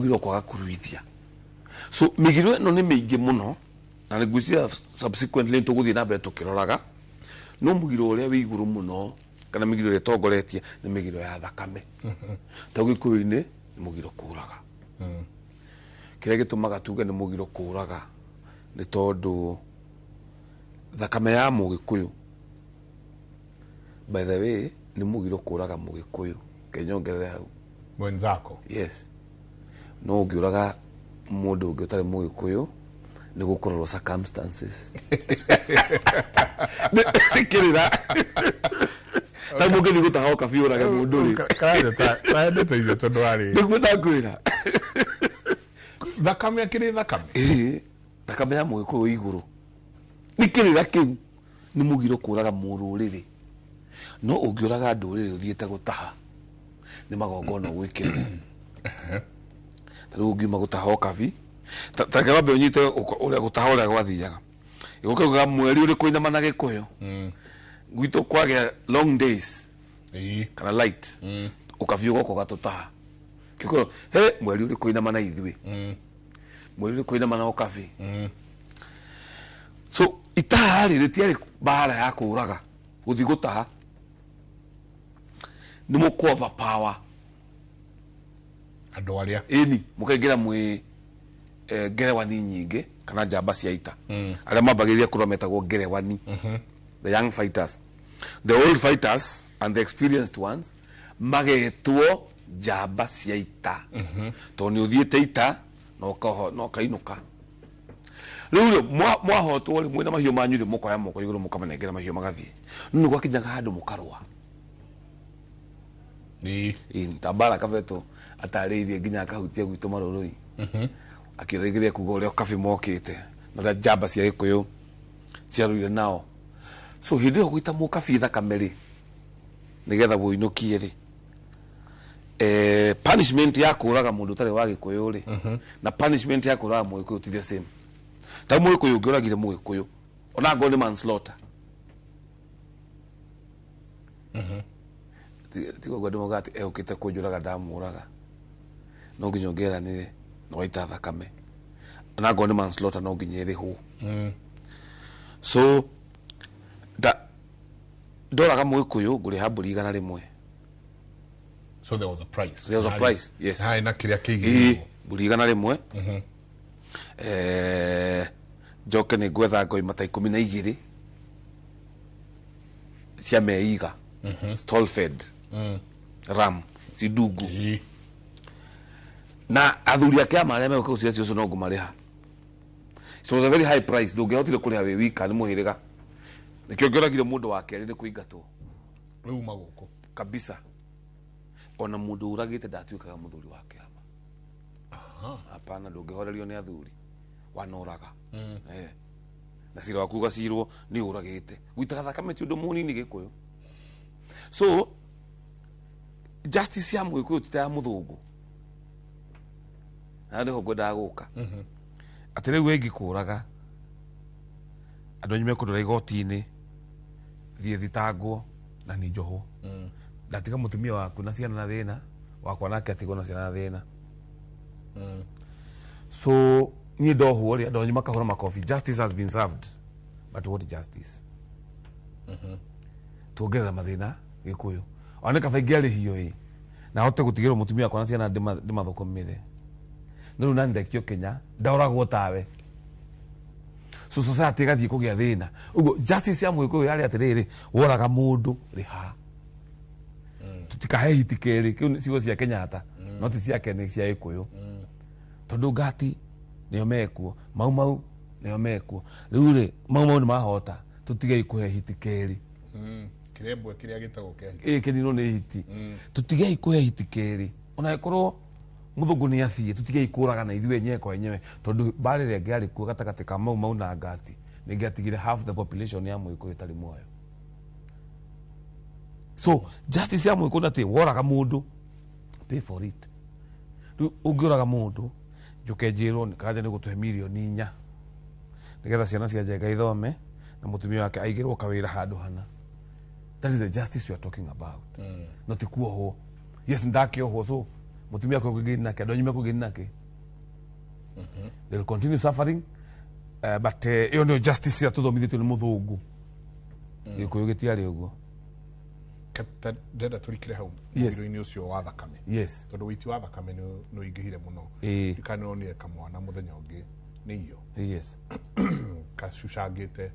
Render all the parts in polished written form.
Mũgiro kwaga kũruithia. So mĩgiro ĩno nĩ mĩingĩ mũno, na nĩ ngwĩciria subsequently nĩ tũgũthiĩ na mbere tũkĩroraga. No mũgiro ũrĩa wĩ igũrũ mũno, kana mĩgiro ĩrĩa ĩtongoretie, nĩ mĩgiro ya thakame. Ta Gĩkũyũ-inĩ nĩ mũgiro kũraga. Kĩrĩa gĩtũmaga tuge nĩ mũgiro kũraga nĩ tondũ thakame ya Mũgĩkũyũ, by the way, nĩ mũgiro kũraga Mũgĩkũyũ. Reke nyongerere hau. Mwenzako. Yes. No ũngĩũraga mũndũ ũngĩ ũtarĩ Mũgĩkũyũ, nĩ gũkũrorwo circumstances. Nĩ kĩrĩra. Ta mũngĩthiĩ gũtaha ũkabi ũrage mũndũ rĩ. Karandĩteithia tondũ warĩ. Nĩguo ndakwĩra. Thakame akĩrĩ thakame. Ĩĩ, thakame ya Mũgĩkũyũ igũrũ. Nĩ kĩrĩra kĩu nĩ mũgiro kũraga mũrũrĩrĩ. No ũngĩũraga ndũrĩrĩ ũthiĩte gũtaha, nĩ magongona ũgwĩkĩrwo. Ta rĩu ũngiuma gũtaha ũkabi, ta reke wambe ũnyite ũrĩa gũtaha ũrĩa gwathiaga. Gũkauga mweri ũrĩ kũinama na Gĩkũyũ. Gwitũ kwagĩa long days kana light. Ũkabi ũgoka ũgatũtaha. Gĩkũyũ, he mweri ũrĩ kũinama na ithuĩ. Mweri ũrĩ kũinama na ũkabi. So itaha rĩ rĩtiarĩ mbara ya kũraga, gũthiĩ gũtaha. Nĩ mũkũ overpower andũ arĩa. Ĩni, mũkaingĩra mwĩ ngerewani nyingĩ kana njamba cia ita. Arĩa mambagĩrĩria kũrũa metagwo ngerewani. The young fighters. The old fighters and the experienced ones magetwo njamba cia ita. Tondũ nĩ ũthiĩte ita na na ũkainũka. Rĩu rĩ, mwahotwo rĩ, mwĩna mahiũ manyu rĩ, mũkoya moko igũrũ mũkamanengera mahiũ magathiĩ. No nĩ gwakinyaga handũ mũkarũa. Ĩĩ, ta mbara Kabeto atarĩirie nginya akahutia gwitũ Marũrũi. Akĩrĩgĩria kuga ũrĩa Kabi mokĩte na ũrĩa njamba cia Gĩkũyũ ciarũire nao. So hĩndĩ ĩyo gũita mũkabi thakame rĩ, nĩgetha wũinũkie rĩ, punishment ya kũraga mũndũ ũtarĩ wa Gĩkũyũ rĩ, na punishment ya kũraga Mũgĩkũyũ ti the same. Ta Mũgĩkũyũ ũngĩũragire Mũgĩkũyũ, ona angorwo nĩ manslaughter. Ti koguo andũ maugaga atĩ egũkĩte kũnjũraga ndamũraga. No nginya ũngĩeranĩre na waita thakame. Ona angorwo nĩ manslaughter no nginya ĩrĩhwo. So ndoraga Mũgĩkũyũ ngũrĩha mbũri 100. So there was a price. There was a price, yes. Harĩ na kĩrĩa kĩigĩrĩirwo. Mbũri 100. Njoke nĩ ngwetha ngoima ta 12 cia meiga. Stall fed. Ram, ci ndungu. Na athuri a kĩama arĩa megũka gũcira ũcio no ngũmarĩha. It was a very high price. Ndũngĩahotire kũrĩha wĩ wika nĩ mũhĩrĩga. Nĩkĩo ngĩoragire mũndũ wa kerĩ nĩ kũingatwo. Rĩu uma gũkũ. Kabisa. Ona mũndũ ũragĩte ndatuĩkaga mũthuri wa kĩama. Hapana, ndũngĩhorerio nĩ athuri. Wanoraga. Na cira waku ũgacirwo nĩ ũragĩte. Gũitaga thakame ti ũndũ mũnini Gĩkũyũ. So justice ya Mũgĩkũyũ ti ta ya mũthũngũ. Na nĩho ngwendaga gũka. Atĩ rĩu we ingĩkũraga, andũ anyu mekũndwara igoti-inĩ, thiĩ thitangwo na nĩ njohwo. Ndatiga mũtumia waku na ciana na thĩna, wakwa nake atigwo na ciana na thĩna. So niĩ ndohwo rĩ, andũ anyu makahũra makobi, justice has been served. But what justice? Tuongerera mathĩna Gĩkũyũ. Ona nĩ kaba ingĩarĩhio ĩ, na hote gũtigĩrwo mũtumia wakwa na ciana ndĩmathũkũmĩre. No rĩu nani ndekio Kenya, ndoragwo tawe. So society ĩgathiĩ kũgĩa thĩna. Ũguo justice ya Mũgĩkũyũ yarĩ atĩrĩrĩ, woraga mũndũ rĩha. Tũtikahe hiti kerĩ, kĩu nĩ ciugo cia Kenyatta, no ti ciake, nĩ cia Gĩkũyũ. Tondũ ngati nĩo mekuo, Mau Mau nĩo mekuo. Rĩu rĩ, Mau Mau nĩ mahota, tũtigei kũhe hiti kerĩ. Kĩrembwe kĩrĩa gĩtagwo kĩa hiti. Ĩĩ, kĩninwo nĩ hiti. Tũtigei kũhe hiti kerĩ. Ona ĩkorwo mũthũngũ nĩ athiĩ, tũtigei kũragana ithuĩ enyewe kwa enyewe, tondũ mbara ĩrĩa ĩngĩarĩ kuo gatagatĩ ka Mau Mau na Ngati nĩ ĩngĩatigire half the population ya Mũgĩkũyũ ĩtarĩ muoyo. So justice ya Mũgĩkũyũ nĩ atĩ woraga mũndũ, pay for it. Rĩu ũngĩũraga mũndũ, njũke njĩrwo Karanja nĩ ũgũtũhe mirioni 4 nĩgetha ciana cia Njenga ithome na mũtumia wake aigĩrwo kawĩra handũ hana. That is the justice we are talking about. No ti kuohwo. Yes, ndakĩohwo, so Mũtumia kũngĩ nake, andũ anyu mekũngĩ nake. They will continue suffering, but ĩyo nĩyo justice ĩrĩa tũthomithĩtio nĩ mũthũngũ. Gĩkũyũ gĩtiarĩ ũguo. Ndenda tũrikĩre hau Yes. mũgiro-inĩ ũcio wa thakame, tondũ wĩiti wa thakame nĩ ũingĩhire mũno. Ikanĩronire kamwana mũthenya ũngĩ nĩ iyo kacucangĩte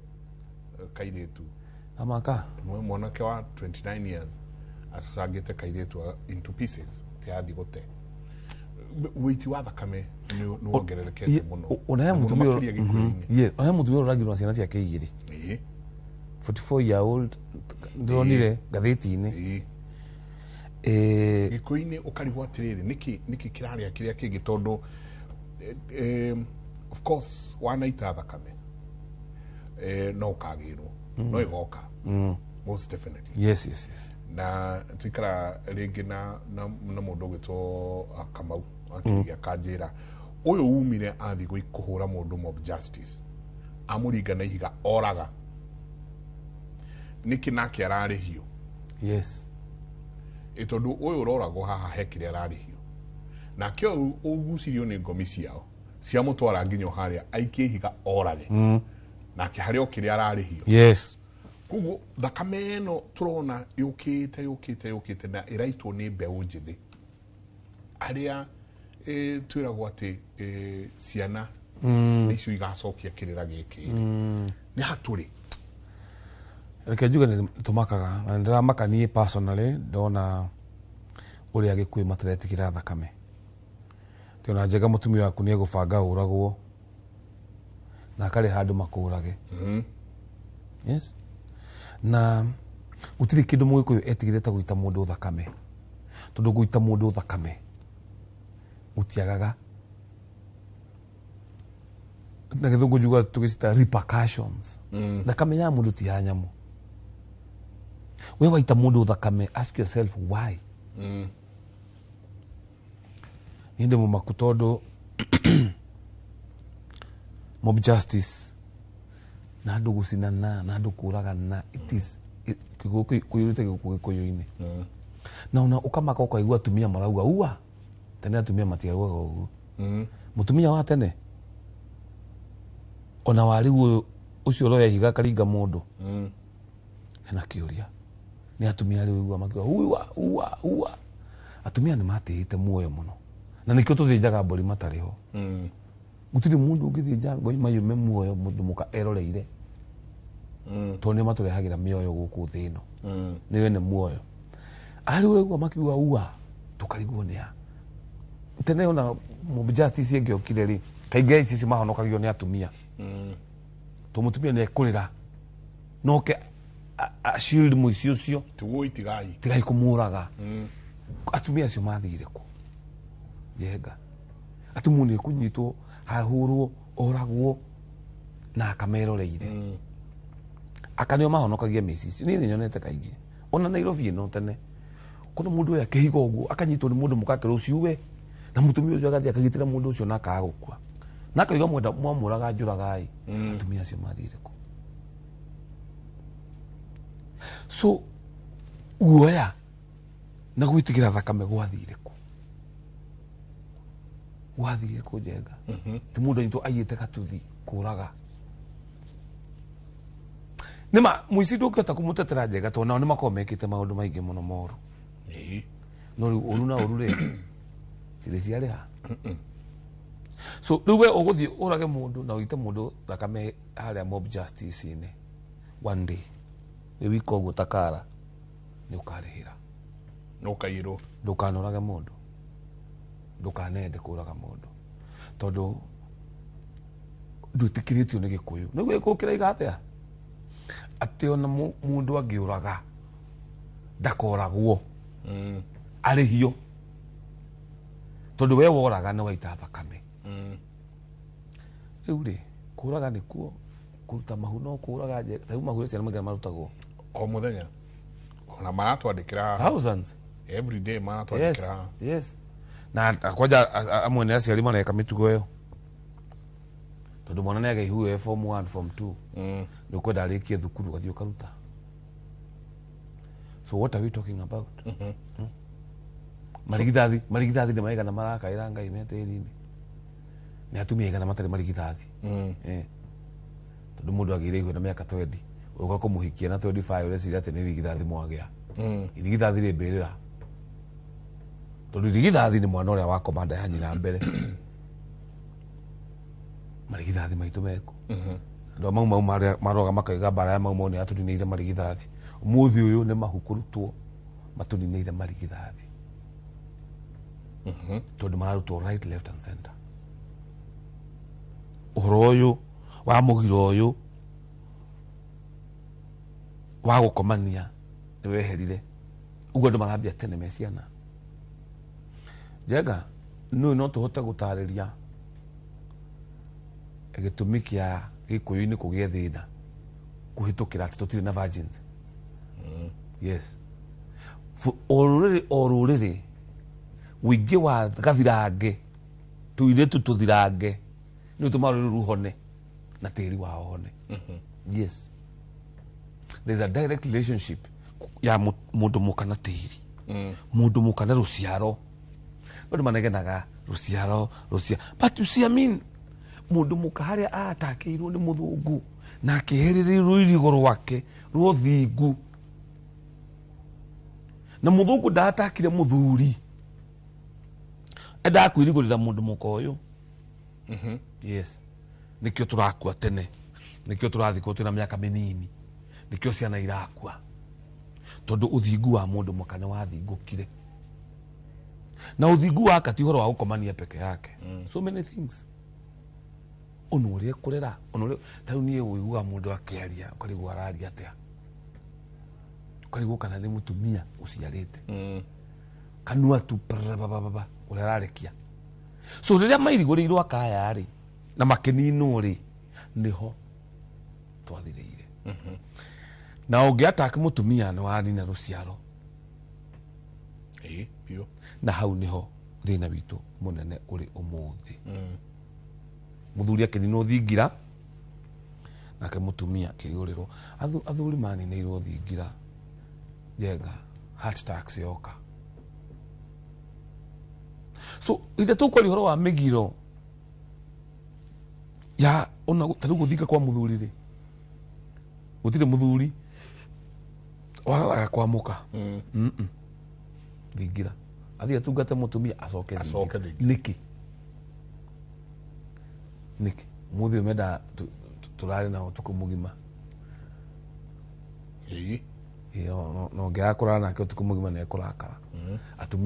kairĩtu. Amaka. Mwanake wa 29 years acucangĩte kairĩtu into pieces, ti athi gũte. Wĩiti wa thakame nĩ wongererekete mũno. Ona he Na mũno mũtumia makĩria Gĩkũyũ-inĩ. Yes, ona he mũtumia ũragirwo na ciana ciake igĩrĩ, 44 year old, ndĩronire ngathĩti-inĩ. Gĩkũyũ-inĩ ũkarigwo atĩrĩrĩ, nĩkĩ kĩrarĩa kĩrĩa kĩngĩ, tondũ of course wanaita thakame no ũkagĩrwo, no ĩgoka, most definitely. Yes. Na tuikara rĩngĩ na mũndũ ũgwĩtwo Kamau akĩrigia akanjĩra ũyũ umire athiĩ kũhũra mũndũ mob justice, amũringa na ihiga oraga, nĩkĩ nake ararĩhio? Ĩ tondũ ũyũ ũroragwo haha he kĩrĩa ararĩhio, nake ũyũ ũgucirio nĩ ngomi ciao ciamũtwara nginya o harĩa aikie ihiga orage, nake harĩ o kĩrĩa ararĩhio. Koguo thakame ĩno tũrona yũkĩte yũkĩte yũkĩte na ĩraitwo nĩ mbeũ njĩthĩ arĩa twĩragwo atĩ ciana nĩcio igacokia kĩrĩra gĩkĩ. Nĩ hatũrĩ. Reke njuge nĩ tũmakaga, na nĩndĩramaka niĩ personally ndona ũrĩa Gĩkũyũ mataretigĩra thakame. Tĩ ona njega mũtumia waku nĩ egũbanga ũragwo na akarĩ handũ makũrage. Yes, na gũtirĩ kĩndũ mũgĩkũyũ etigĩrĩte gũita mũndũ thakame, tondũ gũita mũndũ thakame gũtiagaga na gĩthũngũ njuga tũgĩcita repercussions. Thakame ya mũndũ ti ya nyamũ. We waita mũndũ thakame, ask yourself why. Niĩ ndĩ mũmaku tondũ mob justice na andũ gũcinana na andũ kũragana, it is kũiyũrĩte gũkũ Gĩkũyũ-inĩ. Na ona ũkamaka ũkaigua atumia marauga ua. Tene atumia matiaugaga ũguo. Mũtumia wa tene ona warĩu ũyũ ũcio ũroya ihiga akaringa mũndũ, hena kĩũria nĩ atumia rĩu igua makiuga ua ua ua. Atumia nĩ matĩĩte muoyo mũno, na nĩkĩo tũthĩnjaga mbũri matarĩ ho. Gũtirĩ mũndũ ũngĩthĩnja ngoima yume muoyo mũndũ mũka eroreire, tondũ nĩo matũrehagĩra mĩoyo gũkũ thĩ ĩno, nĩo ene muoyo. Arĩ ũraigua makiuga ua, tũkarigwo nĩ a tene. Ona mob justice ĩngĩokire rĩ, kaingĩ ici ici mahonokagio nĩ atumia, to mũtumia nĩ ekũrĩra noke a shield mũici ũcio. Tiguo itigai. Tigai kũmũraga. Atumia acio mathire kũ njenga? Atĩ mũndũ nĩ ekũnyitwo, ahũrwo, oragwo na akameroreire. Aka nĩo mahonokagia mĩcicio. Icio niĩ nĩ nyonete kaingĩ ona Nairobi ĩno tene, kuna mũndũ ũyũ akĩhiga ũguo akanyitwo nĩ mũndũ mũkakĩra ũcio we, na mũtumia ũcio agathiĩ akagitĩra mũndũ ũcio na akaga gũkua, na akauga mwenda mwamũraga njũragai. Atumia acio mathire kũ? So guoya na gwĩtigĩra thakame gwathire kũ? Gwathire kũ njenga? Ti mũndũ anyitwo aiyĩte gatuthi kũraga nĩma mũici ndũngĩhota kũmũtetera njenga, tondũ nao nĩ makoragwo mekĩte maũndũ maingĩ mũno moru. No rĩu ũru na ũru rĩ, cirĩ ciarĩha. So rĩu we ũgũthiĩ ũrage mũndũ na ũite mũndũ thakame harĩa mob justice-inĩ, one day wĩ wika ũguo takara nĩ ũkarĩhĩra. No ũkaiyĩrwo. Ndũkanorage mũndũ, ndũkanende kũraga mũndũ, tondũ ndwĩtĩkĩrĩtio nĩ Gĩkũyũ. Nĩguo Gĩkũyũ kĩraiga atĩa? Atĩ ona mũndũ angĩũraga ndakoragwo, arĩhio, tondũ we woraga nĩ waita thakame. Rĩu rĩ, kũraga nĩkuo kũruta mahu, no kũraga ta rĩu mahu ciana maingĩ marutagwo. O mũthenya ona maratwandĩkĩra haha. Thousands. Every day. Maratwandĩkĩra haha. Yes, na kwanja amwe nĩ aciari mareka mĩtugo ĩyo, tondũ mwana nĩ agĩa ihu e form 1, form 2, nĩ ũkwenda arĩkie thukuru ũgathiĩ ũkaruta. So what are we talking about? Marigithathi, marigithathi nĩ maigana marakaĩra Ngai me tĩri-inĩ. Nĩ atumia aigana matarĩ marigithathi. Tondũ mũndũ agĩire ihu na mĩaka 20, ũka kũmũhikia na 25, ũreciria atĩ nĩ irigithathi mwagĩa. Irigithathi rĩ mbĩrĩra. Tondũ irigithathi nĩ mwana ũrĩa wakoma nda ya nyina mbere. Marigithathi maitũ meko. Andũ a Mau Mau maroga makaiga mbara ya Mau Mau nĩ yatũninĩire marigithathi. Ũmũthĩ ũyũ nĩ mahu kũrutwo matũninĩire marigithathi. Tondũ mararutwo right, left and center. Ũhoro ũyũ wa mũgiro ũyũ wa gũkomania nĩ weherire. Ũguo andũ marambia tene me ciana. Njenga, nũĩ no tũhote gũtarĩria gĩtũmi kĩa Gĩkũyũ-inĩ kũgĩe thĩna kũhĩtũkĩra atĩ tũtirĩ na virgins. Yes. O rũrĩrĩ o rũrĩrĩ ũingĩ wa gathirange tũirĩtu tũthirange nĩ ũtũmaga rũrĩrĩ ruhone na tĩri wao hone. Yes. There's a direct relationship ya mũndũ mũka na tĩri, mũndũ mũka na rũciaro. Andũ manegenaga rũciaro rũciaro, but you see, I mean, mũndũ mũka harĩa atakĩirwo nĩ mũthũngũ na akĩehereria rũirigo rwake rwa ũthingu, na mũthũngũ ndatakire mũthuri, endaga kwĩrigũrĩra mũndũ mũka ũyũ. Yes, nĩkĩo tũrakua tene, nĩkĩo tũrathikwo twĩna mĩaka mĩnini, nĩkĩo ciana irakua, tondũ ũthingu wa mũndũ mũka nĩ wathingũkire. Na ũthingu waka ti ũhoro wa gũkomania peke yake. So many things, ona ũrĩa kũrera, ona ũrĩa ta rĩu niĩ ũiguaga mũndũ akĩaria ũkarigwo araria atĩa, ũkarigwo kana nĩ mũtumia ũciarĩte. Kanua tu prrrabababa ũrĩa ararekia. So rĩrĩa mairigũrĩirwo akaya rĩ na makĩninwo rĩ, nĩho twathirĩire. Na ũngĩ attack mũtumia nĩ wanina rũciaro. Ĩĩ, biũ. Na hau nĩho thĩna witũ mũnene ũrĩ ũmũthĩ. Mũthuri akĩninwo thingira, nake mũtumia akĩiyũrĩrwo. Athuri maninĩirwo thingira, Njenga, heart tax yoka. So ithe tũkwaria ũhoro wa mĩgiro ya ona ta rĩu gũthinga kwa mũthuri rĩ, gũtirĩ mũthuri wararaga kwa mũka. Thingira athiĩ atungate mũtumia acoke Acoke thingira. Thingira. Nĩkĩ nĩkĩ mũthĩ ũyũ menda tũrare nao ũtukũ mũgima? Ĩĩ. Ĩĩ, no ngĩaga kũrara nake ũtukũ mũgima nĩ ekũrakara.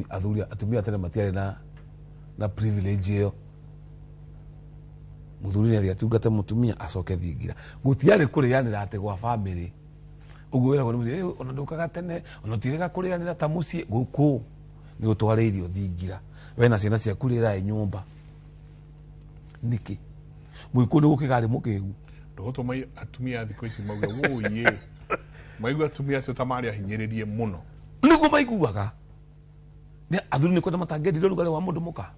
Athuri atumia tene matiarĩ na privilege ĩyo. Mũthuri nĩ athiĩ atungate mũtumia acoke thingira. Gũtiarĩ kũrĩanĩra atĩ gwa family ũguo wĩragwo nĩ mũciĩ, "Eh, ona ndũkaga tene, ona ũtirĩga kũrĩanĩra ta mũciĩ." Gũkũ nĩ ũtware irio thingira, we na ciana ciaku rĩraĩ nyũmba. Nĩkĩ mũgĩkũyũ nĩ gũkĩgarĩ mũkĩgu? Ndũgũtũma atumia a thikũ ici mauge wũiĩ, maigua atumia acio ta marĩ ahinyĩrĩrie mũno. Nĩguo maiguaga nĩ athuri nĩ kwenda matangĩendire ũrugarĩ wa mũndũ mũka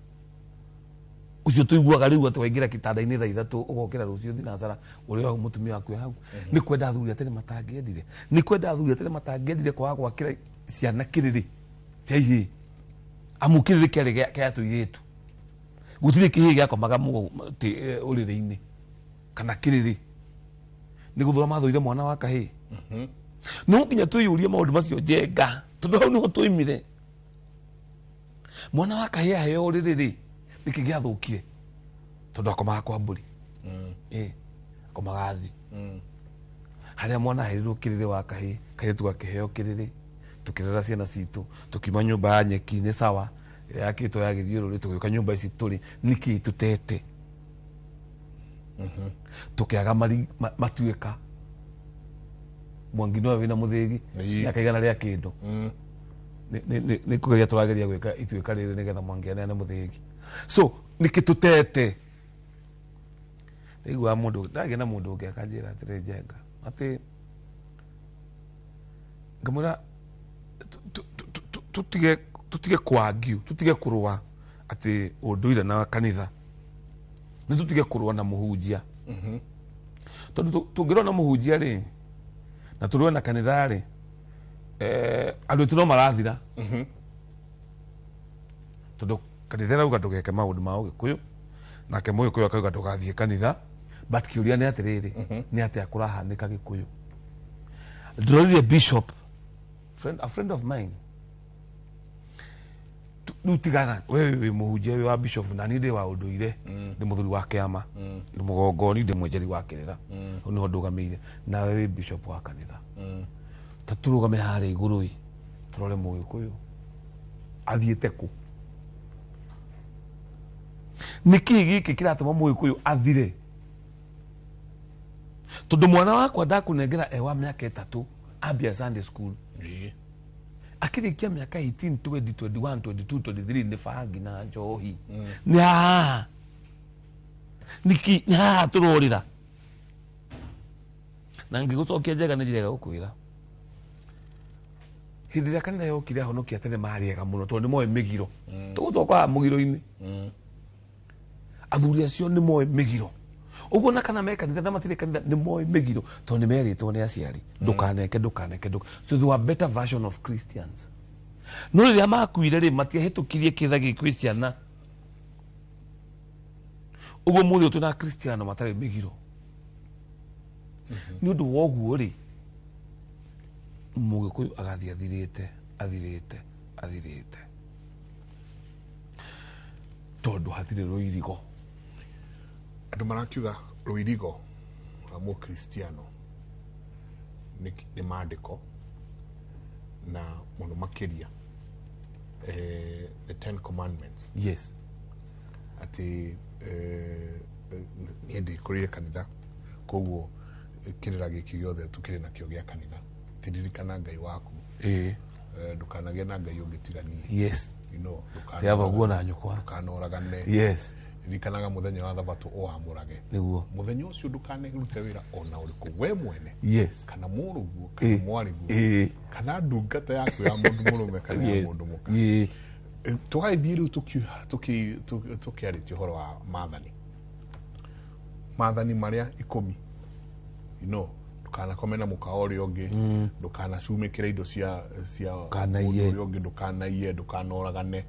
ũcio tũiguaga rĩu atĩ waingĩra kĩtanda-inĩ thaa 3 ũgokĩra rũciũ thinacara ũrĩ hau mũtumia waku e hau. Nĩ kwenda athuri atene matangĩendire, nĩ kwenda athuri atene matangĩendire kwaga gwakĩra ciana kĩrĩrĩ cia ihĩĩ, amu kĩrĩrĩ kĩarĩ kĩa tũirĩtu. Gũtirĩ kĩhĩĩ gĩakomaga ũrĩrĩ-inĩ kana kĩrĩrĩ, nĩ gũthũra mathũire mwana wa kahĩĩ. No nginya twĩyũrie maũndũ macio, Njenga, tondũ hau nĩho tũimire. Mwana wa kahĩĩ aheo ũrĩrĩ rĩ, nĩkĩ gĩathũkire? Tondũ akomaga kwa mbũri. Ĩ, akomaga thĩ. Harĩa mwana aherirwo kĩrĩrĩ wa kahĩĩ, kairĩtu gakĩheo kĩrĩrĩ, tũkĩrera ciana citũ, tũkiuma nyũmba ya nyeki-inĩ sawa ĩrĩa yakĩtwo ya gĩthiũrũrĩ, tũgĩũka nyũmba ici tũrĩ. Nĩkĩ tũtete tũkĩaga matuĩka Mwangi nowe wĩna mũthĩgi mĩaka 100 rĩa kĩndũ? Nĩ kũgeria tũrageria gwĩka ituĩka rĩrĩ nĩgetha Mwangi aneane mũthĩgi. So nĩkĩ tũtete? Ndaiguaga mũndũ, ndagĩa na mũndũ ũngĩ akanjĩra atĩrĩ, Njenga, atĩ ngamwĩra tũtige kwangiu, tũtige kũrũa atĩ ũndũire na kanitha, nĩ tũtige kũrũa na mũhunjia, tondũ tũngĩrũa na mũhunjia rĩ na tũrũe na kanitha rĩ, andũ aitũ no marathira. Tondu kanitha ĩrauga ndũgeke maũndũ ma ũgĩkũyũ, nake mũgĩkũyũ akauga ndũgathiĩ kanitha, but kĩũria nĩ atĩrĩrĩ, nĩ atĩa kũrahanĩka gĩkũyũ? Ndĩrorire bishop friend, a friend of mine. Rĩu tigana we wĩ mũhunjia, wĩ wa bishop, na niĩ ndĩ wa ũndũire, ndĩ mũthuri wa kĩama, ndĩ mũgongoni, ndĩ mwenjeri wa kĩrĩra, hau nĩho ndũgamĩire. Nawe wĩ bishop wa kanitha, ta tũrũgame harĩa igũrũ ĩ, tũrore mũgĩkũyũ athiĩte kũ. Nĩkĩ gĩkĩ kĩratũma mũgĩkũyũ athire? Tondũ mwana wakwa ndakũnengera e wa mĩaka 3 ambia Sunday school, akĩrĩkia mĩaka 18, 20, 21, 22, 23, nĩ bangi na njohi. Nĩ haha nĩkĩ, nĩ haha tũrorĩra. Na ngĩgũcokia njega nĩ njĩra gũkwĩra, hĩndĩ ĩrĩa kanitha yokire, ahonokia tene marĩ ega mũno, tondũ nĩ moĩ mĩgiro. Tũgũcoka haha mũgiro-inĩ, athuri acio nĩ moĩ mĩgiro ũguo, na kana me kanitha na matirĩ kanitha, nĩ moĩ mĩgiro, tondũ nĩ merĩtwo nĩ aciari, ndũkaneke, ndũkaneke, ndũka. So they were better version of Christians. No rĩrĩa makuire rĩ, matiahĩtũkirie kĩtha gĩ kwĩ ciana. Ũguo mũthĩ ũyũ twĩna Kristiano matarĩ mĩgiro. Nĩ ũndũ wa ũguo rĩ, mũgĩkũyũ agathiĩ athirĩte, athirĩte, athirĩte, tondũ hatirĩ rũirigo. Andũ marakiuga rũirigo rwa mũkristiano nĩ maandĩko, na mũno makĩria the Ten Commandments. Atĩ niĩ ndĩkũrĩire kanitha, koguo kĩrĩra gĩkĩ gĩothe tũkĩrĩ nakĩo gĩa kanitha, tiririkana Ngai waku, ndũkanagĩe na Ngai ũngĩ tiga niĩ. Tia thoguo na nyũkwa. Ndũkanoragane. Ririkanaga mũthenya wa thabatũ ũwamũrage. Mũthenya ũcio ndũkanerute wĩra ona ũrĩkũ, we mwene kana mũrũguo kana mwarĩguo kana ndungata yaku ya mũndũ mũrũme kana ya mũndũ mũka. Tũgagĩthiĩ rĩu tũkĩarĩtie ũhoro wa maathani marĩa 10, ndũkanakome na mũka wa ũrĩa ũngĩ, ndũkanacumĩkĩre indo cia Ndũkanaiye. mũndũ ũrĩa ũngĩ, ndũkanaiye, ndũkanoragane,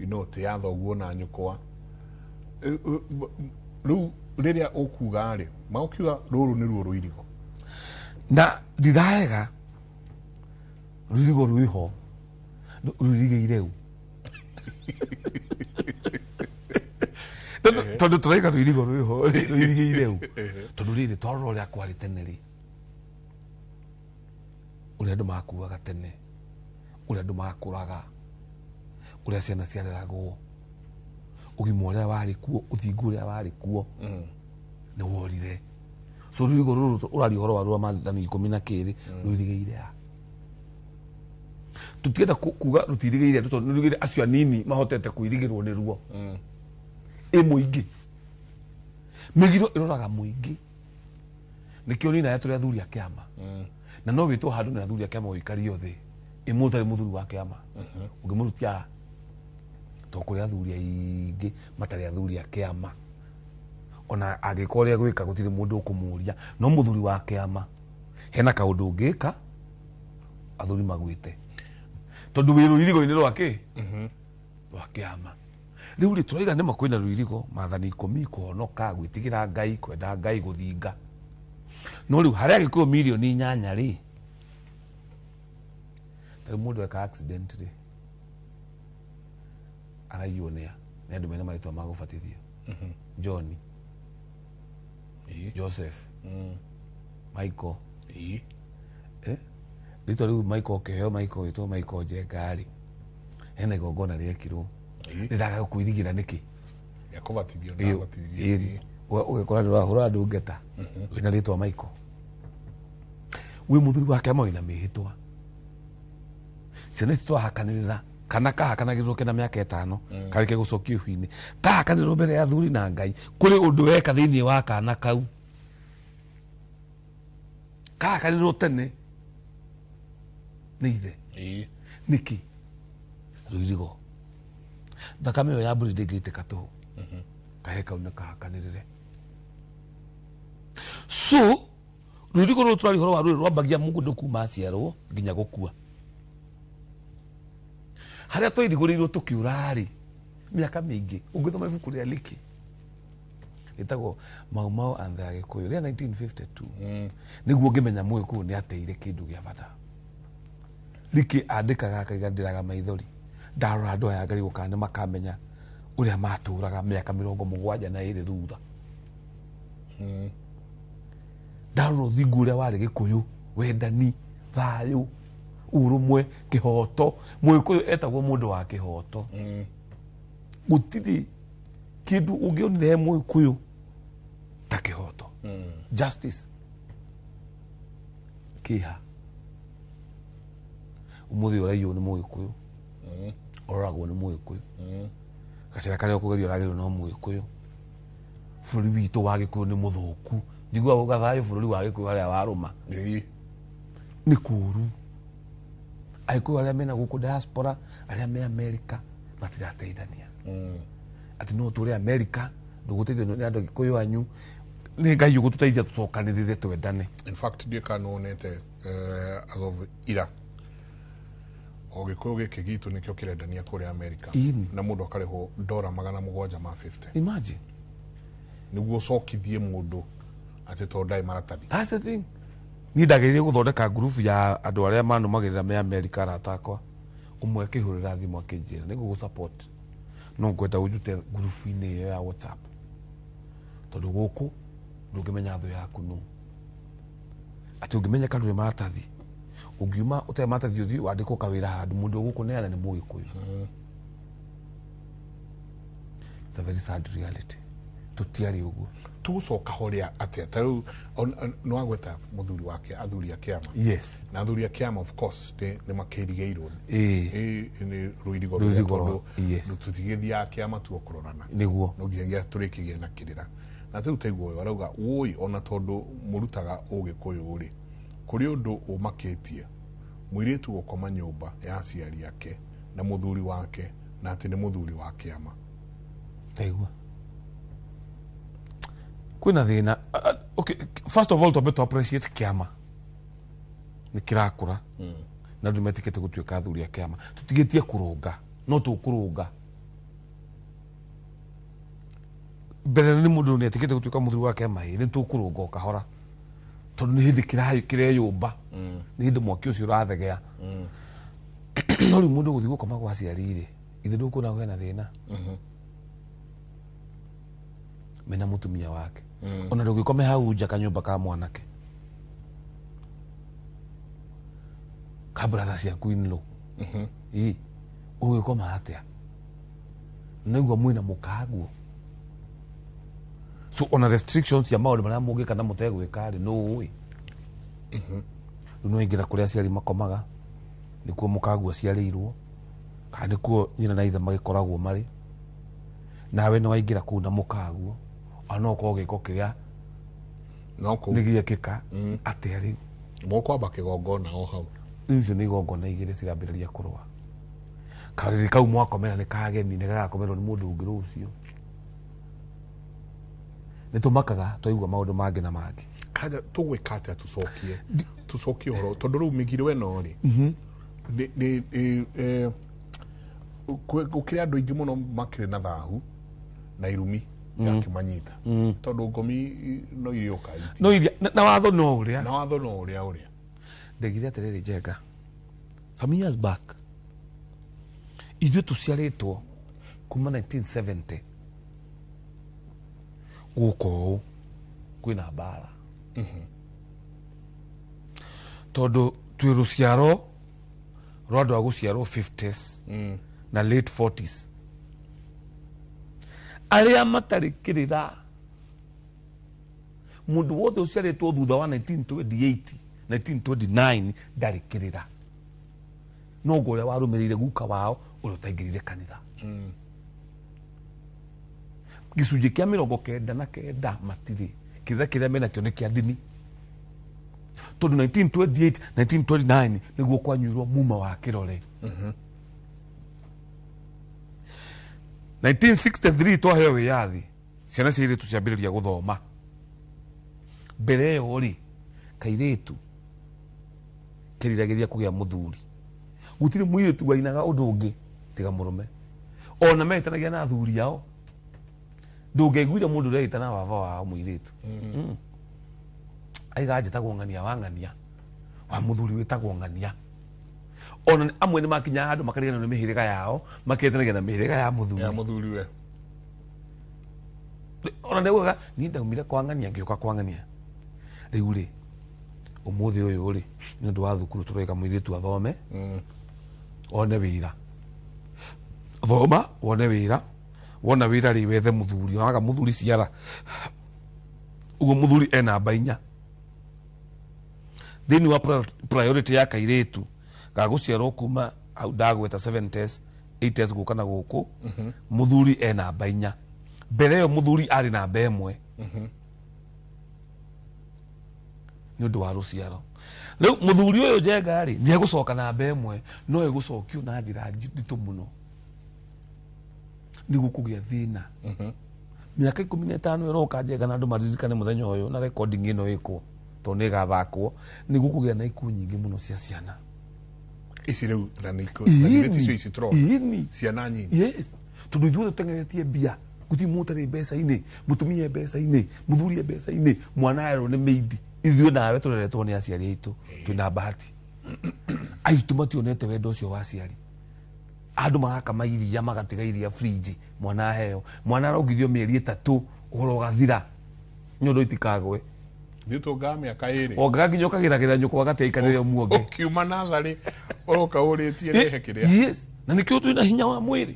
tĩa thoguo na nyũkwa. Rĩu rĩrĩa ũkuga rĩ, magũkiuga rũrũ nĩruo rũirigo. Na ndirarega rũirigo rwĩho, rũirigĩire u, tondũ tũraiga rũirigo rwĩho rĩ, rũirigĩire u, tondũ rĩrĩ twarora ũrĩa kwarĩ tene rĩ, ũrĩa andũ makuaga tene, ũrĩa andũ makũraga, ũrĩa ciana ciareragwo, ũgima ũrĩa warĩ kuo, ũthingu ũrĩa warĩ kuo nĩ worire. So rũirigo rũrũ ũraria ũhoro wa rwa maathani 12 rũirigĩire ha? Tũtienda kuga rũtirigĩire andũ, tondũ rũirigĩire acio anini mahotete kũirigĩrwo nĩ ruo. Ĩ mũingĩ, mĩgiro ĩroraga mũingĩ. Nĩkĩo niĩ nawe tũrĩ athuri a kĩama, na no wĩtwo handũ nĩ athuri a kĩama ũikario thĩ. Ĩ mũndũ ũtarĩ mũthuri wa kĩama ũngĩmũrutia ha? Tondũ kũrĩ athuri aingĩ matarĩ athuri a kĩama, ona angĩka ũrĩa gwĩka gũtirĩ mũndũ ũkũmũria. No mũthuri wa kĩama hena kaũndũ ũngĩka athuri magwĩte, tondũ wĩ rũirigo-inĩ rwa kĩ, rwa kĩama. Rĩu rĩ, tũraiga nĩma kwĩna rũirigo, maathani 10, kũhonoka, gwĩtigĩra Ngai, kwenda Ngai, gũthinga. No rĩu harĩa Agĩkũyũ mirioni 8 rĩ, tarĩu mũndũ eka accident rĩ, araiywo nĩa? Nĩ andũ mena marĩtwa ma gũbatithio, John, Joseph, Michael. Eh? Rĩtwa rĩu Michael, ũkĩheo Michael, wĩtwo Michael Njenga rĩ, hena igongona rĩekirwo rĩraga gũkwĩrigĩra nĩkĩ? Nĩakũbatithio, ndabatithio. Ũgĩkora nĩ ũrahũra andũ ngeta wĩna rĩtwa Michael, wĩ mũthuri wa kĩama, wĩna mĩhĩtwa. Ciana ici twahakanĩrĩra, kana kahakanagĩrĩrwo kena mĩaka 5, karĩke gũcokio ihu-inĩ, kahakanĩrĩrwo mbere ya athuri na Ngai. Kũrĩ ũndũ weka thĩinĩ wa kana kau kahakanĩrĩrwo tene nĩ ithe. Nĩkĩ rũirigo? Thakame ĩyo ya mbũri ndĩngĩitĩka tũhũ, kahe kau nĩ kahakanĩrĩre. So rũirigo rũrũ tũraria ũhoro wa rũrĩ rwambagia mũndũ kuma aciarwo nginya gũkua. Harĩa twairigũrĩirwo tũkĩũra rĩ, Mĩaka mĩingĩ ũngĩthoma ibuku rĩa Liki rĩtagwo Mau Mau and the Agĩkũyũ rĩa 1952, nĩguo ũngĩmenya Mũgĩkũyũ nĩ ateire kĩndũ gĩa bata. Liki andĩkaga akaiga, ndĩraga maithori ndarora andũ aya ngarigwo kana nĩ makamenya ũrĩa matũraga mĩaka 72 thutha. Ndarora ũthingu ũrĩa warĩ Gĩkũyũ, wendani, thayũ, ũrũmwe, kĩhoto. Mũgĩkũyũ etagwo mũndũ wa kĩhoto. Gũtirĩ kĩndũ ũngĩonire he Mũgĩkũyũ ta kĩhoto, justice. Kĩha ũmũthĩ ũraiywo nĩ Mũgĩkũyũ, ũroragwo nĩ Mũgĩkũyũ, gacĩra karĩa ũkũgerio ũragerio no Mũgĩkũyũ. Bũrũri witũ wa Gĩkũyũ nĩ mũthũku. Njiguaga uga thayũ bũrũri wa Gĩkũyũ harĩa warũma. Nĩ kũũru. Agĩkũyũ arĩa mena gũkũ diaspora, arĩa me America, matirateithania. Atĩ no tũre America ndũgũteithio nĩ andũ Agĩkũyũ anyu. Nĩ Ngai ũgũtũteithia tũcokanĩrĩre twendane. In fact, ndiĩ kana nĩwonete, as of ira, o Gĩkũyũ gĩkĩ gitũ nĩkĩo kĩrendania kũrĩa America. Ĩni. Na mũndũ akarĩhwo dora 750 Imagine. Nĩguo ũcokithie mũndũ atĩ tondũ ndarĩ maratathi. That's the thing. Niĩ ndagĩrĩire gũthondeka ngurubu ya andũ arĩa manũmagĩrĩra me America. Arata akwa ũmwe akĩhũrĩra thimũ akĩnjĩra, nĩ ngũgũ support, no ngwenda ũnjute ngurubu-inĩ ĩyo ya WhatsApp, tondũ gũkũ ndũngĩmenya thũ yaku nũ. Atĩ ũngĩmenyeka ndũrĩ maratathi, ũngiuma ũtarĩ maratathi, ũthiĩ wandĩkwo kawĩra handũ, mũndũ ũgũkũneana nĩ Mũgĩkũyũ. It's a very sad reality. Tũtiarĩ ũguo. Tũgũcoka horĩa atĩa? Ta rĩu nĩwagweta mũthuri wake, athuri a kĩama. Na athuri a kĩama, of course, nĩ makĩrigĩirwo. Nĩ rũirigo rũrĩa Rũirigo tondũ tũtigĩthiaga kĩama tuo kũrorana. No nginyagia tũrĩkĩgĩe na kĩrĩra. Na rĩu taigua ũyũ arauga, wũi, ona tondũ mũrutaga Ũgĩkũyũ rĩ, kũrĩ ũndũ ũmakĩtie, mũirĩtu gũkoma nyũmba ya aciari ake na mũthuri wake, na atĩ nĩ mũthuri wa kĩama. Taigua kwĩna thĩna. Okay, first of all, twambe to appreciate kĩama nĩ kĩrakũra na andũ metĩkĩte gũtuĩka athuri a kĩama. Tũtigĩtie kũrũnga, no tũkũrũnga. Mbere nĩ mũndũ nĩ etĩkĩte gũtuĩka mũthuri wa kĩama, ĩ nĩ tũkũrũnga o kahora, tondũ nĩ hĩndĩ kĩreyũmba, nĩ hĩndĩ mwaki ũcio ũrathegea. No rĩu mũndũ gũthiĩ gũkoma gwa aciari rĩ, ithe ndũkuona hena thĩna mena mũtumia wake? Ona ndũngĩkome hau nja kanyũmba ka mwanake ka brother ciaku in law. Ĩ ũgĩkoma atĩa naigua mwĩna mũkaguo? So ona restrictions cia maũndũ marĩa mũngĩka na mũtegwĩka rĩ, nũ ũĩ? Rĩu no ingĩra kũrĩa aciari makomaga, nĩkuo mũkaguo aciarĩirwo, kana nĩkuo nyina na ithe magĩkoragwo marĩ, nawe nĩ waingĩra kũu na mũkaguo, ona no ũkorwo gĩko kĩrĩa no kũu nĩ gĩekĩka atĩa rĩu? Mũkwamba kĩgongona o hau. Rĩu icio nĩ igongona igĩrĩ cirambĩrĩria kũrũa. Karĩrĩ kau mwakomera nĩ kageni, nĩ gagakomerwo nĩ mũndũ ũngĩ rũciũ. Nĩ tũmakaga twaigua maũndũ mangĩ na mangĩ. Kaja, tũgwĩka atĩa tũcokie ũhoro? Tondũ rĩu mĩgiro ĩno rĩ, gũkĩrĩ andũ aingĩ mũno makĩrĩ na thahu na irumi yakĩmanyita, tondũ ngomi no irĩũka no iria na watho no ũrĩa na watho no ũrĩa ũrĩa. Ndegire atĩrĩrĩ, Njenga, some years back, ithuĩ tũciarĩtwo kuma 1970 gũkũ ũũ kwĩna mbara, tondũ twĩ rũciaro rwa andũ a gũciarwo 50s na late 40s, arĩa matarĩ kĩrĩra. Mũndũ wothe ũciarĩtwo thutha wa 1928, 1929 ndarĩ kĩrĩra, no ngo ũrĩa warũmĩrĩire guka wao ũrĩa ũtaingĩrire kanitha. Gĩcunjĩ kĩa 99 matirĩ kĩrĩra. Kĩrĩa menakĩo nĩ kĩa ndini, tondũ 1928, 1929 nĩguo kwanyuirwo muma wa kĩrore. 1963 twaheo wĩyathi, ciana cia airĩtu ciambĩrĩria gũthoma. Mbere ĩyo rĩ, kairĩtu keriragĩria kũgĩa mũthuri. Gũtirĩ mũirĩtu wainaga ũndũ ũngĩ tiga mũrũme. Ona metanagia na athuri ao. Ndũngĩaiguire mũndũ ũreĩtana baba wao mũirĩtu. Aiga njĩtagwo ng'ania wa ng'ania wa mũthuri wĩtagwo ng'ania. Ona amwe nĩ makinyaga handũ makariganĩrwo nĩ mĩhĩrĩga yao, maketanagia na mĩhĩrĩga ya mũthuri. Ya mũthuri we. Ona nĩ niĩ ndaumire kwa ng'ania ngĩũka kwa ng'ania. Rĩu rĩ ũmũthĩ ũyũ rĩ nĩ ũndũ wa thukuru tũreka mũirĩtu athome one wĩra. Thoma wone wĩra, wona wĩra rĩ wethe mũthuri, waga mũthuri ciara. Ũguo mũthuri e namba 4. Thĩinĩ wa priority ya kairĩtu ga gũciarwo kuma hau ndagweta 70s 80s gũka na gũkũ, mũthuri e namba 4. Mbere ĩyo mũthuri arĩ namba 1. Nĩ ũndũ wa rũciaro. Rĩu mũthuri ũyũ Njenga rĩ nĩ egũcoka namba 1, no egũcokio na njĩra nditũ mũno nĩguo kũgĩa thĩna. Mĩaka 15 ĩroka Njenga na andũ maririkane mũthenya ũyũ na recording ĩno ĩkwo tondũ nĩ ĩgathakwo, nĩguo kũgĩa na ikuũ nyingĩ mũno cia ciana. Ici rĩu na nĩ icio ici tũrona. Ciana nyinyi. Yes. Tondũ ithuothe tũteng'eretie mbia, gũtirĩ mũndũ ũtarĩ mbeca-inĩ, mũtumia e mbeca-inĩ, mũthuri e mbeca-inĩ, mwana arerwo nĩ maid. Ithuĩ nawe tũreretwo nĩ aciari aitũ, twĩna bahati. Aitũ mationete wendo ũcio wa aciari. Andũ marakama iria magatiga iria fridge, mwana aheo. Mwana arongithio mĩeri 3 ũhoro ũgathira. Nyondo itikagwe. Nĩ tũngaga mĩaka 2. Ongaga nginya ũkagĩragĩra nyũkwa gati aikarĩre muonge. Ũkiuma natharĩ ũroka ũrĩtie rehe kĩrĩa. Yes. Na nĩkĩo twĩna hinya wa mwĩrĩ.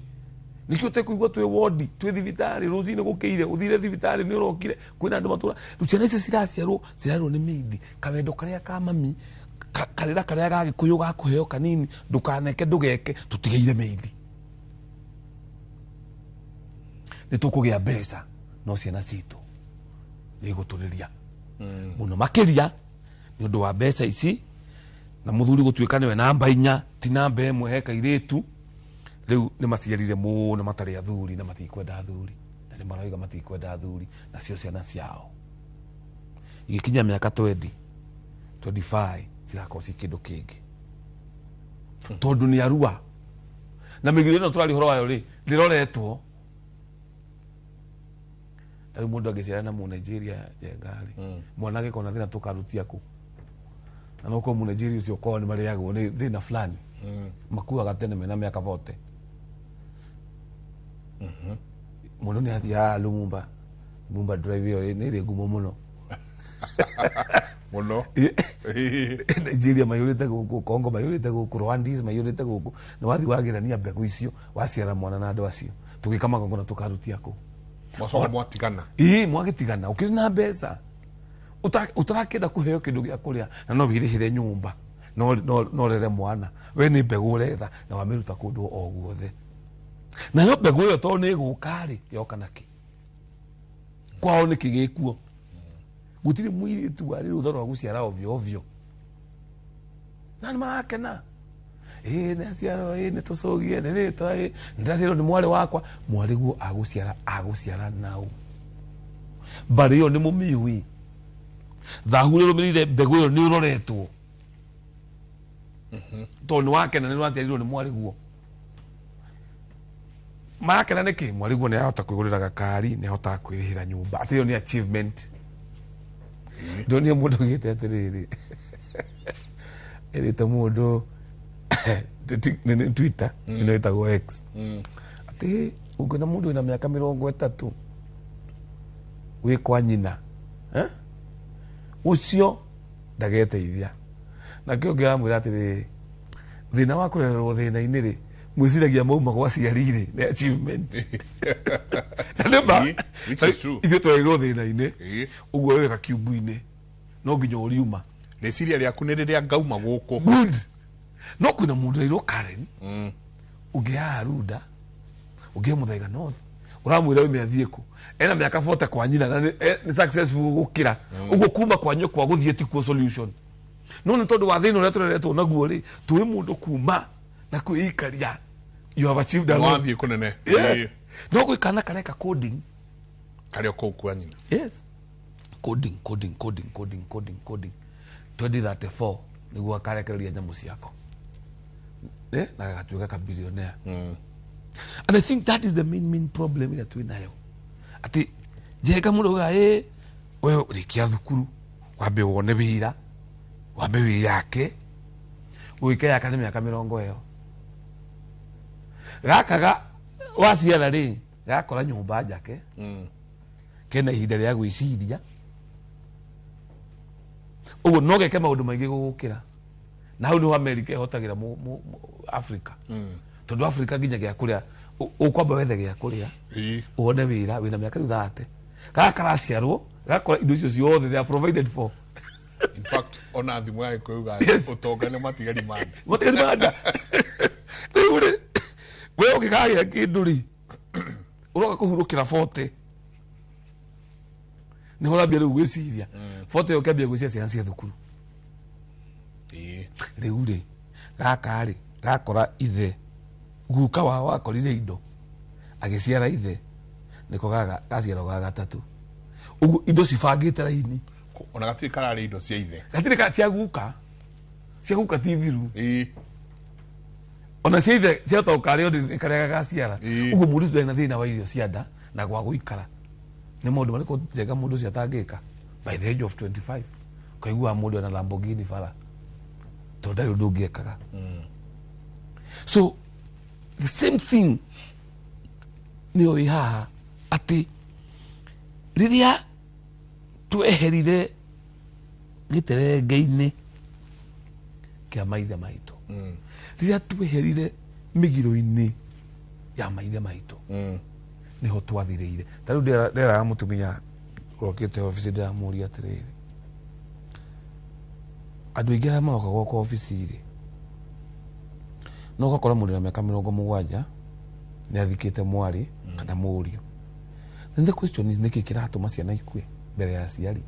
Nĩkĩo ũtekũigua twĩ wodi, twĩ thibitarĩ, rũcinĩ gũkĩire, ũthire thibitarĩ nĩ ũrokire, kwĩna andũ matũra. Rĩu ciana ici ciraciarwo, cirarerwo nĩ maid. Kawendo karĩa ka mami, karĩra karĩa ga Gĩkũyũ ga kũheo kanini, ndũkaneke ndũgeke, tũtigĩire maid. Nĩ tũkũgĩa mbeca, no ciana citũ nĩ igũtũrĩria. Mũno makĩria nĩ ũndũ wa mbeca ici, na mũthuri gũtuĩka nĩwe namba 4, ti namba 1 he kairĩtu. Rĩu nĩ maciarire mũno matarĩ athuri na matikwenda athuri, na nĩ maroiga matikwenda athuri, nacio ciana ciao igĩkinya mĩaka 20, 25 cirakorwo ci kĩndũ kĩngĩ, tondũ nĩ arua. Na mĩgiro ĩno tũraria ũhoro wayo rĩ, ndĩroretwo. Ta rĩu mũndũ angĩciara na Mũnigeria Njenga rĩ, mwana angĩkorwo na thĩna tũkarutia kũ? Na no korwo Mũnigeria ũcio kwao nĩ marĩagwo nĩ thĩna fulani, makuaga tene mena mĩaka 40. Mũndũ nĩ athiaga Lumumba, Lumumba Drive ĩyo nĩ ĩrĩ ngumo mũno. Mũno. Nigeria mayũrĩte gũkũ, Congo mayũrĩte gũkũ, Rwandese mayũrĩte gũkũ. Na wathiĩ wagĩrania mbegũ icio, waciara mwana na andũ acio. Tũgĩka magongona tũkarutia kũ? Mwacoka mwatigana. Ĩĩ, mwagĩtigana, ũkĩrĩ na mbeca. Ũtarakĩenda kũheo kĩndũ gĩa kũrĩa, na no wĩrĩhĩre nyũmba, no rere mwana. We nĩ mbegũ ũretha, na wamĩruta kũndũ o guothe. Nayo mbegũ ĩyo tondũ nĩ ĩgũka rĩ, yoka nakĩ? Kwao nĩkĩ gĩkuo? Gũtirĩ mũirĩtu warĩ rũtha rwa gũciara ovyo ovyo. Na nĩ marakena. Ĩĩ, nĩ aciarwo, ĩĩ, nĩ tũcũgie, nĩ rĩtwa, ĩĩ, nĩ ndĩraciarwo nĩ mwarĩ wakwa. Mwarĩ guo agũciara, agũciara nau. Mbarĩ ĩyo nĩ mũmĩũĩ. Thahu ũrĩa ũrũmĩrĩire mbegũ ĩyo nĩ ũroretwo. Tondũ nĩ wakena nĩ ũraciarirwo nĩ mwarĩ guo. Marakena nĩkĩ? Mwarĩ guo nĩ ahota kwĩgũrĩra gakari, nĩ ahotaga kwĩrĩhĩra nyũmba. Atĩ ĩyo nĩ achievement. Ndonire mũndũ augĩte atĩrĩrĩ, ĩrĩte mũndũ nĩ Twitter, ĩno ĩtagwo X. Atĩ ũngĩona mũndũ wĩna mĩaka 30 wĩ kwa nyina, Ũcio ndageteithia. Nake ũngĩ aramwĩra atĩrĩrĩ, thĩna wa kũrererwo thĩna-inĩ rĩ, mwĩciragia mauma gwa aciari rĩ, nĩ achievement. Na nĩ ma, Which is true. ithuĩ twereirwo thĩna-inĩ, Ĩĩ. ũguo wĩ gakiumbu-inĩ, no nginya ũriuma. Rĩciria rĩaku nĩ rĩrĩa ngauma gũkũ. Good. No kwĩna mũndũ ũrerirwo Karen, ũngĩ haha Runda, ũngĩ Muthaiga North, ũramwĩra oime athiĩ kũ? Ena mĩaka 40 kwa nyina na nĩ successful gũkĩra. Ũguo kuma kwa nyũkwa gũthiĩ ti kuo solution. No nĩ tondũ wa thĩna ũrĩa tũreretwo naguo rĩ, tũĩ mũndũ kuma na kwĩikaria. You have achieved a lot. Wathiĩ kũnene. Yeah. Ĩĩ. No gwĩ kana kareka coding. Karĩa kũu kwa nyina. Yes. Coding, coding, coding, coding, coding, coding. 2034 nĩguo akarekereria nyamũ ciako. Na gagatuĩka ka billionaire. And I think that is the main problem ĩrĩa twĩ nayo, atĩ njenga mũndũ ugaga ĩ we rĩkia thukuru wambe wone wĩra, wambe wĩyake, ũgĩkeyaka nĩ mĩaka 20 ĩyo. Gaka ga waciara rĩ gakora nyũmba njake, kena ihinda rĩa gwĩciria, ũguo no geke maũndũ maingĩ gũgũkĩra. Na hau nĩho America ĩhotagĩra Africa, tondũ Africa nginya gĩa kũrĩa ũkwamba wethe gĩa kũrĩa, wone wĩra wĩna mĩaka rĩu 30, gaka karaciarwo gakora indo icio ciothe they are provided for. In fact, ona thimũ ya Gĩkũyũ yugaga ũtonga nĩ matigari ma nda. Matigari ma nda. Rĩu rĩ, we ũngĩkagĩa kĩndũ rĩ, ũroka kũhurũkĩra 40, nĩho ũrambia rĩu gwĩciria 40 ĩyo, ũkĩambia gwĩciria ciana cia thukuru. Rĩu rĩ, gaka rĩ gakora ithe guka wao akorire indo agĩciara ithe, nĩko gaciarwo ga gatatũ, ũguo indo cibangĩte raini. Ona gatirĩ kararĩa indo cia ithe. Gatirĩ ka cia guka, cia guka ti thiru. Ona cia ithe ciahota gũkarĩo nĩ karĩa gagaciara. Ũguo mũndũ ũcio ndarĩ na thĩna wa irio cia nda na gwa gũikara. Nĩ maũndũ marĩkũ njega mũndũ ũcio atangĩka by the age of 25? Ũkaiguaga mũndũ ena Lamborghini bara, tondũ ndarĩ ũndũ ũngĩ ekaga. So the same thing nĩyo ĩ haha, atĩ rĩrĩa tweherire gĩterenge-inĩ kĩa maithe maitũ, rĩrĩa tweherire mĩgiro-inĩ ya maithe maitũ, nĩho twathirĩire. Ta rĩu ndĩreraga mũtumia ũrokĩte obici, ndĩramũria atĩrĩrĩ, andũ aingĩ arĩa maroka gwakwa obici rĩ, no ũgakora mũndũ na mĩaka 70 nĩ athikĩte mwarĩ kana mũriũ. Then the question is, nĩkĩ kĩratũma ciana ikue mbere ya aciari?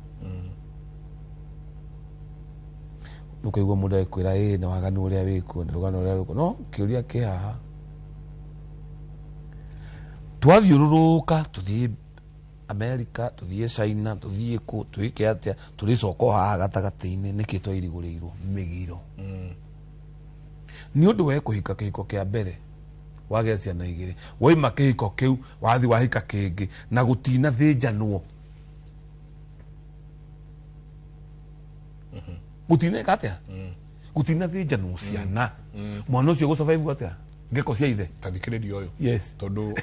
Ũkaigua mũndũ agĩkwĩra ĩ nĩ waganu ũrĩa wĩkuo, nĩ rũgano rũrĩa rwĩkuo. No kĩũria kĩ haha, twathiũrũrũka tũthiĩ America, tũthiĩ China, tũthiĩ kũ, twĩke atĩa, tũrĩcoka o haha gatagatĩ-inĩ. Nĩkĩ twairigũrĩirwo mĩgiro? Nĩ ũndũ we kũhika kĩhiko kĩa mbere wagĩa ciana igĩrĩ, waima kĩhiko kĩu wathi wahika kĩngĩ na gũtina thĩnjanwo, gũtineka atĩa, gũtina thĩnjanwo ciana, mwana ũcio gũsurvive atĩa ngeko cia ithe? Ta thikĩrĩria ũyũ. Yes. Tondũ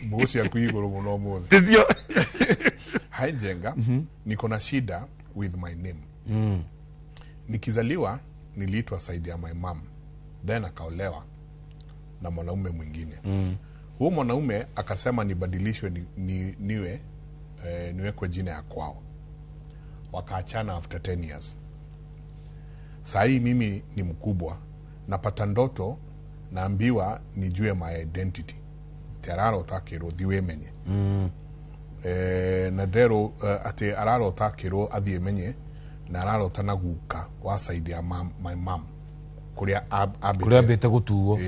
mbũgũ ciaku igũrũ mũno ũmũthĩ. Tithio. Hi Njenga, niko na shida with my name. Nikizaliwa niliitwa side ya my mom, then akaolewa na mwanaume mwingine. Huyo mwanaume akasema nibadilishwe niwekwe jina ya kwao. Wakaachana after 10 years. Saa hii mimi ni mkubwa, napata ndoto naambiwa nijue my identity. Ti ararota akĩrwo thi wĩmenye. Na nderwo atĩ ararota akĩrwo athiĩ menye, na ararota na guka wa side ya mam, my mom kũrĩa kũrĩa ambĩte gũtuo.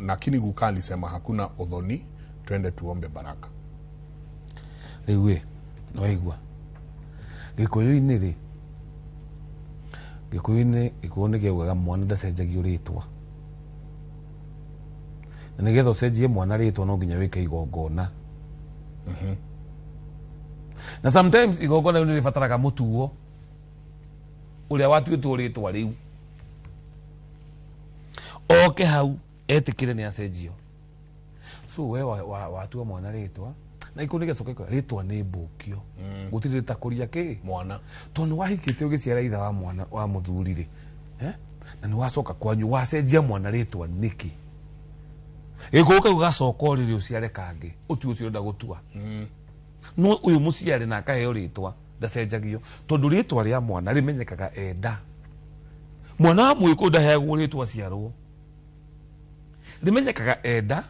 Lakini guka alisema hakuna uthoni, twende tuombe baraka. Rĩu ĩ nĩwaigua Gĩkũyũ-inĩ rĩ, Gĩkũyũ-inĩ, Gĩkũyũ nĩ kĩaugaga mwana ndacenjagio rĩtwa, na nĩgetha ũcenjie mwana rĩtwa no nginya wĩke igongona. Na sometimes igongona rĩu nĩ rĩbataraga mũtuo ũrĩa watuĩtwo rĩtwa rĩu oke hau etĩkĩre nĩ acenjio. So we watua mwana rĩtwa na ikundi gĩcoka gĩkoiga rĩtwa nĩ mbũkio, gũtirĩ rĩtakũria kĩ mwana, tondũ nĩ wahikĩte ũgĩciara ithe wa mwana wa mũthuri rĩ, na nĩ wacoka kwanyu wacenjia mwana rĩtwa nĩkĩ? Gĩkũyũ kau gacoka ũrĩrĩ ũciare kangĩ, ũtue ũcio ũrenda gũtua. No ũyũ mũciare na akaheo rĩtwa ndacenjagio, tondũ rĩtwa rĩa mwana rĩmenyekaga enda. Mwana wa mũgĩkũyũ ndaheagwo rĩtwa aciarwo, rĩmenyekaga enda,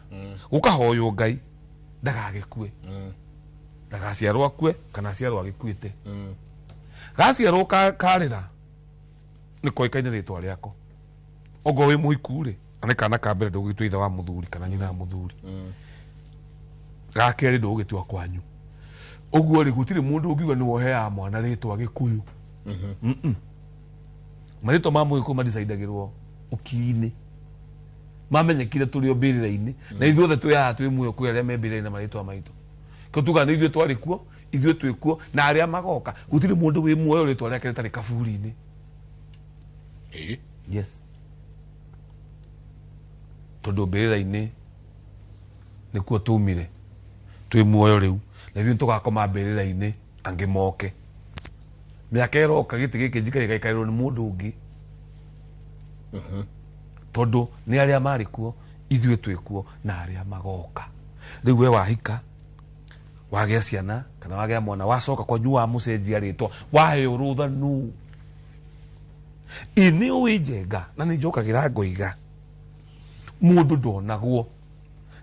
gũkahoywo Ngai ndagagĩkue, ndagaciarwo akue kana aciarwo agĩkuĩte. Gaciarwo karĩra nĩ koĩkaine rĩtwa rĩako. Ongorwo wĩ mũhiku rĩ, na nĩ kana ka mbere ndũgũgĩtua ithe wa mũthuri kana nyina wa mũthuri, ga kerĩ ndũgũgĩtua kwanyu. Ũguo rĩ, gũtirĩ mũndũ ũngiuga nĩwe ũheaga mwana rĩtwa Gĩkũyũ. Marĩtwa ma mũgĩkũyũ mandicaidagĩrwo ũkiri-inĩ. Mamenyekire tũrĩ o mbĩrĩra-inĩ, na ithuothe twĩ haha twĩ muoyo kwĩ arĩa me mbĩrĩra-inĩ na marĩtwa maitũ. Kĩo tugaga nĩ ithuĩ twarĩ kuo, ithuĩ twĩ kuo, na arĩa magoka. Gũtirĩ mũndũ wĩ muoyo rĩtwa rĩake rĩtarĩ kaburi-inĩ. Yes. Tondũ mbĩrĩra-inĩ nĩkuo tumire, twĩ muoyo rĩu, na ithuĩ tũgakoma mbĩrĩra-inĩ angĩ moke. Mĩaka ĩroka gĩtĩ gĩkĩ njikare gĩgaikarĩrwo nĩ mũndũ ũngĩ. Tondũ nĩ arĩa marĩ kuo, ithuĩ twĩ kuo, na arĩa magoka. Rĩu we wahika, wagĩa ciana kana wagĩa mwana, wacoka kwanyu wamũcenjia rĩtwa, waheo rũtha nũ. Ĩ nĩ ũĩ Njenga, na nĩ njokagĩra ngoiga, mũndũ ndonagwo.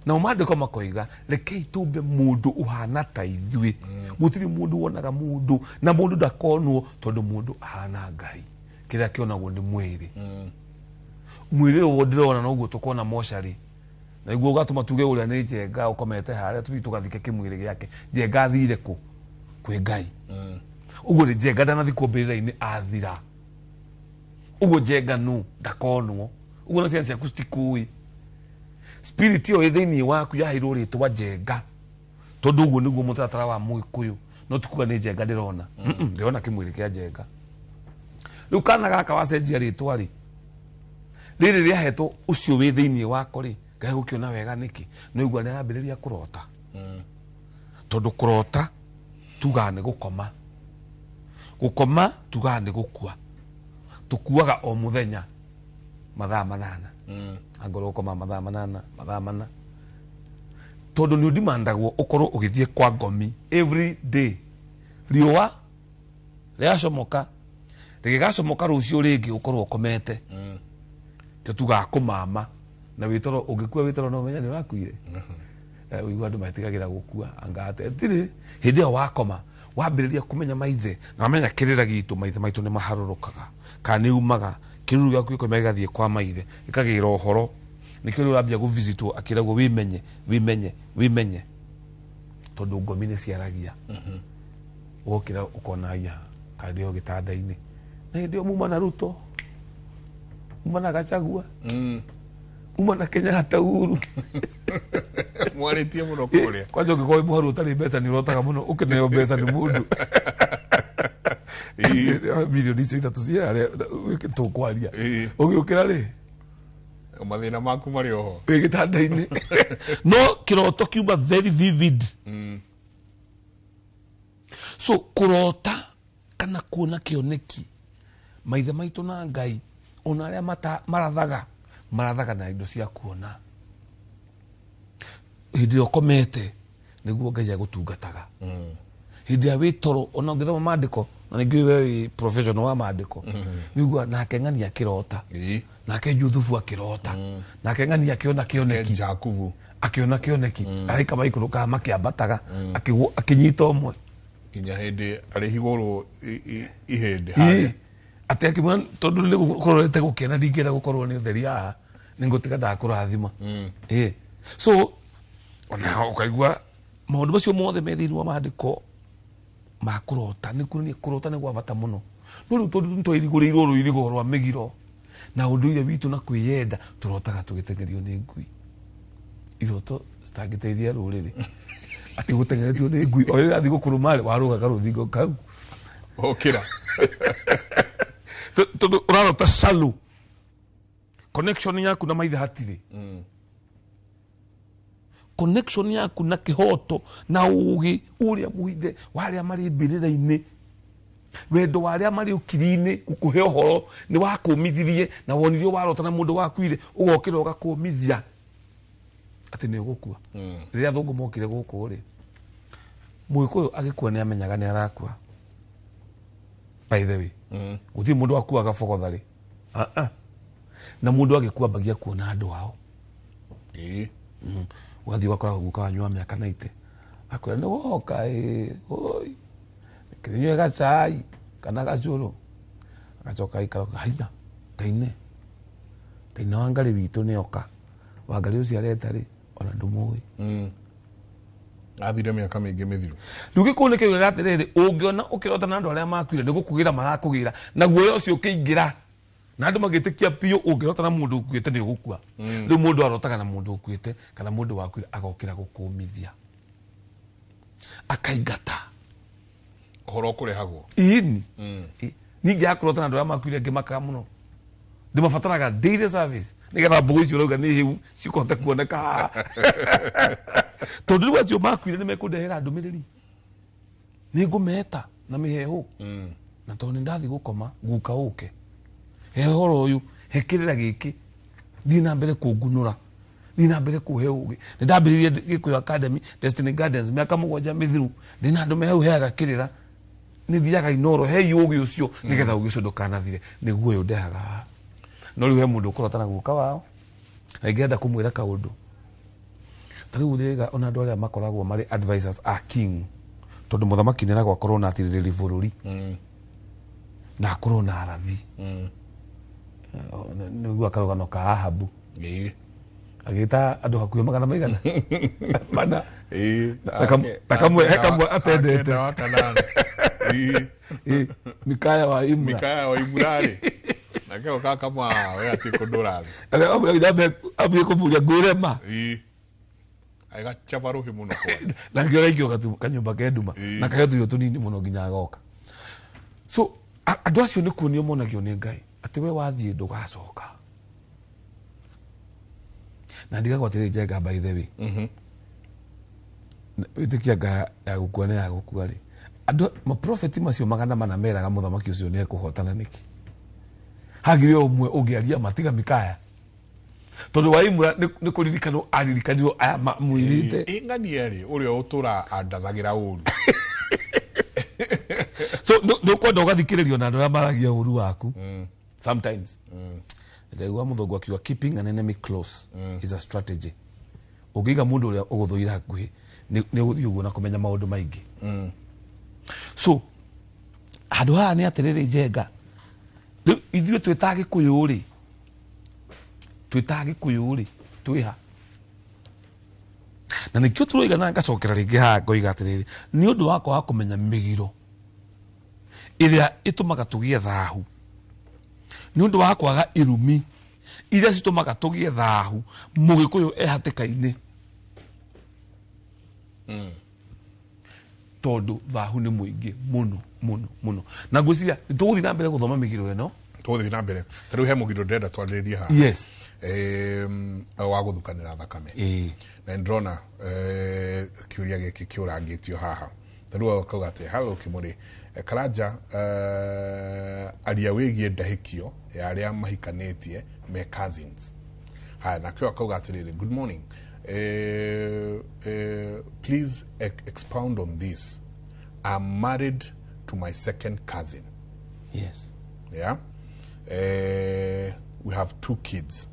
Nao maandĩko makoiga, rekei tũmbe mũndũ ũhana ta ithuĩ. Gũtirĩ mũndũ wonaga mũndũ, na mũndũ ndakonwo tondũ mũndũ ahana Ngai. Kĩrĩa kĩonagwo nĩ mwĩrĩ. Mwĩrĩ ũyũ ndĩrona noguo tũkona mocarĩ. Na nĩguo ũgatũma tuge ũrĩa nĩ Njenga ũkomete harĩa tũthiĩ tũgathike kĩmwĩrĩ gĩake. Njenga athire kũ? Kwĩ Ngai. Ũguo rĩ, Njenga ndanathikwo mbĩrĩra-inĩ athira. Ũguo Njenga nũ ndakonwo. Ũguo na ciana ciaku citikũĩ. Spirit ĩyo ĩ thĩinĩ waku yaheirwo rĩtwa Njenga. Tondũ ũguo nĩguo mũtaratara wa Mũgĩkũyũ. No ti kuga nĩ Njenga ndĩrona. Ndĩrona kĩmwĩrĩ kĩa Njenga. Rĩu kana gaka wacenjia rĩtwa rĩ, rĩrĩ rĩahetwo ũcio wĩ thĩinĩ wako rĩ, Ngai gũkĩona wega nĩkĩ? No igua nĩ arambĩrĩria kũrota. Tondũ kũrota tugaga nĩ gũkoma. Gũkoma tugaga nĩ gũkua. Tũkuaga o mũthenya mathaa 8. Angorwo ũkoma mathaa 8, mathaa 4. Tondũ nĩ ũndimandagwo ũkorwo ũgĩthiĩ kwa ngomi every day. Riũa rĩacomoka, rĩgĩgacomoka rũciũ rĩngĩ ũkorwo ũkomete. Kĩo tugaga kũmama. Na wĩtoro, ũngĩkua wĩtoro no ũmenye nĩ ũrakuire. Ũigua andũ metigagĩra gũkua, anga atĩa. Tirĩ, hĩndĩ ĩyo wakoma, wambĩrĩria kũmenya maithe, na wamenya kĩrĩra gitũ, maithe maitũ nĩ maharũrũkaga. Kana nĩ umaga, kĩruru gĩaku gĩkoima gĩgathiĩ kwa maithe, gĩkagĩra ũhoro. Nĩkĩo rĩu ũrambia gũvisitwo akĩragwo wĩmenye, wĩmenye, wĩmenye. Tondũ ngomi nĩ ciaragia. Wokĩra ũkona aya, kana ndĩ o gĩtanda-inĩ. Na hĩndĩ ĩyo muma na Ruto, muma na Gachagua, muma na Kenyatta Uhuru. Mwarĩtie mũno kũrĩa. Kwanja ũngĩkorwo wĩ mũharu ũtarĩ mbeca nĩ ũrotaga mũno ũkĩneo mbeca nĩ mũndũ. Milioni icio ithatũ cia harĩa tũkwaria. Ũgĩũkĩra rĩ? Mathĩna maku marĩ oho. Wĩ gĩtanda-inĩ. No kĩroto kiuma very vivid. So kũrota kana kuona kĩoneki, maithe maitũ na Ngai, ona arĩa marathaga, marathaga na indo cia kuona. Hĩndĩ ĩrĩa ũkomete, nĩguo Ngai agũtungataga. Hĩndĩ ĩrĩa wĩ toro, ona ũngĩthoma maandĩko, na ningĩ we wĩ professional wa maandĩko, nĩũiguaga nake ng'ani akĩrota, nake Juthubu akĩrota, nake ng'ani akĩona kĩoneki. Jakubu. Akĩona kĩoneki. Araika maikũrũkaga makĩambataga, akĩnyita ũmwe. Nginya hĩndĩ arĩ higũrũ ihĩndĩ harĩa. Atĩ akĩmwĩra, tondũ nĩ gũkorete gũkena, ndingĩenda gũkorwo nĩ ũtheri haha, nĩ ngũtiga ndakũrathima. So, ona ũkaigua maũndũ macio mothe me thĩinĩ wa maandĩko ma kũrota, nĩ kuonania kũrota nĩ gwa bata mũno. No rĩu tondũ nĩ twairigũrĩirwo rũirigo rwa mĩgiro na ũndũire witũ na kwĩyenda, tũrotaga tũgĩteng'erio nĩ ngui. Iroto citangĩteithia rũrĩrĩ. Atĩ gũteng'eretio nĩ ngui, o rĩrĩa ĩrathiĩ gũkũrũma rĩ, warũgaga rũthingo kau. Ũkĩra. Tondũ ũrarota shallow. Connection yaku na maithe hatirĩ. Connection yaku na kĩhoto na ũgĩ ũrĩa mũithe wa arĩa marĩ mbĩrĩra-inĩ, wendo wa arĩa marĩ ũkiri-inĩ gũkũhe ũhoro nĩ wakũmithirie na wonirio warota na mũndũ wakuire ũgokĩra ũgakũmithia atĩ nĩ ũgũkua. Rĩrĩa athũngũ mokire gũkũ rĩ, Mũgĩkũyũ agĩkua nĩ amenyaga nĩ arakua. By the way, gũtirĩ mũndũ wakuaga bogotha rĩ. Na mũndũ agĩkua ambagia kuona andũ ao. Ũgathiĩ ũgakora guka wanyu wa mĩaka 90. Akwĩra nĩ woka, oi. Kĩnyue gacai kana gacũrũ. Agacoka aikara haiya, taine. Taine wa Ngarĩ witũ nĩ oka. Wa Ngarĩ ũcio areta rĩ, ona ndũmũĩ. Athire mĩaka mĩingĩ mĩthiru. Rĩu gĩkũyũ nĩ kĩugaga atĩrĩrĩ, ũngĩona ũkĩrota na andũ arĩa makuire, nĩ gũkũgĩra marakũgĩra. Na guoya ũcio ũkĩingĩra, Na andũ magĩtĩkia biũ ũngĩrota na mũndũ ũkuĩte nĩ ũgũkua. Rĩu mũndũ arotaga na mũndũ ũkuĩte kana mũndũ wakuire agokĩra gũkũmithia, akaingata ũhoro ũkũrehagwo. Ĩni ningĩ akũrota na andũ arĩa makuire ngĩmakaga mũno, ndĩmabataraga daily service nĩgetha mbũgũ icio ũrauga nĩ hĩu cikũhota kuoneka haha, tondũ rĩu acio makuire nĩ mekũndehera ndũmĩrĩri, nĩ ngũmeta na mĩheehũ, na tondũ nĩ ndathiĩ gũkoma guka ũke he ũhoro ũyũ, he kĩrĩra gĩkĩ, thiĩ na mbere kũngunũra, thiĩ na mbere kũhe ũgĩ. Nĩ ndambĩrĩirie Gĩkũyũ Academy Destiny Gardens mĩaka 7 mĩthiru, ndĩna andũ me hau heaga kĩrĩra, nĩ thiaga Inoro hei ũgĩ ũcio nĩgetha ũgĩ ũcio ndũkanathire, nĩguo ũyũ ndehaga haha. No rĩu he mũndũ ũkũrota na guka wao na ingĩenda kũmwĩra kaũndũ ta rĩu rĩga, ona andũ arĩa makoragwo marĩ advisors a king, tondũ mũthamaki nĩ eragwo akorwo na atirĩrĩri bũrũri na akorwo na arathi. Nĩguo akarũgano ka Ahabu agĩta andũ hakuhĩ magana maigana mana na he kamwe atendete. Akenda wa kanana. Mikaya wa Imra. Mikaya wa Imra rĩ, nake oka kama we ati kũndũ ũrathiĩ. Ambie kũmũria ngwĩre ma. Agachapa rũhĩ mũno kwa. Na ngĩora aikio kanyũmba ke nduma. Na kaheo tũirio tũnini mũno nginya agoka. So andũ acio nĩ kuonio monagio nĩ Ngai atĩ we wathiĩ ndũgacoka. Na ndigagwo atĩrĩrĩ Njenga, by the way, wĩtĩkia nga ya gũkua nĩ ya gũkua rĩ, andũ maprofeti macio 400 meraga mũthamaki ũcio nĩ ekũhotana nĩkĩ? Hagĩrĩ o ũmwe ũngĩaria matiga Mikaya, tondũ wa Imra nĩ kũririkanwo aririkanirwo aya mwĩrĩte. Ng'ania rĩ, ũrĩa ũtũra andathagĩra ũru. So nĩ ũkwenda ũgathikĩrĩrio na andũ arĩa maragia ũru waku sometimes. Ndaigua mũthũngũ akiuga keeping an enemy close is a strategy. Ũngĩiga mũndũ ũrĩa ũgũthũire hakuhĩ nĩ ũgũthiĩ ũguo na kũmenya maũndũ maingĩ. So handũ haha nĩ atĩrĩrĩ Njenga, rĩu ithuĩ twĩ ta Gĩkũyũ rĩ, twĩ ta Gĩkũyũ rĩ, twĩ ha? Na nĩkĩo tũroiga na ngacokera rĩngĩ haha ngoiga atĩrĩrĩ, nĩ ũndũ wa kwaga kũmenya mĩgiro ĩrĩa ĩtũmaga tũgĩe thahu, nĩ ũndũ wa kwaga irumi iria citũmaga tũgĩe thahu, mũgĩkũyũ e hatĩka-inĩ. Tondũ thahu nĩ mũingĩ mũno mũno mũno, na ngwĩciria nĩ tũgũthiĩ na mbere gũthoma mĩgiro ĩno. Tũgũthiĩ na mbere. Ta rĩu he mũgiro ndĩrenda twarĩrĩrie haha. Wa gũthukanĩra thakame. Na ndĩrona kĩũria gĩkĩ kĩũrangĩtio haha. Ta rĩu akauga atĩ hello Kĩmũrĩ, Karanja, aria wĩgiĩ ndahĩkio ya arĩa mahikanĩtie me cousins. Haya, nakĩo akauga atĩrĩrĩ, good morning. Please expound on this. I'm married to my second cousin. Yeah. We have 2 kids.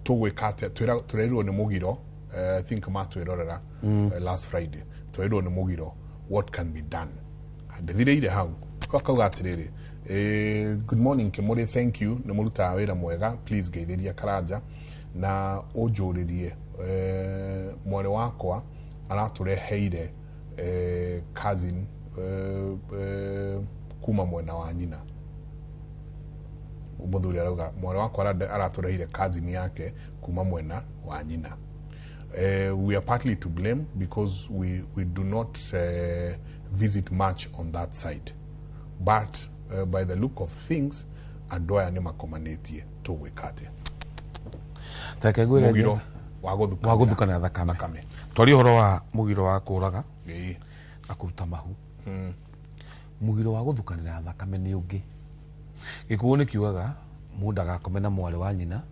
Tũgwĩka atĩa? Tũrerirwo nĩ mũgiro, I think matwĩrorera, last Friday. Tũrerirwo nĩ mũgiro, what can be done? Ndĩthirĩire hau. Akauga atĩrĩrĩ, good morning Kĩmũrĩ, thank you, nĩ mũrutaga wĩra mwega, please ngeithĩria Karanja na ũnjũrĩrie, mwarĩ wakwa aratũreheire, cousin, kuma mwena wa nyina. Mũthuri arauga mwarĩ wakwa aratũreheire cousin yake kuma mwena wa nyina. We are partly to blame because we do not visit much on that side, but by the look of things andũ aya nĩ makomanĩtie, tũgwĩka atĩa? Reke ngwĩre Mũgiro Njenga. wa gũthukanĩra Wa gũthukanĩra thakame. thakame. Twarie ũhoro wa mũgiro wa kũraga na kũruta mahu. Mũgiro wa gũthukanĩra thakame nĩ ũngĩ. Gĩkũyũ nĩ kiugaga mũndũ agakome na mwarĩ wa nyina,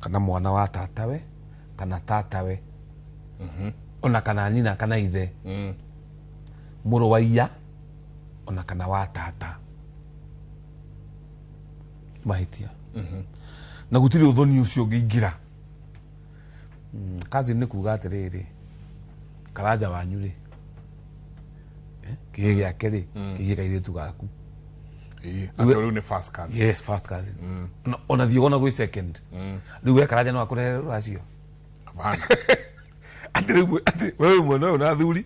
kana mwana wa tatawe, kana tatawe, ona kana nyina kana ithe, mũrũ wa iya, ona kana wa tata. Mahĩtia. Na gũtirĩ ũthoni ũcio ũngĩingĩra. Cousin nĩ kuga atĩrĩrĩ, Karanja wanyu rĩ, kĩhĩ gĩake rĩ, kĩhĩ kairĩtu gaku. Acio rĩu nĩ first cousin. Yes, first cousin. Ona thiĩ ona gwĩ second. Rĩu we Karanja no akũrehere rũracio. Hapana. Atĩ rĩu atĩ we wĩ mwena ũyũ na athuri.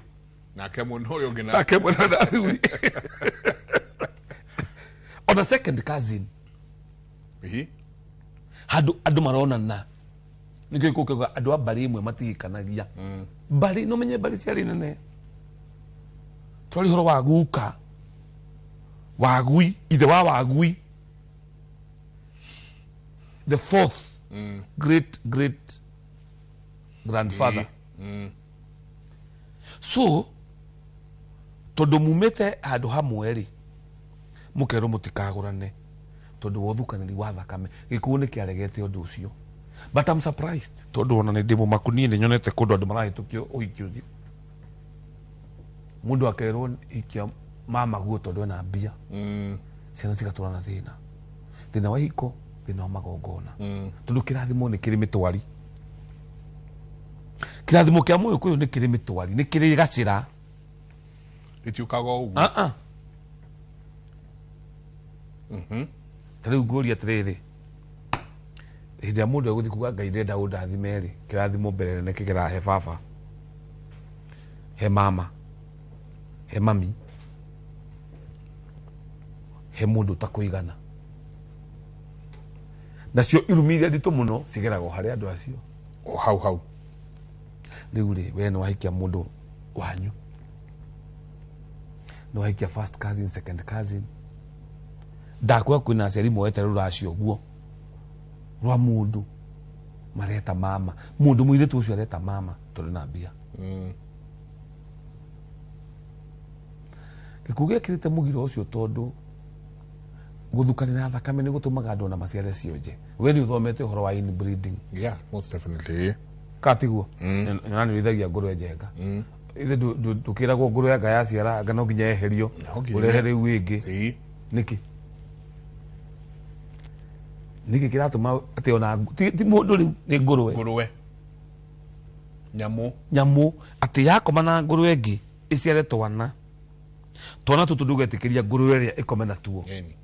Nake mwena ũyũ ũngĩ na Nake mwena na athuri. Ona second cousin. Ĩĩ. Handũ andũ maronana nĩkĩo gũkĩuga andũ a mbarĩ ĩmwe matigikanagia. Mbarĩ no menye mbarĩ ciarĩ nene. Twarĩ ũhoro wa guka wagui, ithe wa wagui, the fourth great great grandfather. So tondũ mumĩte handũ hamwe rĩ, mũkerwo mũtikagũrane tondũ wa ũthukanĩri wa thakame. Gĩkũyũ nĩ kĩaregete ũndũ ũcio, but I'm surprised tondũ ona nĩ ndĩ mũmaku niĩ nĩ nyonete kũndũ andũ marahĩtũkio ũhiki ũcio, mũndũ akerwo hikia mama guo tondũ ena mbia. Ciana cigatũra na thĩna, thĩna wa ihiko, thĩna wa magongona, tondũ kĩrathimo nĩ kĩrĩ mĩtwari. Kĩrathimo kĩa mũgĩkũyũ nĩ kĩrĩ mĩtwari, nĩ kĩrĩ gacĩra. Ĩtiũkaga o ũguo. Ah, ah. Ta rĩu ngũria atĩrĩrĩ, hĩndĩ ĩrĩa mũndũ egũthiĩ kuga Ngai ndĩrenda ũndathime rĩ, kĩrathimo mbere nene kĩgeraga he baba, he mama, he mami, he mũndũ ũtakũigana. Nacio irumi iria nditũ mũno cigeragwo harĩ andũ acio. O hau hau. Rĩu rĩ, we nĩ wahikia mũndũ wanyu, nĩ wahikia first cousin, second cousin. Ndakwĩra kwĩna aciari moete rũracio ũguo rwa mũndũ mareta mama, mũndũ mũirĩtu ũcio areta mama tondũ na mbia. Gĩkuũ gĩekĩrĩte mũgiro ũcio tondũ gũthukanĩra thakame nĩ gũtũmaga andũ ona maciare cionje. We nĩ ũthomete ũhoro wa inbreeding? Yeah, most definitely. Katiguo na nĩ ũrĩithagia ngũrwe njenga. Ithe ndũkĩragwo ngũrwe anga yaciara anga no nginya yeherio? No nginya. Ũrehe rĩu ĩngĩ. Ĩĩ. Nĩkĩ nĩkĩ kĩratũma atĩ ona ti mũndũ rĩu, nĩ ngũrwe? Ngũrwe, nyamũ. Nyamũ atĩ yakoma na ngũrwe ĩngĩ ĩciare twana, twana tũtũ ndũgetĩkĩria ngũrwe ĩrĩa ĩkome natuo. Ĩni.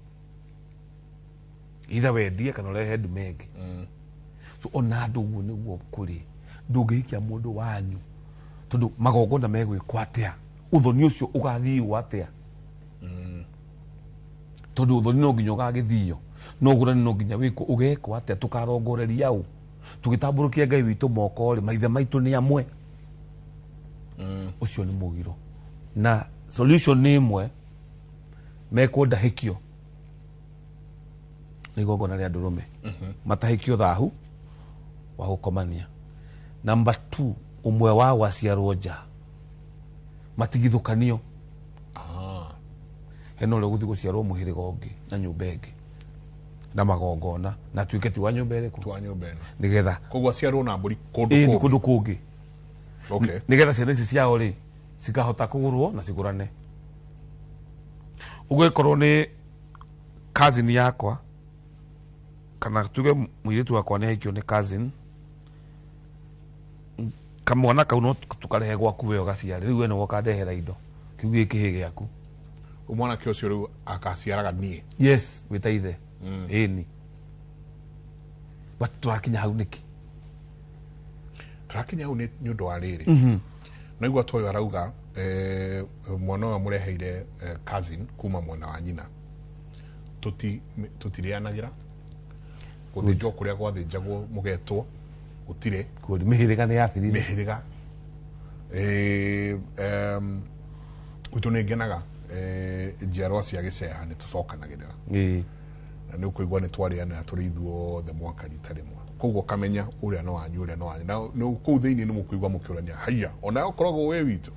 Either wendie kana ũrehe ndume ĩngĩ. So ona andũ ũguo nĩguo kũrĩ, ndũngĩhikia mũndũ wanyu tondũ magongona megwĩkwo atĩa, ũthoni ũcio ũgathiio atĩa? Tondũ ũthoni no nginya ũgagĩthio, no ũgũrani no nginya wĩkwo, ũgekwo atĩa? Tũkarongoreria ũ tũgĩtambũrũkia Ngai witũ moko rĩ? Maithe maitũ nĩ amwe. Ũcio nĩ mũgiro na solution nĩ ĩmwe, mekwo ndahĩkio nĩ igongona rĩa ndũrũme, matahĩkio thahu wa gũkomania. Number two, ũmwe wao aciarwo nja matigithũkanio. Hena ũrĩa ũgũthiĩ gũciarwo mũhĩrĩga ũngĩ na nyũmba ĩngĩ na magongona na atuĩke ti wa nyũmba ĩrĩkũ. Twa nyũmba ĩno. Nĩgetha Koguo aciarwo na mbũri kũndũ ĩĩ nĩ kũngĩ. Kũndũ kũngĩ. Nĩgetha ciana ici ciao rĩ cikahota kũgũrwo na cigũrane. Ũguo ĩkorwo nĩ cousin yakwa, kana tuge mũirĩtu wakwa nĩ ahikio nĩ cousin, kamwana kau no tũkarehe gwaku we ũgaciare. Rĩu we nĩwe ũkandehera indo kĩu gĩ kĩhĩ gĩaku. Mwanake ũcio rĩu akaciaraga niĩ? Yes, wĩta ithe. Ĩni, but tũrakinya hau nĩkĩ? Tũrakinya hau nĩ ũndũ wa rĩrĩ, naigua ta ũyũ arauga mwana ũyũ amũreheire cousin kuma mwena wa nyina. Tũtirĩanagĩra, gũthĩnjwo kũrĩa gwathĩnjagwo mũgetwo gũtirĩ. Good. Mĩhĩrĩga nĩ yathirire. Mĩhĩrĩga. Gwitũ nĩ ngenaga, njiarwa cia gĩceha nĩ tũcokanagĩrĩra. Na nĩ ũkũigua nĩ twarĩanĩra tũrĩ ithuothe mwaka rita rĩmwe, koguo ũkamenya ũrĩa no wanyu, ũrĩa no wanyu. Na nĩ kũu thĩinĩ nĩ mũkũigua mũkĩũrania, haiya, ona ũkoragwo wĩ witũ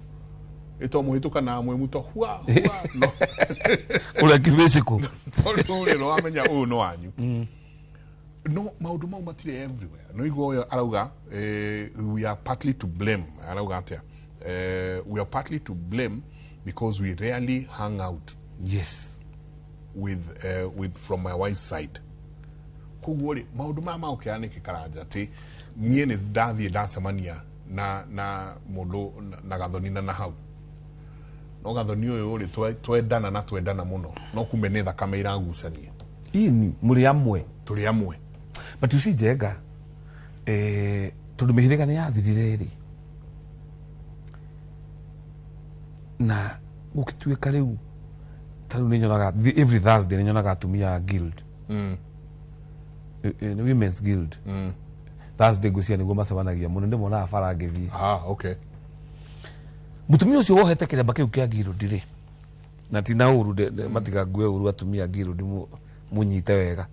ĩto mũhĩtũka na mwĩ muto hua hua no. Ũrĩa kĩbĩcĩkũ. Tondũ rĩ, nĩ wamenya ũyũ no wanyu, no maũndũ mau matirĩ everywhere. No igua ũyũ arauga we are partly to blame. Arauga atĩa? We are partly to blame because we rarely hang out with from my wife's side. Koguo rĩ, maũndũ maya magũkĩra nĩkĩ Karanja? Atĩ niĩ nĩ ndathiĩ ndacemania na mũndũ na gathoni na hau no gathoni ũyũ rĩ, twendana na twendana mũno, no kumbe nĩ thakame iragucania. Ini mũrĩ amwe. Tũrĩ amwe. But you see, Njenga, tondũ mĩhĩrĩga nĩ yathirire rĩ, na gũgĩtuĩka rĩu Ta rĩu nĩnyonaga every Thursday nĩnyonaga atumia a guild, nĩ women's guild. Thursday ngwĩciria nĩguo macemanagia mũno, ndĩmonaga bara ngĩthiĩ. Ah, okay. Mũtumia ũcio wohete kĩremba kĩu kĩa guild rĩ, na ti na ũru, matigangue ũru atumia a guild, mũnyite wega,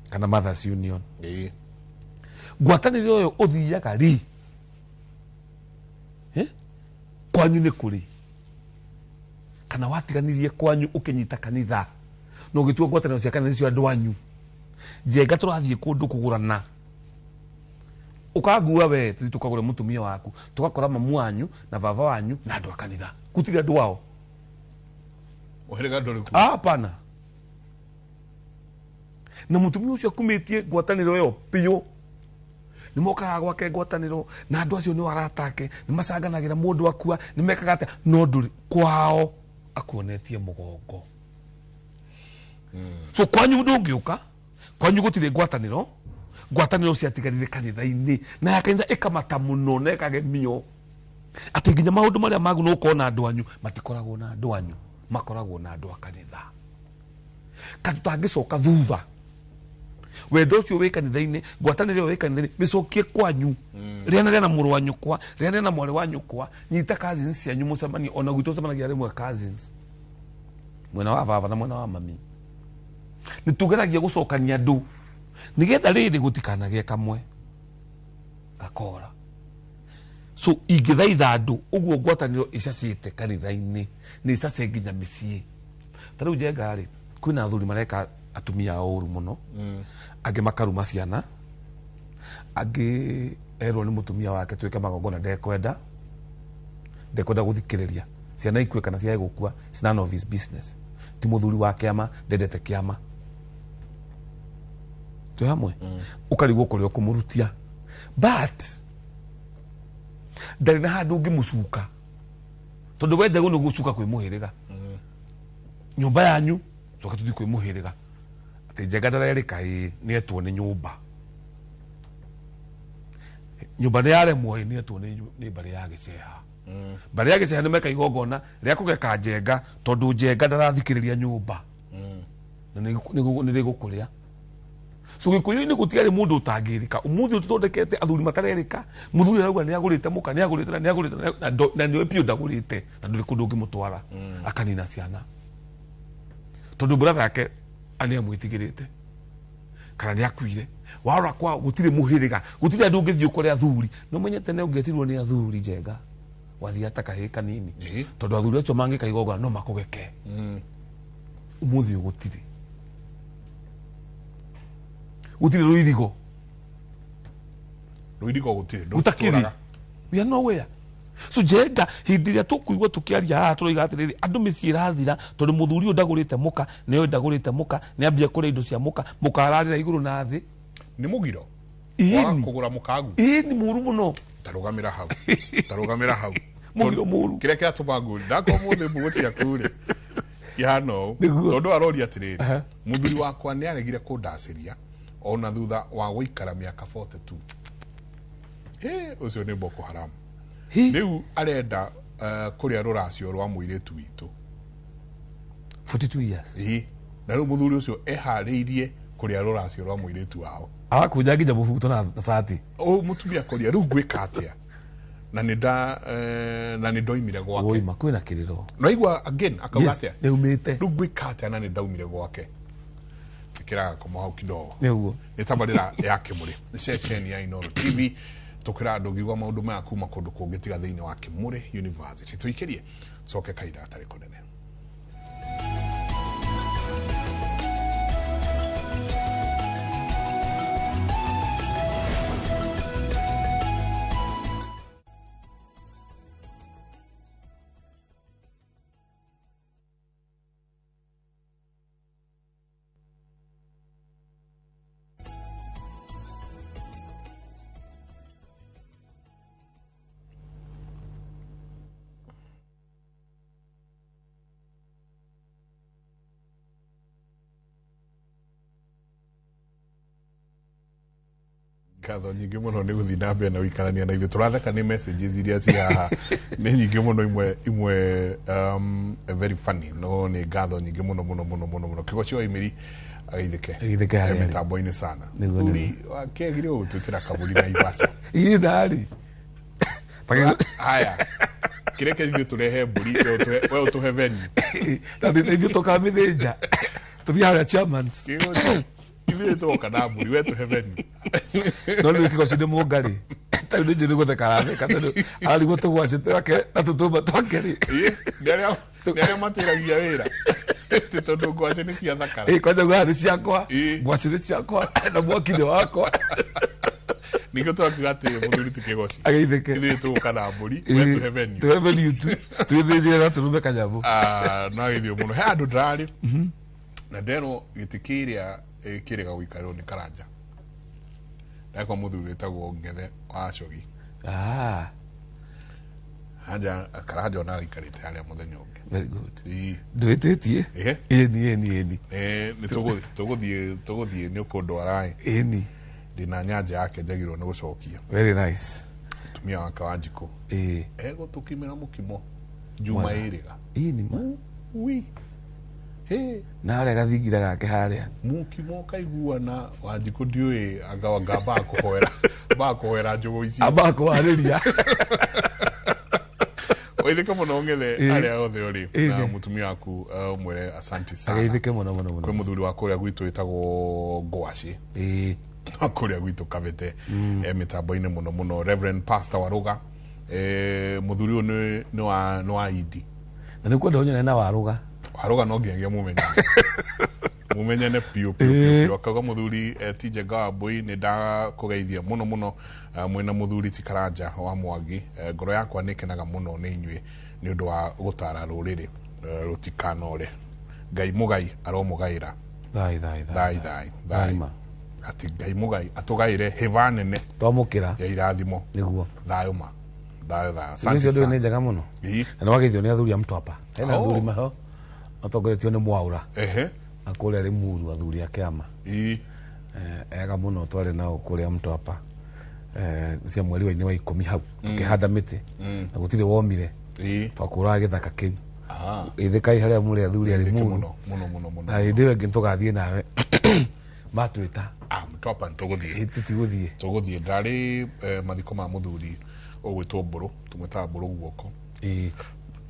kana Mothers Union. Ngwatanĩro ĩyo ũthiaga rĩ? Eh? Kwanyu nĩ kũrĩ kana watiganirie kwanyu ũkĩnyita kanitha na ũgĩtua ngwatanĩro cia kanitha cio andũ anyu? Njenga, tũrathiĩ kũndũ kũgũrana, ũkangua we, tũthiĩ tũkagũre mũtumia waku, tũgakora mamu wanyu na baba wanyu na andũ a kanitha, gũtirĩ andũ ao. Mũhĩrĩga ndũrĩ kuo. Ah, hapana. Na mũtumia ũcio akumĩtie ngwatanĩro ĩyo biũ, nĩ mokaga gwake ngwatanĩro na andũ acio nĩ aratake, nĩ macanganagĩra mũndũ akua, nĩ mekaga atĩa, no ndũrĩ kwao, akuonetie mũgongo. So kwanyu ndũngĩũka, kwanyu gũtirĩ ngwatanĩro. Ngwatanĩro ciatigarire kanitha-inĩ, na ya kanitha ĩkamata mũno na ĩkagemio atĩ nginya maũndũ marĩa magu no ũkorwo na andũ anyu matikoragwo na andũ anyu, makoragwo na andũ a kanitha. Ka tũtangĩcoka thutha, wendo ũcio wĩ kanitha-inĩ, ngwatanĩro ĩyo wĩ kanitha-inĩ, mĩcokie kwanyu. Rĩanĩrĩa na mũrũ wa nyũkwa, rĩanĩrĩa na mwarĩ wa nyũkwa, nyita cousins cianyu mũcemanie. Ona gwitũ ũcemanagia rĩmwe cousins mwena wa baba na mwena wa mami. Nĩ tũgeragia gũcokania andũ nĩgetha rĩrĩ gũtikanagĩe kamwe gakora. So ingĩthaitha andũ ũguo, ngwatanĩro ĩcacĩte kanitha-inĩ nĩ ĩcace nginya mĩciĩ. Ta rĩu Njenga rĩ, kwĩna athuri mareka atumia ao ũru mũno, angĩ makaruma ciana, angĩ erwo nĩ mũtumia wake twĩke magongona ndekwenda gũthikĩrĩria, ciana ikue kana ciage gũkua, it's none of his business. Ti mũthuri wa kĩama, ndendete kĩama. Twĩ hamwe? Ũkarigwo kũrĩa ũkũmũrutia, but ndarĩ na handũ ũngĩmũcuka, tondũ we njagũ nĩ gũcuka kwĩ mũhĩrĩga nyũmba yanyu, coka tũthiĩ kwĩ mũhĩrĩga atĩ Njenga ndarerĩka, ĩĩ nĩ etwo nĩ nyũmba, nyũmba nĩ yaremwo, ĩĩ nĩ etwo nĩ mbarĩ ya gĩceha. Mbarĩ ya gĩceha nĩ meka igongona rĩa kũgeka Njenga, tondũ Njenga ndarathikĩrĩria nyũmba na nĩ rĩgũkũrĩa. So gĩkũyũ-inĩ gũtiarĩ mũndũ ũtangĩrĩka. Ũmũthĩ ũyũ tũthondekete athuri matarerĩka. Mũthuri arauga nĩ agũrĩte mũka, nĩ agũrĩte na nĩ agũrĩte na nĩoĩ biũ ndagũrĩte, na ndũrĩ kũndũ ũngĩmũtwara, akanina ciana tondũ brother yake nĩ amwĩtigĩrĩte kana nĩ akuire. Warora kwao gũtirĩ mũhĩrĩga, gũtirĩ andũ ũngĩthiĩ ũkore athuri. No menye tene ũngĩetirwo nĩ athuri, Njenga, wathiaga ta kahĩĩ kanini, tondũ athuri acio mangĩka igongona no makũgeke. Ũmũthĩ ũyũ gũtirĩ rũirigo. Rũirigo gũtirĩ. Gũtakĩrĩ. Ndũtũraga. We are nowhere. So Njenga, hĩndĩ ĩrĩa tũkũigua tũkĩaria haha tũroiga atĩrĩrĩ, andũ mĩciĩ ĩrathira tondũ mũthuri ũyũ ndagũrĩte mũka, nĩoĩ ndagũrĩte mũka, nĩ ambia kũrĩa indo cia mũka, mũka ararĩra igũrũ na thĩ. Nĩ mũgiro Ĩni. waga kũgũra mũkagu. Ĩĩ, nĩ mũru mũno. Tarũgamĩra hau, tarũgamĩra hau. Mũgiro mũru. Kĩrĩa kĩratũma ngũri ndakorwo mũthĩ mbugo ciaku rĩ ihana ũũ, Nĩguo. tondũ aroria atĩrĩrĩ, mũthuri wakwa nĩ aregire kũndacĩria ona thutha wa gũikara mĩaka 42. Hĩ, ũcio nĩ Boko Haram. Hi. Rĩu arenda kũrĩa rũracio rwa mũirĩtu witũ. 42 years. Ĩĩ. Na rĩu mũthuri ũcio eharĩirie kũrĩa rũracio rwa mũirĩtu wao. Arakũnja nginya mũbuto na cati. Ũ mũtumia kũria rĩu ngwĩka atĩa na nĩ nda na nĩ ndoimire gwake. Woima kwĩna kĩrĩro. Naigua again akauga Yes, atĩa? nĩaumĩte. Rĩu ngwĩka atĩa na nĩ ndaumire gwake? Ĩkĩraga koma hau kidogo. Nĩguo. Nĩ tabarĩra ya Kĩmũrĩ, nĩ ceceni ya Inooro TV. Tũkwĩra andũ ngiuga maũndũ maya kuma kũndũ kũngĩ tiga thĩinĩ wa Kĩmũrĩ University. Tũikĩrie coke kahinda gatarĩ kũnene. Ngatho nyingĩ mũno nĩ gũthiĩ na mbere na gũikarania na ithuĩ. Tũratheka nĩ messages iria ci haha nĩ nyingĩ mũno, imwe imwe very funny, no nĩ ngatho nyingĩ mũno mũno mũno mũno mũno. Kĩgoci wa Imĩri ageithĩke. Ageithĩke harĩa arĩ. Mĩtambo-inĩ sana. Nĩguo, Thuri wakĩagire gũtwĩkĩra kaburi na ibaca. Itharĩ. Haya, kĩreke ithuĩ tũrehe mbũri, we ũtũhe venue. Ithuĩ tũkamĩthĩnja tũthiĩ harĩa chairmans. Kĩgoci, ithuĩ tũgoka na mbũri, we tũhe venue. No rĩu kĩgoci nĩ mũngarĩ tarĩu nĩ njũĩ nĩ gũtheka aratheka tondũ ararigwo tũgwacĩ twake na tũtũmba twake rĩ. Ĩ, nĩ arĩa matĩragia wĩra. Ti tondũ ngwacĩ nĩ ciathakara. Ĩ, kwanja ugaga nĩ ciakwa. Ĩ. Ngwacĩ nĩ ciakwa na mwaki nĩ wakwa. Ningĩ twakiuga atĩ mũthuri ti Kĩgoci. Ageithĩke. Ithuĩ tũgũka na mbũri, we tũhe venue. Tũhe venue tu twĩthĩnjĩre na tũrume kanyamũ. Ah, no agĩthiĩ mũno. He handũ ndĩrarĩ na nderwo gĩtĩ kĩrĩa kĩrĩga gũikarĩrwo nĩ Karanja. Ndakwa mũthuri wĩtagwo Ngethe wa Cogi. Ah, Anja Karanja ona araikarĩte harĩa mũthenya ũngĩ. Very good. Ĩ. Ndwĩtĩtie. Ĩhe. Ĩni, ĩni, ĩni. Nĩ tũgũthiĩ nĩ ũkũndwara ĩ. Ĩni. Ndĩna nyanja yake njagĩrĩirwo nĩ gũcokia. Very nice. Mũtumia wake wa Njikũ. Ĩ. Egũtũkimĩra mũkimo Juma ĩrĩga. Ĩni ma. Ui. Hĩ. Na harĩa gathingira gake harĩa. Mũkimo ũkaiguana Wanjikũ ndiũĩ anga ambaga kũhoera, ambaga kũhoera njũgũ icio. Ambaga kũharĩria. Waithĩka mũno Ng'ethe Ĩ. harĩa hothe ũrĩ. Ĩ. Na mũtumia waku ũmwĩre asanti sana. Ageithĩke mũno mũno mũno. Kwĩ mũthuri wa kũrĩa gwitũ wĩtagwo Ngwacĩ. Ĩ. Kũrĩa gwitũ Kabete mĩtambo-inĩ mũno mũno. Reverend Pastor Waruga, mũthuri ũyũ nĩ wa Indi. Na nĩ kwenda ũnyone na Waruga. Waruga no nginyagia mũmenyane. Mũmenyane piũ piũ piũ piũ. Akauga mũthuri ti Njenga wa Mbũi, nĩ ndakũgeithia mũno mũno, mwĩna mũthuri ti Karanja wa Mwangi. Ngoro yakwa nĩ ĩkenaga mũno nĩ inyuĩ nĩ ũndũ wa gũtara rũrĩrĩ rũtikanore. Ngai mũgai aromũgaĩra. Thai thai. Thai thai thai. Thai ma. Ati Ngai mũgai atũgaĩre hĩba nene Twamũkĩra. ya irathimo. Nĩguo. Thayũ ma. Thayũ thayũ. Icio Asante ndũĩ nĩ sana. njega mũno. Ĩ. Na nĩ wageithio nĩ athuri a Mtwapa. Hena Oh. athuri maho matongoretio nĩ Mwaũra. Ehe. Na kũrĩa Limuru athuri a kĩama. Ĩ. Ega mũno twarĩ nao kũrĩa Mtwapa. Cia mweri wa-inĩ wa 10 hau tũkĩhanda mĩtĩ na gũtirĩ womire. Ĩ. Twakũraga gĩthaka kĩu. Ah. Ĩthĩkai harĩa mũrĩ athuri a Ĩthĩke Limuru. mũno mũno mũno mũno. Na hĩndĩ ĩyo ĩngĩ tũgathiĩ nawe. Matwĩta. Ah, Mtwapa nĩtũgũthiĩ. Ĩ, tũtigũthiĩ. Tũgũthiĩ. Ndarĩ mathiko ma mũthuri ũgwĩtwo Mbũrũ, tũmwĩtaga Mbũrũ guoko. Ĩ.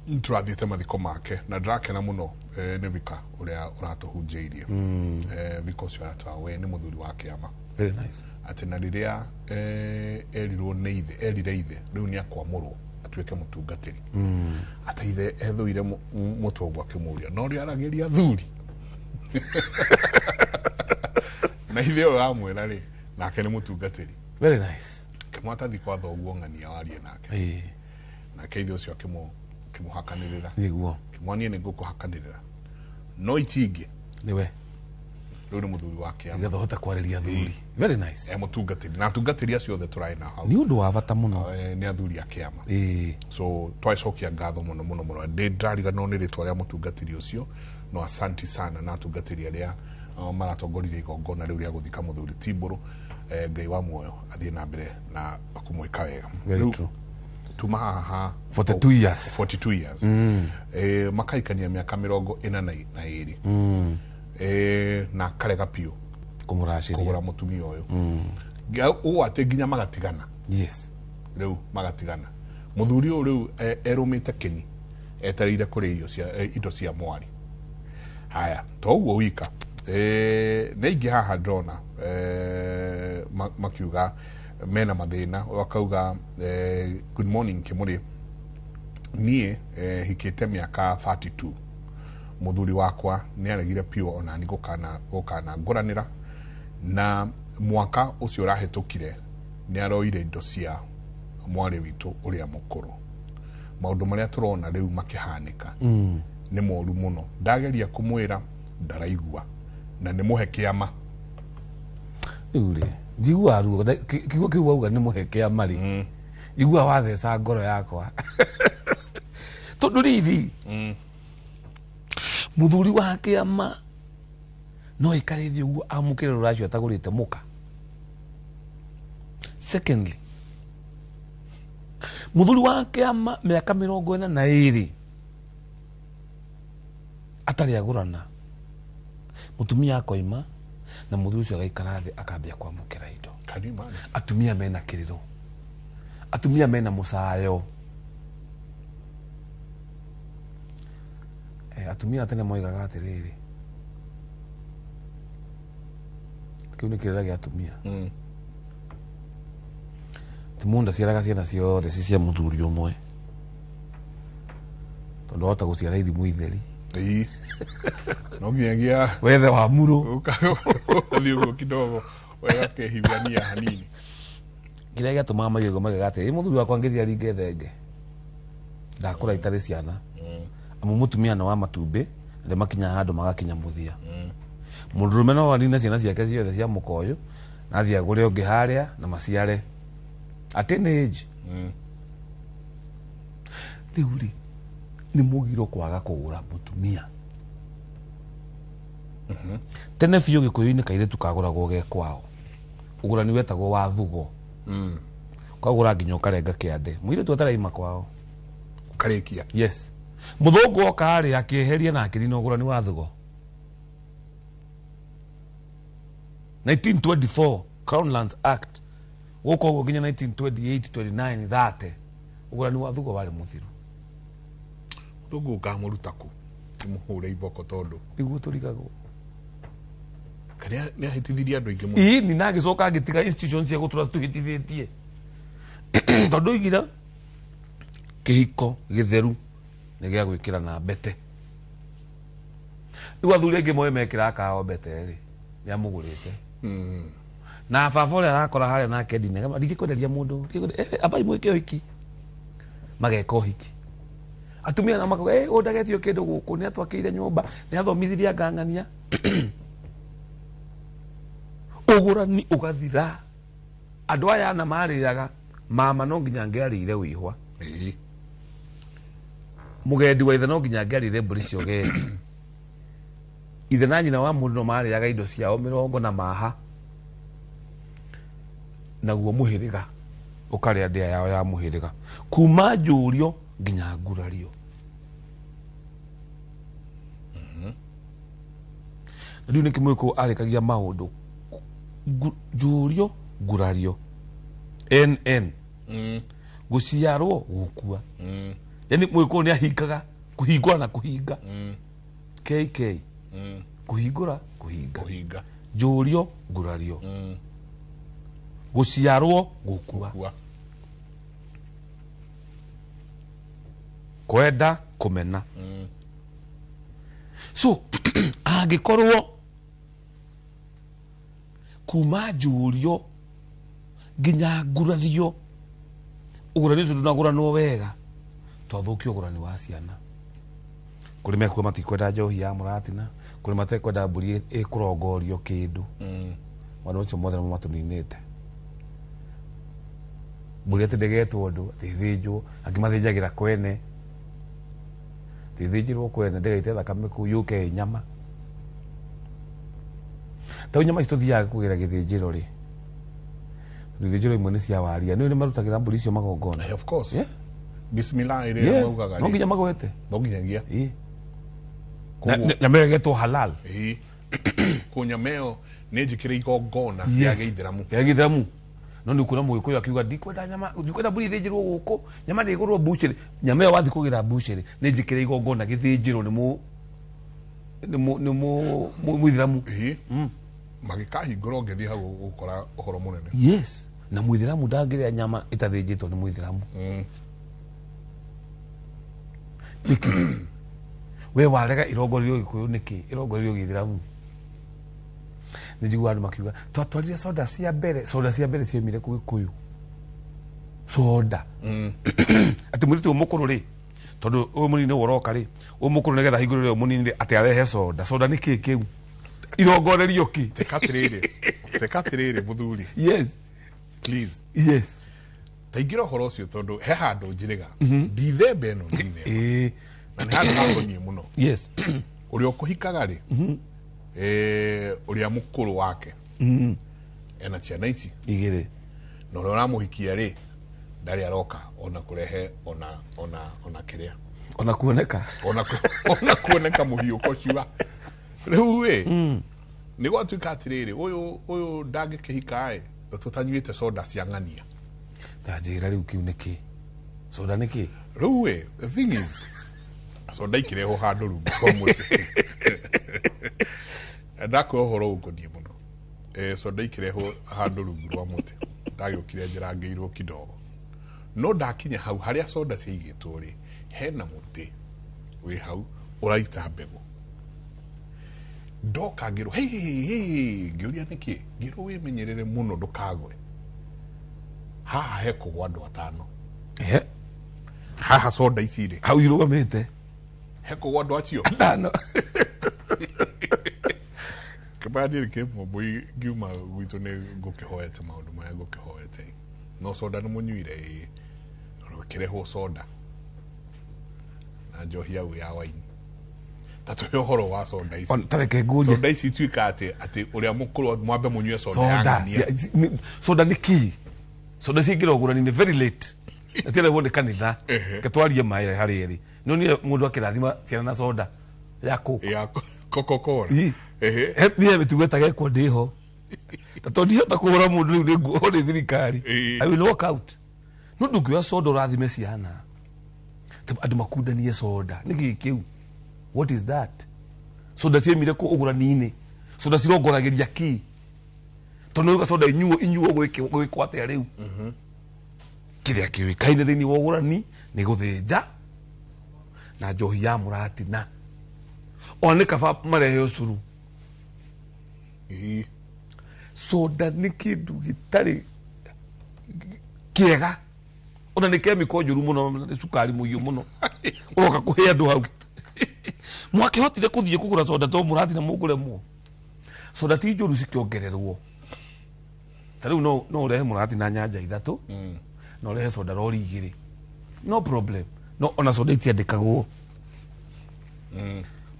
Tũrathiĩte mathiko make na ndĩrakena mũno nĩ Vika ũrĩa ũratũhunjĩirie. Vika ũcio aratwĩra we nĩ mũthuri wa kĩama. Very nice. Atĩ na rĩrĩa erirwo nĩ ithe, erire ithe rĩu nĩ akwamũrwo atuĩke mũtungatĩri. Atĩ ithe ethũire mũtwe ũguo akĩmũria, no ũrĩa aragĩria athuri. Na ithe ũyũ amwĩra rĩ, nake nĩ mũtungatĩri. Very nice. Kĩmwatathi kwa thoguo ng'ania warie nake. Ĩ. Nake ithe ũcio akĩmũhakanĩrĩra. Nĩguo. Kĩmwanie nĩ ngũkũhakanĩrĩra. No itingĩ. Nĩwe. Rĩu nĩ mũthuri wa kĩama. Nĩgetha ũhote kwarĩria athuri. Very nice. Mũtungatĩri. Na atungatĩri acio othe tũrarĩ nao hau. Nĩ ũndũ wa bata mũno. Nĩ athuri a kĩama. Ĩ. So twacokia ngatho mũno mũno mũno. Ndĩ ndariganĩrwo nĩ rĩtwa rĩa mũtungatĩri ũcio. No asanti sana na atungatĩri arĩa maratongoririe igongona rĩu rĩa gũthika mũthuri ti Mbũrũ. Ngai wa muoyo athiĩ na mbere na kũmwĩka wega. Very Rĩu true. tuma haha 42 years. 42 years. Makaikania mĩaka 42. Na akarega biũ Kũmũracĩria. Kũgũra mũtumia ũyũ. Ũũ atĩ nginya magatigana. Yes. Rĩu magatigana. Mũthuri ũyũ rĩu erũmĩte kĩni etereire kũrĩa irio cia indo cia mwarĩ. Haya, to ũguo wika. Nĩ aingĩ haha ndĩrona makiuga mena mathĩna. Ũyũ akauga good morning Kĩmũrĩ, niĩ hikĩte mĩaka 32. Mũthuri wakwa nĩ aregire biũ onani gũkana ngũranĩra, na mwaka ũcio ũrahĩtũkire nĩ aroire indo cia mwarĩ witũ ũrĩa mũkũrũ. Maũndũ marĩa tũrona rĩu makĩhanĩka nĩ moru mũno. Ndageria kũmwĩra ndaraigua na nĩ mũhe kĩama. Rĩu rĩ, njiguaga ruo, kiugo kĩu wauga nĩ mũhe kĩama rĩ, njiguaga watheca ngoro yakwa. Tondũ rĩrĩ, mũthuri wa kĩama no aikare thĩ ũguo amũkĩre rũracio atagũrĩte mũka. Secondly, muthuri wa kĩama mĩaka 42 atarĩ agũrana, mutumia akoima na muthuri ũcio agaikara thĩ akambia kwamũkĩra indo. Can you imagine? Atumia mena kĩrĩro, atumia mena mũcayo. Atumia tene moigaga atĩrĩrĩ, kĩu nĩ kĩrĩra gĩa atumia. Ti mũndũ aciaraga ciana ciothe ci cia mũthuri ũmwe, tondũ ahota gũciara irimũ itheri. Ĩĩ. No nginyagia wethe wa muro ũgathiĩ ũguo kidogo wegakehithania hanini. Kĩrĩa gĩatũmaga maigue maigaga atĩ mũthuri wakwa ngĩthiĩ aringe thenge ndakũra itarĩ ciana, amu mũtumia nĩ wa matumbĩ na makinya handũ magakinya mũthia. Mũndũrũme no anine ciana ciake ciothe cia mũkoyũ na athiĩ agũre ũngĩ harĩa na maciare at any age. Rĩu rĩ, nĩ mũgiro kwaga kũgũra mũtumia. Tene biũ Gĩkũyũ-inĩ kairĩtu kagũragwo ge kwao, ũgũrani wetagwo wa thugo. Ũkagũra nginya ũkarenga kĩande, mũirĩtu ataraima kwao ũkarĩkia. Yes, mũthũngũ oka rĩ akĩeheria na akĩnina ũgũrani wa thugo. 1924 Crown Lands Act gũka ũguo nginya 1928 29 30 ũgũrani wa thugo warĩ mũthiru. Mũthũngũ ũkamũruta kũ timũhũre iboko tondũ nĩguo tũrigagwo kana nĩ ahĩtithirie andũ aingĩ mũno. Ĩĩ, ni na agĩcoka agĩtiga institution cia gũtũra tũhĩtithĩtie, tondũ oigire kĩhiko gĩtheru nĩ gĩa gwĩkĩra na mbete. Rĩu athuri aingĩ moĩ mekĩraga kao mbete rĩ, nĩ amũgũrĩte. Na baba ũrĩa arakora harĩa nake ndine ndingĩkwenderia mũndũ, ambai mwĩke ũhiki, mageka ũhiki. Atumia nao makauga, ũyũ ndagetio kĩndũ gũkũ, nĩ atwakĩire nyũmba, nĩ athomithirie angang'ania. Ũgũrani ũgathira. Andũ aya ana marĩaga, mama no nginya angĩarĩire wĩhwa. Mũgendi wa ithe no nginya angĩarĩire mbũri cia ũgendi. Ithe na nyina wa mũndũ no marĩaga indo ciao mĩrongo na maha. Naguo mũhĩrĩga ũkarĩa ndĩa yao ya mũhĩrĩga kuma njũrio nginya ngurario. Na rĩu nĩkĩ mũgĩkũyũ arĩkagia maũndũ njũrio ngurario nn gũciarwo gũkua. Yani mũgĩkũyũ nĩ ahingaga kũhingũra na kũhinga. KK kũhingũra kũhinga. Kũhinga. Njũrio ngurario. Gũciarwo gũkua. Gũkua. Kwenda kũmena. So angĩkorwo kuma njũrio nginya ngurario ũgũrani ũcio ndũnagũranwo wega, twathũkia ũgũrani wa ciana. Kũrĩ mekuo matikwenda njohi ya mũratina, kũrĩ matekwenda mbũri ĩkũrongorio kĩndũ. Maũndũ macio mothe nĩmo matũninĩte. Mbũri atĩ ndĩgetwo ũndũ, atĩ ĩthĩnjwo, angĩ mathĩnjagĩra kwene. Atĩ ĩthĩnjĩrwo kwene, ndĩgaite thakame kũu yũke ĩ nyama. Ta rĩu nyama ici tũthiaga kũgĩra gĩthĩnjĩro rĩ, gĩthĩnjĩro imwe nĩ cia waria. Nĩ marutagĩra mbũri icio magongona. Of course. Yeah. Bismillah ĩrĩa Yes. maugaga No rĩ. nginya magwete. No nginyagia. Ĩĩ. Koguo- Nyama ĩyo ĩgetwo halal. Ĩĩ. Kũ nyama ĩyo nĩ njĩkĩre igongona rĩa gĩithĩramu. Gĩa gĩithĩramu. No nĩ ũkuona mũgĩkũyũ akiuga ndikwenda nyama, ndikwenda mbũri ĩthĩnjĩrwo gũkũ, nyama nĩ ĩgũrwo bucĩrĩ. Nyama ĩyo wathiĩ kũgĩra bucĩrĩ nĩ njĩkĩre igongona gĩthĩnjĩrwo nĩ mũithĩramu. Ĩĩ. Magĩkahingũra ũngĩthiĩ hau ũgũkora ũhoro mũnene. Yes. Na mũithĩramu ndangĩrĩa nyama ĩtathĩnjĩtwo nĩ mũithĩramu. Nĩkĩ? We warega irongorerio gĩkũyũ nĩkĩ? Irongorerio gĩithĩramu. Nĩ njiguaga andũ makiuga twatwarire soda cia mbere, soda cia mbere ciaumire kũ gĩkũyũ. Soda. Atĩ mũirĩtu ũyũ mũkũrũ rĩ, tondũ ũyũ mũnini nĩwe ũroka rĩ, ũyũ mũkũrũ nĩgetha ahingũrĩre ũyũ mũnini rĩ, atĩ arehe soda. Soda nĩ kĩ kĩu? Irongorerio kĩ? Teka atĩrĩrĩ, teka atĩrĩrĩ mũthuri. Yes. Please. Yes. Taingĩra ũhoro ũcio tondũ he handũ njĩrĩga. Ndithemba ĩno ndithemba. Na nĩ handũ hakoniĩ mũno. Yes. Ũrĩa ũkũhikaga rĩ, ũrĩa mũkũrũ wake. Ena ciana ici. Igĩrĩ. Na ũrĩa ũramũhikia rĩ ndarĩ aroka ona kũrehe ona ona ona kĩrĩa ona kuoneka ona kuoneka mũhiũko cua rĩu ĩ nĩ gwatuĩka atĩrĩrĩ ũyũ ndangĩkĩhika ĩ tũtanyuĩte soda cia ng'ania. Ta njĩra rĩu kĩu nĩkĩ soda nĩkĩ? Rĩu ĩ the thing is soda ikĩrehwo handũ rungu rwa mũtĩ. Ndakwĩra ũhoro ũngoniĩ mũno. Soda ikĩrehwo handũ rungu rwa mũtĩ ndagĩũkire njĩrangĩirwo kidogo no ndakinya hau harĩa soda ciaigĩtwo rĩ hena mũtĩ wĩ hau ũraita mbegũ. Ndoka ngĩrwo hey, hey, hey, ngĩũria nĩkĩ ngĩrwo wĩmenyerere mũno ndũkagwe haha hekũgwa andũ atano. Haha soda ici rĩ hau irũgamĩte hekũgwa andũ acio atano. Kĩbandĩ kĩmũmbũi ngiuma gwitũ nĩ ngũkĩhoete maũndũ marĩa ngũkĩhoete no soda nĩ mũnyuire ĩ kĩrehwo soda na njohi hau ya waini ta tũhe ũhoro wa soda ici. Tareke ngũrie soda ici ituĩka atĩ ũrĩa mũkũrũ mwambe mũnyue soda ya ng'ania. Soda nĩ kĩ? Soda ciaingĩra ũgũrani-inĩ very late na ciarehwo nĩ kanitha. Reke twarie maĩ harĩ erĩ. No niĩ mũndũ akĩrathima ciana na soda ya Coke. Ya Coca-Cola. Niĩ mĩtugo ĩtagekwo ndĩho na tondũ ndihota kũhũra mũndũ rĩu nĩ nĩ thirikari. I will walk out. No ndũngĩoya soda ũrathime ciana andũ makundanie soda nĩkĩ kĩu? What is that? Soda ciaimire kũ ũgũrani-inĩ? Soda cirongoragĩria kĩ? Tondũ nĩ soda inyuo gwĩkwo atĩa rĩu? Kĩrĩa kĩũĩkaine thĩinĩ wa ũgũrani nĩ gũthĩnja na njohi ya mũratina. Ona nĩ kaba marehe ũcũrũ. Soda nĩ kĩndũ gĩtarĩ kĩega ona nĩ kemiko njũru mũno nĩ cukari mũhiũ mũno ũroka kũhe andũ hau. Mwakĩhotire kũthiĩ kũgũra soda to mũratina mũkũremwo. Soda ti njũru cikĩongererwo. Ta rĩu no ũrehe mũratina nyanja ithatũ na ũrehe soda rori igĩrĩ no problem. No ona soda itiandĩkagwo.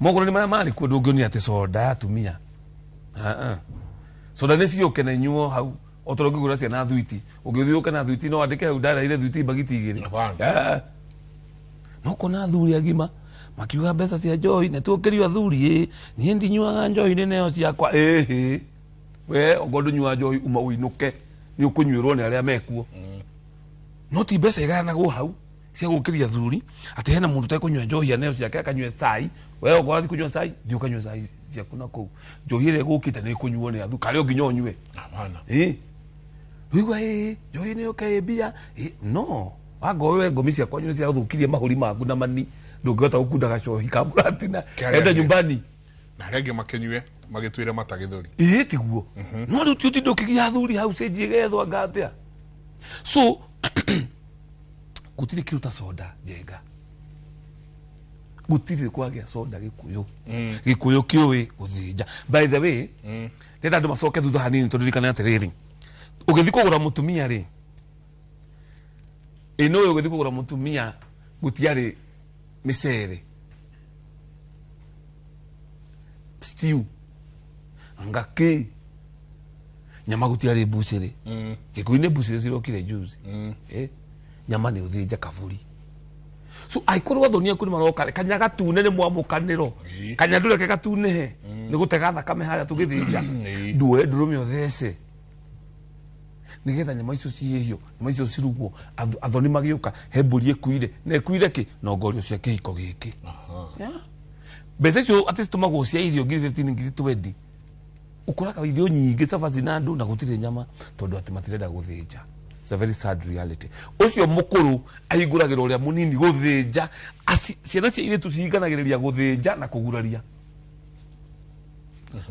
Mogũrani marĩa marĩ kuo ndũngĩonia atĩ soda ya atumia. Soda nĩ ciũke na inyuo hau o tondũ ũngĩgũra ciana thuiti ũngĩthiĩ ũke na thuiti no wandĩke hau ndareire thuiti mbagiti igĩrĩ. No kona athuri agima makiuga mbeca cia njohi na tuũkĩrio athuri ĩ niĩ ndinyuaga njohi nĩ neo ciakwa ĩhĩ we okorwo ndũnyuaga njohi uma ũinũke nĩ ũkũnyuĩrwo nĩ arĩa mekuo. No ti mbeca igayanagwo hau cia gũkĩria athuri atĩ hena mũndũ ũtekũnyua njohi aneo ciake akanyue cai we okorwo ũrathiĩ kũnyua cai thiĩ ũkanyue cai ciaku na kũu njohi ĩrĩa ĩgũkĩte nĩ ĩkũnyuo nĩ athuri karĩ o nginya ũnyue. Hapana. Wĩigua ĩ njohi nĩ yũke ĩ mbia no wangorwo we ngomi cia kwanyu nĩ ciathũkirie mahũri maku na mani ndũngĩhota gũkunda gacohi ka mũratina enda nyumbani na arĩa angĩ makĩnyue magĩtuĩre mata gĩthũri. Ĩĩ tiguo. No rĩu ti ũtinde ũkĩgia athuri hau cenji ĩgethwo anga atĩa. So gũtirĩ kĩndũ ta soda njenga. Gũtirĩ kwagĩa soda Gĩkũyũ. Gĩkũyũ kĩũĩ gũthĩnja. By the way, ndĩrenda andũ macoke thutha hanini tondũ ririkane atĩrĩrĩ ũgĩthiĩ kũgũra mũtumia rĩ ĩ nĩ ũyũ ũgĩthiĩ kũgũra mũtumia gũtiarĩ mĩcere stew anga kĩ nyama gũtiarĩ mbucĩrĩ. Gĩkũyũ-inĩ mbucĩrĩ cirokire juzi. Nyama nĩ ũthĩnja kaburi. So angĩkorwo athoni aku nĩ maroka kanya gatune nĩ mwamũkanĩro kanya ndũreke gatunehe nĩ gũtega thakame harĩa tũgĩthĩnja nduoe ndũrũme ũthece nĩgetha nyama icio cihĩhio nyama icio cirugwo athoni magĩũka he mbũri ĩkuire na ĩkuire kĩ no ngorio cia kĩhiko gĩkĩ. Mbeca icio atĩ citũmagwo cia irio ngiri 15 ngiri 20 ũkoraga irio nyingĩ cabaci na andũ na gũtirĩ nyama tondũ atĩ matirenda gũthĩnja. It's a very sad reality. Ũcio mũkũrũ ahingũragĩra ũrĩa mũnini gũthĩnja. Ciana cia airĩtu cihinganagĩrĩria gũthĩnja na kũguraria.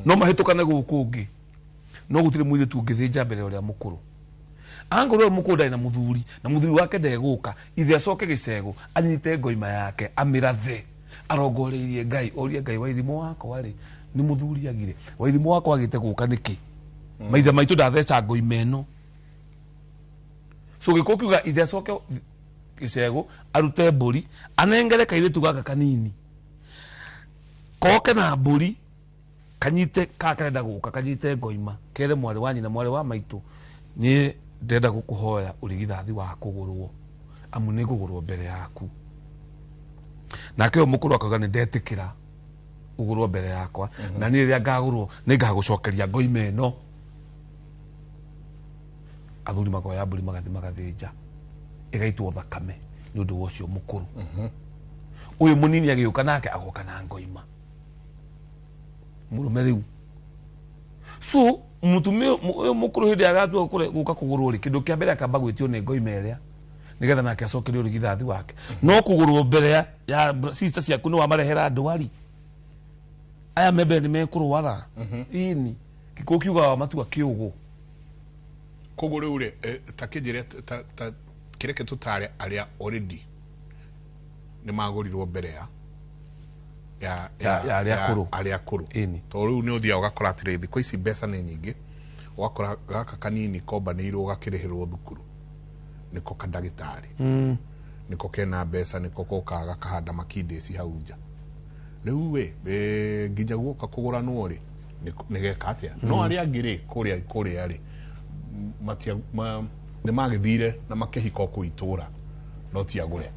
No mahĩtũkane gũkũ ũngĩ no gũtirĩ mũirĩtu ũngĩthĩnja mbere ya ũrĩa mũkũrũ. Angorwo ũyũ mũkũrũ ndarĩ na mũthuri na mũthuri wake ndegũka ithe acoke gĩcego anyite ngoima yake amĩrathe arongoreirie Ngai orie Ngai wairimũ wakwa rĩ nĩ mũthuri agire wairimũ wakwa agĩte gũka nĩkĩ maithe maitũ ndatheca ngoima ĩno. So gĩkũ kiuga ithe acoke gĩcego arute mbũri anengere kairĩtu gaka kanini koke na mbũri kanyite ka karenda gũka kanyite ngoima kere mwarĩ wa nyina mwarĩ wa maitũ niĩ Ndĩrenda gũkũhoya ũrigithathi wa kũgũrwo amu nĩ ngũgũrwo mbere yaku. Nake ũyũ mũkũrũ akauga nĩ ndetĩkĩra ũgũrwo mbere yakwa, na niĩ rĩrĩa ngagũrwo nĩ ngagũcokeria ngoima ĩno. Athuri makoya mbũri magathi magathĩnja, ĩgaitwo thakame nĩ ũndũ wa ũcio mũkũrũ. Ũyũ mũnini agĩũka nake agoka na ngoima mũrũme rĩu. So mũtumia ũyũ mũkũrũ hĩndĩ agatua gũka kũgũrwo rĩ, kĩndũ kĩa mbere akamba gwĩtio nĩ ngoima ĩrĩa nĩgetha nake acokerio ũrigithathi wake. No kũgũrwo mbere ya sister ciaku nĩ wamarehera ndwari, aya me mbere nĩ mekũrwara. Ini gĩkũyũ kiugaga matua kĩũgũ. Koguo rĩu rĩ, ta kĩnjĩre, ta kĩreke tũtare arĩa already nĩ magũrirwo mbere ya Ya arĩa akũrũ. Arĩa akũrũ. Ĩni. Tondũ rĩu nĩ ũthiaga ũgakora atĩrĩ, thikũ ici mbeca nĩ nyingĩ, ũgakora gaka kanini kombanĩirwo gakĩrĩhĩrwo thukuru nĩko kandagĩtarĩ, nĩko kena mbeca, nĩko gokaga gakahanda makindĩci hau nja. Rĩu ĩ nginya guoka kũgũranwo rĩ, nĩ geka atĩa? No arĩa angĩ rĩ, kũrĩa kũrĩa rĩ, matia nĩ magĩthire na makĩhika o kũu itũra, no ti agũre.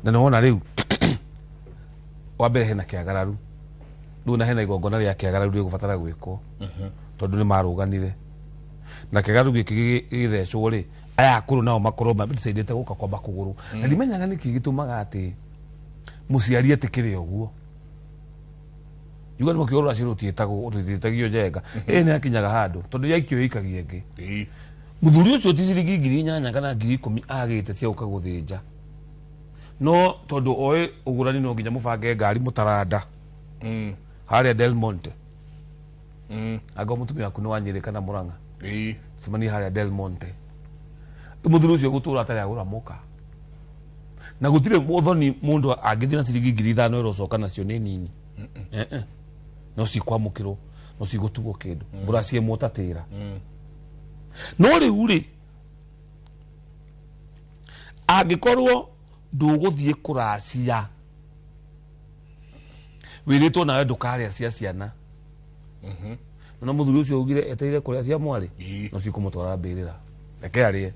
Na nĩ wona rĩu wa mbere hena kĩagararu rĩu, na hena igongona rĩa kĩagararu rĩgũbatara gwĩkwo tondũ nĩ marũganire na kĩagararu gĩkĩ gĩgĩthecwo rĩ, aya akũrũ nao makorwo madecidĩte gũka kwamba kũgũrũ. Na ndimenyaga nĩkĩ gĩtũmaga atĩ mũciari etĩkĩre ũguo. Yuga nĩ mũkĩo rũracio rũtiĩtagwo, rũtiĩtagio njenga ĩ nĩ akinyaga handũ tondũ yaikio ĩikagia ĩngĩ. Mũthuri ũcio ti ciringi 8,000 kana 10,000 agĩte cia gũka gũthĩnja, no tondũ oĩ ũgũrani no nginya mũbange ngari mũtaranda harĩa Del Monte. Angorwo mũtumia waku nĩ wa Nyĩrĩ kana Mũrang'a, cemania harĩa Del Monte. Mũthuri ũcio gũtũra atarĩ agũra mũka, na gũtirĩ ũthoni mũndũ angĩthiĩ na ciringi 5,000 ĩrocoka nacio nĩ nini. Eh, eh. No cikwamũkĩrwo, no cigũtugwo kĩndũ mbura ciĩmũtatĩra. No rĩu rĩ, angĩkorwo ndũgũthiĩ kũracia, wĩrĩtwo nawe ndũkarĩa cia ciana, na mũthuri ũcio augire etereire kũrĩa cia mwarĩ, no cikũmũtwara mbĩrĩra. Reke arĩe.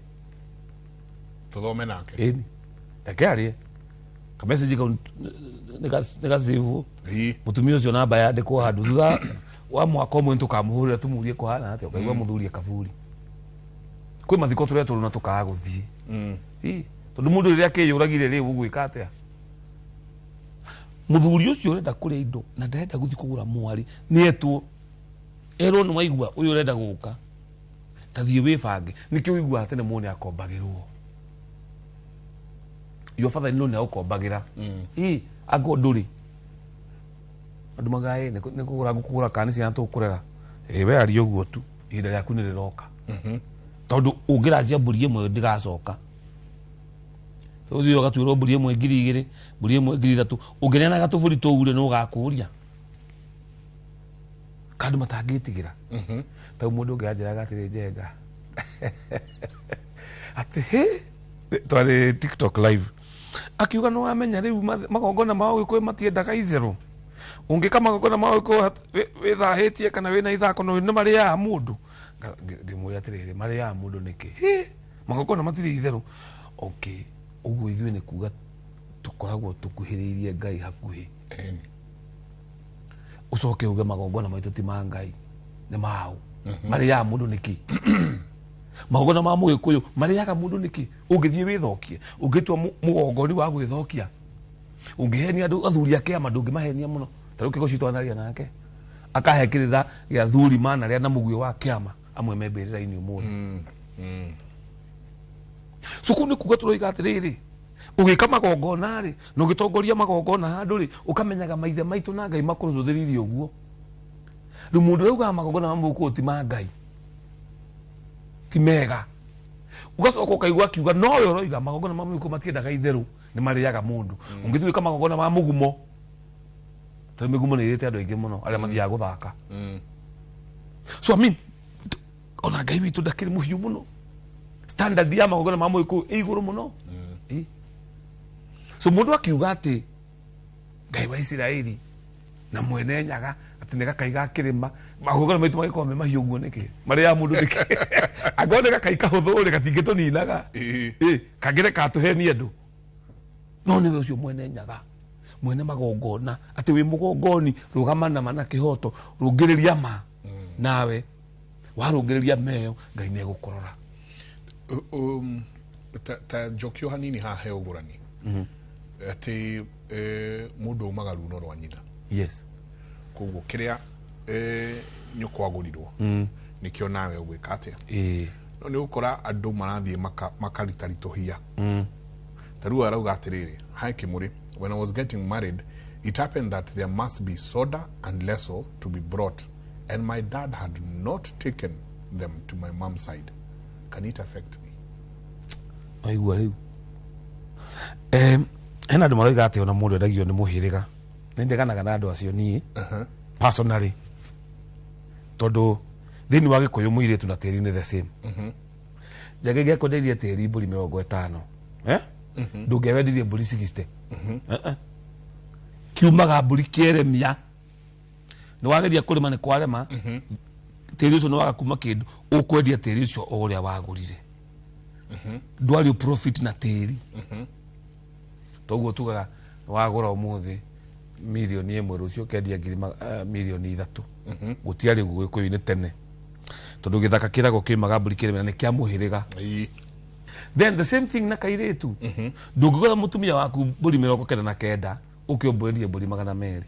Tũthome nake. Ĩni, reke arĩe. Kamessage kau nĩ gacĩbwo. Mũtumia ũcio namba yandĩkwo handũ, thutha wa mwaka ũmwe nĩtũkamũhũrĩra tũmũrie kũhana atĩa. Ũkaigua mũthuri e kaburi. Kwĩ mathiko tũrĩa tũrũ na tũkaga gũthiĩ. Ĩ, tondũ mũndũ rĩrĩa akĩyũragire rĩ, ũgwĩka atĩa? Mũthuri ũcio ũrenda kũrĩa indo na ndarenda gũthiĩ kũgũra mwarĩ nĩ etwo, erwo, nĩ waigua ũyũ ũrenda gũka, ta thiĩ wĩbange. Nĩkĩo ũiguaga tene mũndũ nĩ akombagĩrwo. Your father in law nĩ agũkombagĩra. Ĩ angorwo ndũrĩ andũ magaĩ nĩ kũgũra ngũkũgũra kana nĩ ciana tũkũrera, ĩ we aria ũguo tu, ihinda rĩaku nĩ rĩroka, tondũ ũngĩranjia mbũri ĩmwe ndĩgacoka. Ũthiĩ ũgatuĩrwo mbũri ĩmwe 2,000, mbũri ĩmwe 3,000, ũngĩneana gatũbũri tũu rĩ, nĩ ũgakũria kandũ matangĩtigĩra. Tau mũndũ ũngĩ anjĩraga atĩrĩ, Njenga, atĩ hĩ twarĩ TikTok live, akiuga nĩ wamenya rĩu magongona ma Ũgĩkũyũ matiendaga itherũ. Ũngĩka magongona ma Ũgĩkũyũ wĩthahĩtie kana wĩna ithako, no nĩ marĩaga mũndũ. Ngĩmũria atĩrĩrĩ, marĩaga mũndũ nĩkĩ? Hĩ, magongona matirĩ itherũ. Okay, ũguo ithuĩ nĩ kuga tũkoragwo tũkuhĩrĩirie Ngai hakuhĩ. Ũcoke uge magongona maitũ ti ma Ngai, nĩ mao? Marĩaga mũndũ nĩkĩ? Magongona ma Mũgĩkũyũ marĩaga mũndũ nĩkĩ? Ũngĩthiĩ wĩthokie, ũngĩtua mũgongoni wa gwĩthokia, ũngĩhenia andũ, athuri a kĩama ndũngĩmahenia mũno. Ta rĩu kĩgoci twanaria nake akahe kĩrĩra gĩa athuri manarĩa na mũguĩ wa kĩama, amwe me mbĩrĩra-inĩ ũmũthĩ. So kũu nĩ kuga tũroiga atĩrĩrĩ, ũgĩka magongona rĩ, na ũgĩtongoria magongona handũ rĩ, ũkamenyaga maithe maitũ na Ngai makũrũthĩrĩirie ũguo. Rĩu mũndũ ũrĩa ugaga magongona ma Mũgĩkũyũ ti ma Ngai, ti mega, ũgacoka ũkaigua akiuga nowe ũroiga magongona ma Mũgĩkũyũ matiendaga itherũ, nĩ marĩaga mũndũ. Ũngĩthiĩ gwĩka magongona ma mũgumo, tondũ mĩgumo nĩ ĩrĩte andũ aingĩ mũno arĩa mathiaga gũthaka. So I mean, ona Ngai witũ ndakĩrĩ mũhiũ mũno, standard ya magongona ma Mũgĩkũyũ ĩ igũrũ mũno. Ĩ. So mũndũ akiuga atĩ Ngai wa Isiraeli Na mwene nyaga atĩ nĩ gakai ga kĩrĩma magongona maitũ magĩkorwo me mahiũ ũguo nĩkĩ marĩaga mũndũ nĩkĩ angorwo nĩ gakai kahũthũ rĩ gatingĩtũninaga. Ĩ kangĩre katũhenie andũ no nĩwe ũcio mwene nyaga mwene magongona atĩ wĩ mũgongoni rũgama nama na kĩhoto rũngĩrĩria ma nawe warũngĩrĩria meyo Ngai nĩ egũkũrora. Ta njokio hanini haha he ũgũrani atĩ mũndũ umaga runo rwa nyina. Yes. Koguo kĩrĩa nyũkwa agũrirwo nĩkĩo nawe ũgwĩka atĩa. No nĩ ũgũkora andũ marathiĩ makaritaritũhia. Ta rĩu arauga atĩrĩrĩ, hi Kimuri, when I was getting married it happened that there must be soda and leso to be brought and my dad had not taken them to my mom's side. Can it affect me? Waigua rĩu hena andũ maroiga atĩ ona mũndũ endagio nĩ mũhĩrĩga. Nĩ ndeganaga na andũ acio niĩ personally tondũ thĩinĩ wa Gĩkũyũ mũirĩtu na tĩri nĩ the same. Njage ngĩakwendeirie tĩri mbũri 50 ndũngĩawendirie mbũri 60. Kiumaga mbũri kĩeremia nĩ wageria kũrĩma nĩ kwarema tĩri ũcio nĩ waga kuma kĩndũ ũkwendia tĩri ũcio o ũrĩa wagũrire. Ndwarĩ profit na tĩri. Toguo tugaga wagũra ũmũthĩ mirioni 1 rũciũ ũkendia ngiri mirioni 3. Gũtiarĩ ũguo Gĩkũyũ-inĩ tene tondũ gĩthaka kĩragwo kĩumaga mbũri kĩrĩmĩra nĩ kĩa mũhĩrĩga. Then the same thing na kairĩtu. Ndũngĩgũra mũtumia waku mbũri 99 ũke ũmwenderie mbũri 200.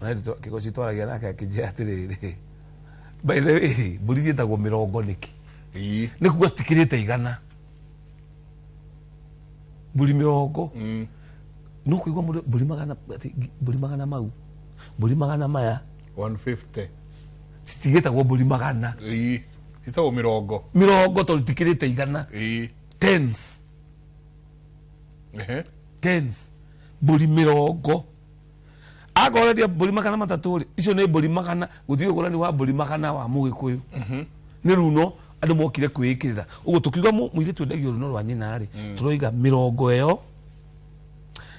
Ona kĩgoci twaragia nake akĩnjĩra atĩrĩrĩ, by the way mbũri ciĩtagwo mĩrongo nĩkĩ? Nĩ kuga citikĩrĩte 100. Mbũri 80 no kũigua mũndũ mbũri magana mbũri magana mau mbũri magana maya 150 citigĩtagwo mbũri magana. Citagwo mĩrongo mĩrongo tondũ itikĩrĩte 100. Tens. Tens mbũri 80 agoreria mbũri 300 rĩ icio nĩ mbũri magana gũtirĩ ũgũrani wa mbũri magana wa Mũgĩkũyũ. Nĩ runo andũ mokire kwĩĩkĩrĩra ũguo tũkiuga mũirĩtu endagio runo rwa nyina rĩ tũroiga 80 ĩyo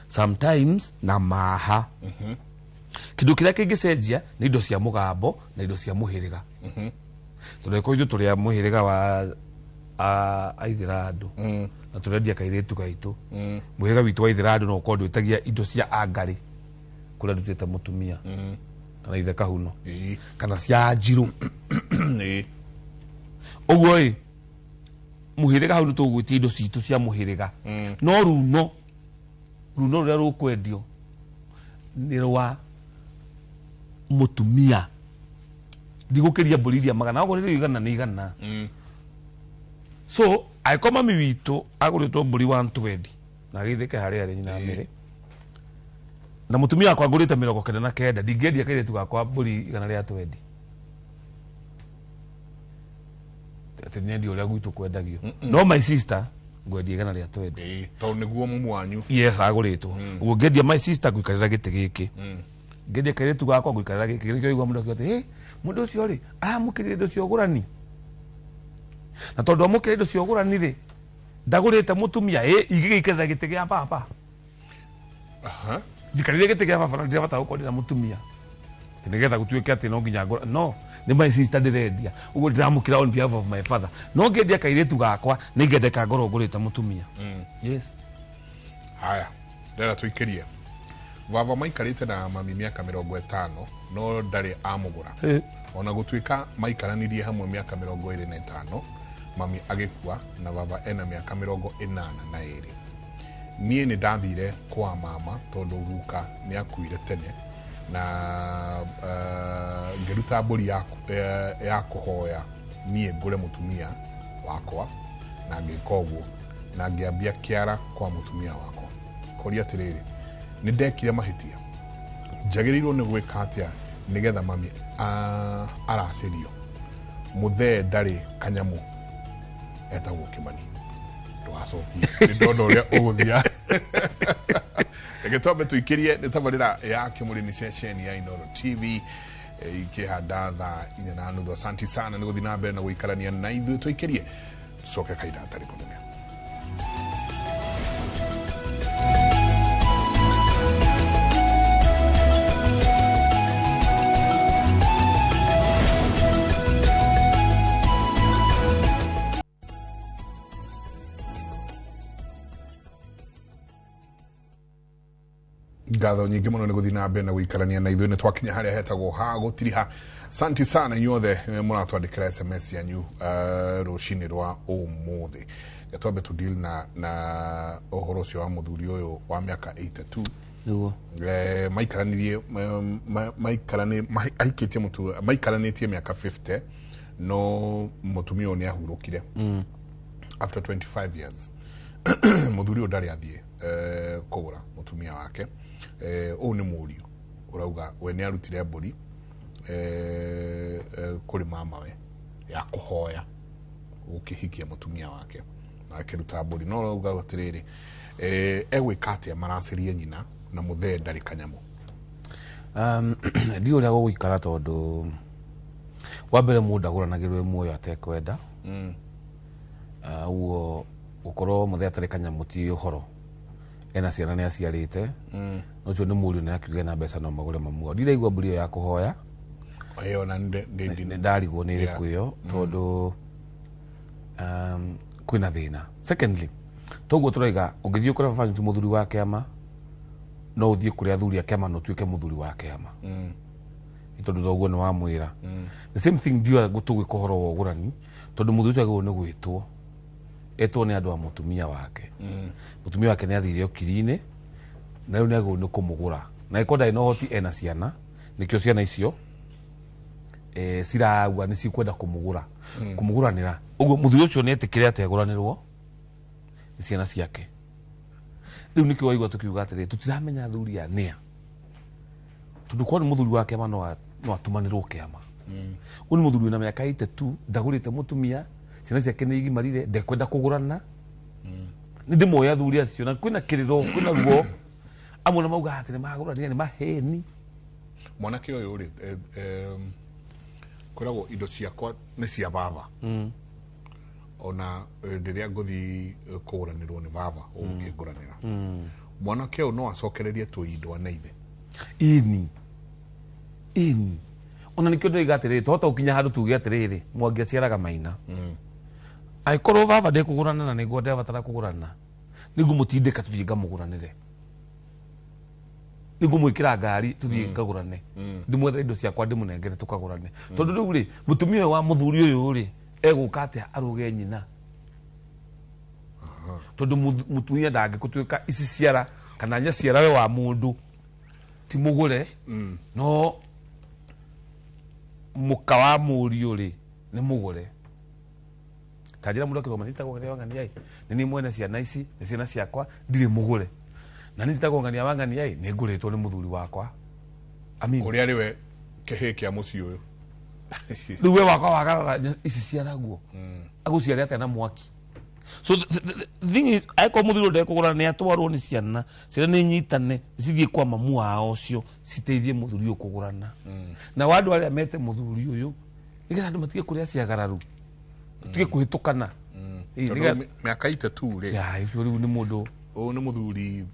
sometimes na maha. Kĩndũ kĩrĩa kĩngĩcenjia nĩ indo cia mũgambo na indo cia mũhĩrĩga. Tondũ ĩkorwo ithuĩ tũrĩ a mũhĩrĩga wa aithĩra andũ na tũrendia kairĩtu gaitũ mũhĩrĩga witũ wa aithĩra andũ no ũkorwo ndwĩtagia indo cia angarĩ kũrĩa ndutĩte mũtumia kana ithe kahuno kana cia njirũ. Ũguo ĩ mũhĩrĩga hau nĩ tũgwĩtia indo citũ cia mũhĩrĩga. No runo rũrĩa rũkwendio nĩ rwa mũtumia ndigũkĩria mbũri iria magana okorwo nĩ 100 nĩ 100. So angĩkorwo mami witũ agũrĩtwo mbũri 120 na agĩthĩke harĩa arĩ nyina Mĩrĩ na mũtumia wakwa ngũrĩte 99 ndingĩendia kairĩtu gakwa mbũri 120 atĩ nyendia ũrĩa gwitũ kwendagio. No my sister ngwendia 120 tondũ nĩguo mumu wanyu. Yes agũrĩtwo. Ũguo ngĩendia my sister ngũikarĩra gĩtĩ gĩkĩ ngĩendia kairĩtu gakwa ngũikarĩra gĩkĩ nĩkĩo ũigua mũndũ akiuga atĩ mũndũ ũcio rĩ aramũkĩrire indo cia ũgũrani na tondũ amũkĩrire indo cia ũgũrani rĩ ndagũrĩte mũtumia ingĩgĩikarĩra gĩtĩ gĩa baba. Njikarĩre gĩtĩ gĩa baba na ndirabatara gũkorwo ndĩna mũtumia atĩ nĩgetha gũtuĩke atĩ no nginya ngũra no nĩ my sister ndĩrendia ũguo ndĩramũkĩra on behalf of my father. No ngĩendia kairĩtu gakwa nĩ ngĩendeka ngorwo ngũrĩte mũtumia. Yes. Haya ndĩrenda tũikĩrie. Baba maikarĩte na mami mĩaka 50 no ndarĩ amũgũra. Ona gũtuĩka maikaranirie hamwe mĩaka 25 mami agĩkua na baba ena mĩaka 82. Niĩ nĩ ndathire kwa mama tondũ guka nĩ akuire tene na ngĩruta mbũri ya kũhoya niĩ ngũre mũtumia wakwa na ngĩka ũguo na ngĩambia kĩara kwa mũtumia wakwa. Koria atĩrĩrĩ, nĩ ndekire mahĩtia njagĩrĩirwo nĩ gwĩka atĩa nĩgetha mami aracĩrio? Mũthee ndarĩ kanyamũ etagwo Kĩmani. Ndũgacokie nĩ ndona ũrĩa ũgũthia. Reke twambe tũikĩrie nĩ tabarĩra ya Kĩmũrĩ nĩ ceceni ya Inooro TV ikĩhanda thaa 4:30. Asante sana nĩ gũthiĩ na mbere na gũikarania na ithuĩ. Tũikĩrie tũcoke kahinda gatarĩ kũnene. Ngatho nyingĩ mũno nĩ gũthiĩ na mbere na gũikarania na ithuĩ. Nĩ twakinya harĩa hetagwo ha gũtiriha. Santi sana inyuothe mũratwandĩkĩra SMS yanyu rũcinĩ rwa ũmũthĩ. Twambe tu deal na ũhoro ũcio wa mũthuri ũyũ wa mĩaka 82. Nĩguo. Maikaranirie maikarani ahikĩtie mũtu maikaranĩtie mĩaka 50, no mũtumia ũyũ nĩ ahurũkire after 25 years. Mũthuri ũyũ ndarĩ athiĩ kũgũra mũtumia wake. Ũyũ nĩ mũriũ ũrauga we nĩ arutire mbũri kũrĩ mamawe ya kũhoya gũkĩhikia mũtumia wake, na akĩruta mbũri, no ũrauga atĩrĩrĩ, egwĩka atĩa maracerie nyina na mũthee ndarĩ kanyamũ? Ndiũ ũrĩa gũgũikara, tondũ wa mbere mũndũ agũranagĩrwo e muoyo atekwenda. Ũguo gũkorwo mũthee atarĩ kanyamũ ti ũhoro, ena ciana nĩ aciarĩte. Ũcio nĩ mũriũ na akiuga na mbeca no magũre mamu wao. Ndiraigua mbũri ĩyo ya kũhoya. Ĩyo na nĩ ndarigwo nĩ ĩrĩkũ ĩyo, tondũ kwĩna thĩna. Secondly, toguo tũraiga ũngĩthiĩ ũkore baba wanyu ti mũthuri wa kĩama, no ũthiĩ kũrĩ athuri a kĩama na ũtuĩke mũthuri wa kĩama. Nĩ tondũ thoguo nĩ wamwĩra. The same thing, ndiũa tũgwĩka ũhoro wa ũgũrani, tondũ mũthuri ũcio agĩrĩirwo nĩ gwĩtwo, etwo nĩ andũ a mũtumia wake. Mũtumia wake nĩ athire ũkiri-inĩ na rĩu nĩ agĩrĩirwo nĩ kũmũgũra, na angĩkorwo ndarĩ na ũhoti, ena ciana, nĩkĩo ciana icio ciragua nĩ cikwenda kũmũgũra, kũmũgũranĩra. Ũguo mũthuri ũcio nĩ etĩkĩre atĩ agũranĩrwo nĩ ciana ciake. Rĩu nĩkĩo waigua tũkiuga atĩrĩrĩ, tũtiramenya athuri aya nĩa, tondũ korwo nĩ mũthuri wa kĩama no atũmanĩrwo kĩama. Ũyũ nĩ mũthuri wĩna mĩaka 82, ndagũrĩte mũtumia, ciana ciake nĩ igimarire, ndekwenda kũgũrana. Nĩ ndĩmoĩ athuri acio, na kwĩna kĩrĩro, kwĩna ruo. Amwe na maugaga atĩ nĩ magũranire, nĩ maheni. Mwanake ũyũ rĩ, kwĩragwo indo ciakwa nĩ cia baba, ona rĩrĩa ngũthiĩ kũgũranĩrwo nĩ baba ũgũkĩngũranĩra. Mwanake ũyũ no acokererie tũindo na ithe? Ini ini ona nikio ndĩroiga atĩrĩrĩ, twahota gũkinya handũ tuge atĩrĩrĩ, Mwangi aciaraga Maina. Angĩkorwo baba ndekũgũrana na nĩguo ndĩrabatara kũgũrana, nĩngũmũtindĩka tũthiĩ ngamũgũranĩre, nĩngũmwĩkĩra ngari tũthiĩ ngagũrane, ndĩmwethere indo ciakwa ndĩmũnengere tũkagũrane. Tondũ rĩu rĩ, mũtumia ũyũ wa mũthuri ũyũ rĩ, egũka atĩa arũge nyina? Tondũ mũtumia ndangĩgũtuĩka ici ciara kana nyaciarawe wa mũndũ ti mũgũre, no mũka wa mũriũ rĩ nĩ mũgũre. Ta njĩra mũndũ akĩrũgama, "Njĩtagwo Ng'ania wa Ng'ania ĩ, nĩ niĩ mwene ciana ici, nĩ ciana ciakwa, ndirĩ mũgũre, na niĩ njĩtagwo Ng'ania wa Ng'ania ĩ, nĩ ngũrĩtwo nĩ mũthuri wakwa." Amin. Ũrĩa arĩ we kĩhĩ kĩa mũciĩ ũyũ. Rĩu we wakwa wagarara ici ciaraguo agũciare atĩa na mwaki? So the thing is, angĩkorwo mũthuri ũyũ ndekũgũra, nĩ atwarwo nĩ ciana, ciana nĩ nyitane cithiĩ kwa mamu wao ũcio, citeithie mũthuri ũyũ kũgũrana na wa andũ arĩa mete mũthuri ũyũ, nĩgetha andũ matige kũrĩa ciagararu, matige kũhĩtũkana. Ĩ, tondũ mĩaka 82 rĩ, Ya, ũcio rĩu nĩ mũndũ. Ũyũ nĩ mũthuri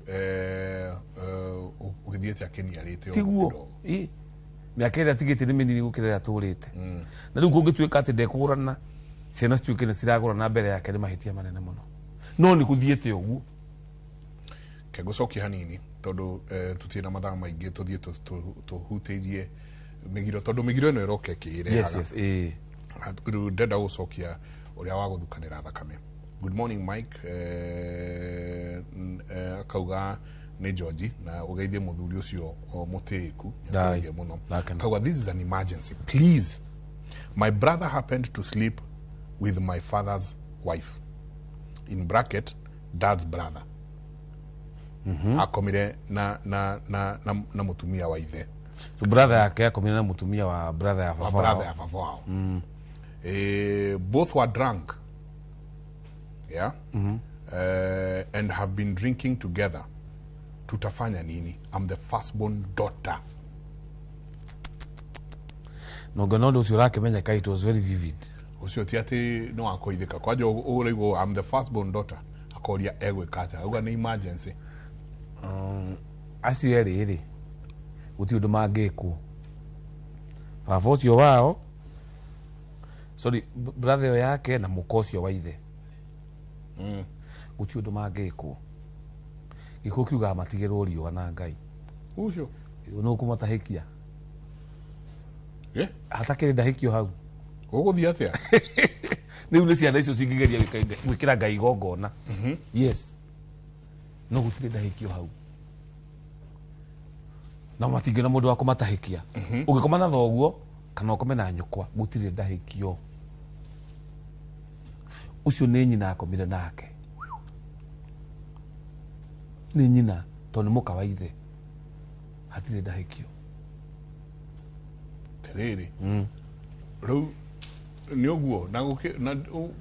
ũgĩthiĩte akĩniarĩte ũguo Tiguo. kidogo. Ĩ, mĩaka ĩrĩa atigĩte nĩ mĩnini gũkĩra ĩrĩa atũrĩte. Na rĩu kũngĩtuĩka atĩ ndekũgũrana, ciana cituĩke nĩ ciragũrana mbere yake, nĩ mahĩtia manene mũno, no nĩ gũthiĩte ũguo. Ke ngũcokia hanini, tondũ tũtirĩ na mathaa maingĩ, tũthiĩ tũhutĩirie mĩgiro, tondũ mĩgiro ĩno ĩroka ĩkĩĩrehaga. Yes, ĩ. Rĩu ndenda gũcokia ũrĩa wa gũthukanĩra thakame. Good morning, Mike. Akauga nĩ George, na ũgeithie mũthuri ũcio o mũtĩĩku. Dai. Nĩakũgeithia mũno. Ndakena. Akauga, "This is an emergency, please. My brother happened to sleep with my father's wife, in bracket dad's brother." Akomire na mũtumia wa ithe. So brother yake akomire na mũtumia wa brother ya wa baba brother wao. Ya baba wao. Both were drunk, yeah, and have been drinking together. Tutafanya nini? I'm the firstborn daughter." Na ũngĩona ũndũ ũcio ũrakĩmenyeka, it was very vivid. Ũcio ti atĩ nĩ wakoithĩka kwanja ũraigwo, "I'm the firstborn daughter." Akoria egwĩka atĩa, auga nĩ emergency. Acio erĩ rĩ, gũtirĩ ũndũ mangĩkwo. Baba ũcio wao, sorry, brother ĩyo yake na mũka ũcio wa ithe, gũtirĩ ũndũ mangĩkwo. Gĩkũ kiugaga matigĩrwo riũa na Ngai. Ũcio. Nũ kũmatahikia? Eh? Hatakĩrĩ ndahikio hau. Ũgũthiĩ atĩa? Rĩu nĩ ciana icio cingĩgeria gwĩkĩra Ngai igongona. Yes, no gũtirĩ ndahikio hau, na matingĩona mũndũ wa kũmatahĩkia. Ũngĩkoma na thoguo kana ũkome na nyũkwa, gũtirĩ ndahĩkio. Ũcio nĩ nyina akomire nake, nĩ nyina tondũ nĩ mũka wa ithe, hatirĩ ndahĩkio. Atĩrĩrĩ, rĩu nĩ ũguo na na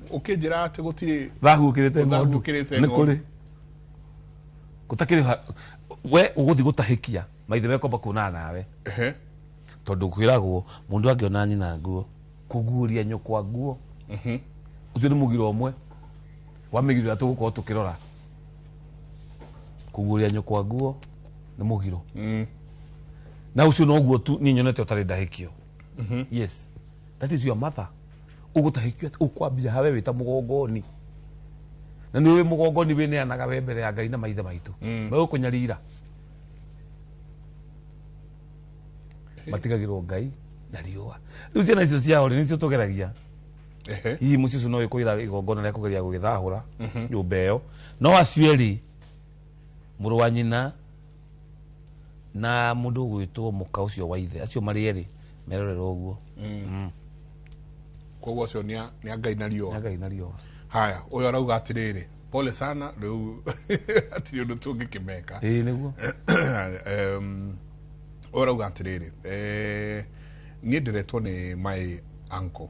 ũkĩnjĩra atĩ gũtirĩ thahu ũkĩrĩte Thahu ng'ondu. ũkĩrĩte Nĩ ng'ondu. kũrĩ gũtakĩrĩ we ũgũthiĩ gũtahĩkia maithe mekomba kuonana nawe. Tondũ kwĩragwo mũndũ angĩona nyina nguo, kũguũria nyũkwa nguo, ũcio nĩ mũgiro ũmwe wa mĩgiro ĩrĩa tũgũkorwo tũkĩrora. Kũguũria nyũkwa nguo nĩ mũgiro, na ũcio noguo tu niĩ nyonete ũtarĩ ndahĩkio. Yes, that is your mother. Ũgũtahĩkio atĩ ũkwambia hawe wĩta mũgongoni, na nĩ ũĩ mũgongoni wĩneanaga we mbere ya Ngai na maithe maitũ megũkũnyarira. Matigagĩrwo Ngai na riũa. Rĩu ciana icio ciao rĩ, nĩcio tũgeragia. Hihi mũciĩ ũcio no ĩkũira igongona rĩa kũgeria gũgĩthahũra nyũmba ĩyo, no acio erĩ, mũrũ wa nyina na mũndũ ũgwĩtwo mũka ũcio wa ithe, acio marĩ erĩ merorera ũguo. Koguo acio nĩ a Ngai na riũa. Nĩ Ngai na riũa. Haya, ũyũ arauga atĩrĩrĩ, pole sana, rĩu hatirĩ ũndũ tũngĩkĩmeka. Ĩĩ, nĩguo. Ũyũ arauga atĩrĩrĩ, niĩ ndĩretwo nĩ my uncle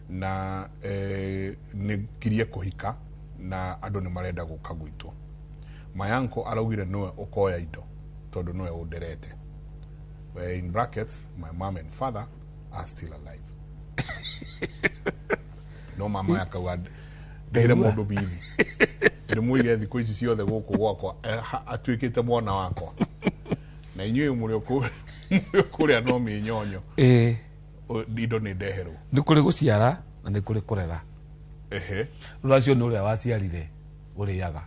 na nĩ ngirie kũhika na andũ nĩ marenda gũka gwitũ. My uncle araugire nĩwe ũkoya indo tondũ nĩwe ũnderete. In brackets, my mom and father are still alive. No mama akauga ndĩre mũndũ bithi, ndĩmũige thikũ ici ciothe gũkũ gwakwa, atuĩkĩte mwana wakwa, na inyuĩ mũrĩ o kũrĩa no mĩnyonyo. Indo nĩ ndeherwo. Nĩ kũrĩ gũciara na nĩ kũrĩ kũrera. Rũracio nĩ ũrĩa waciarire ũrĩaga.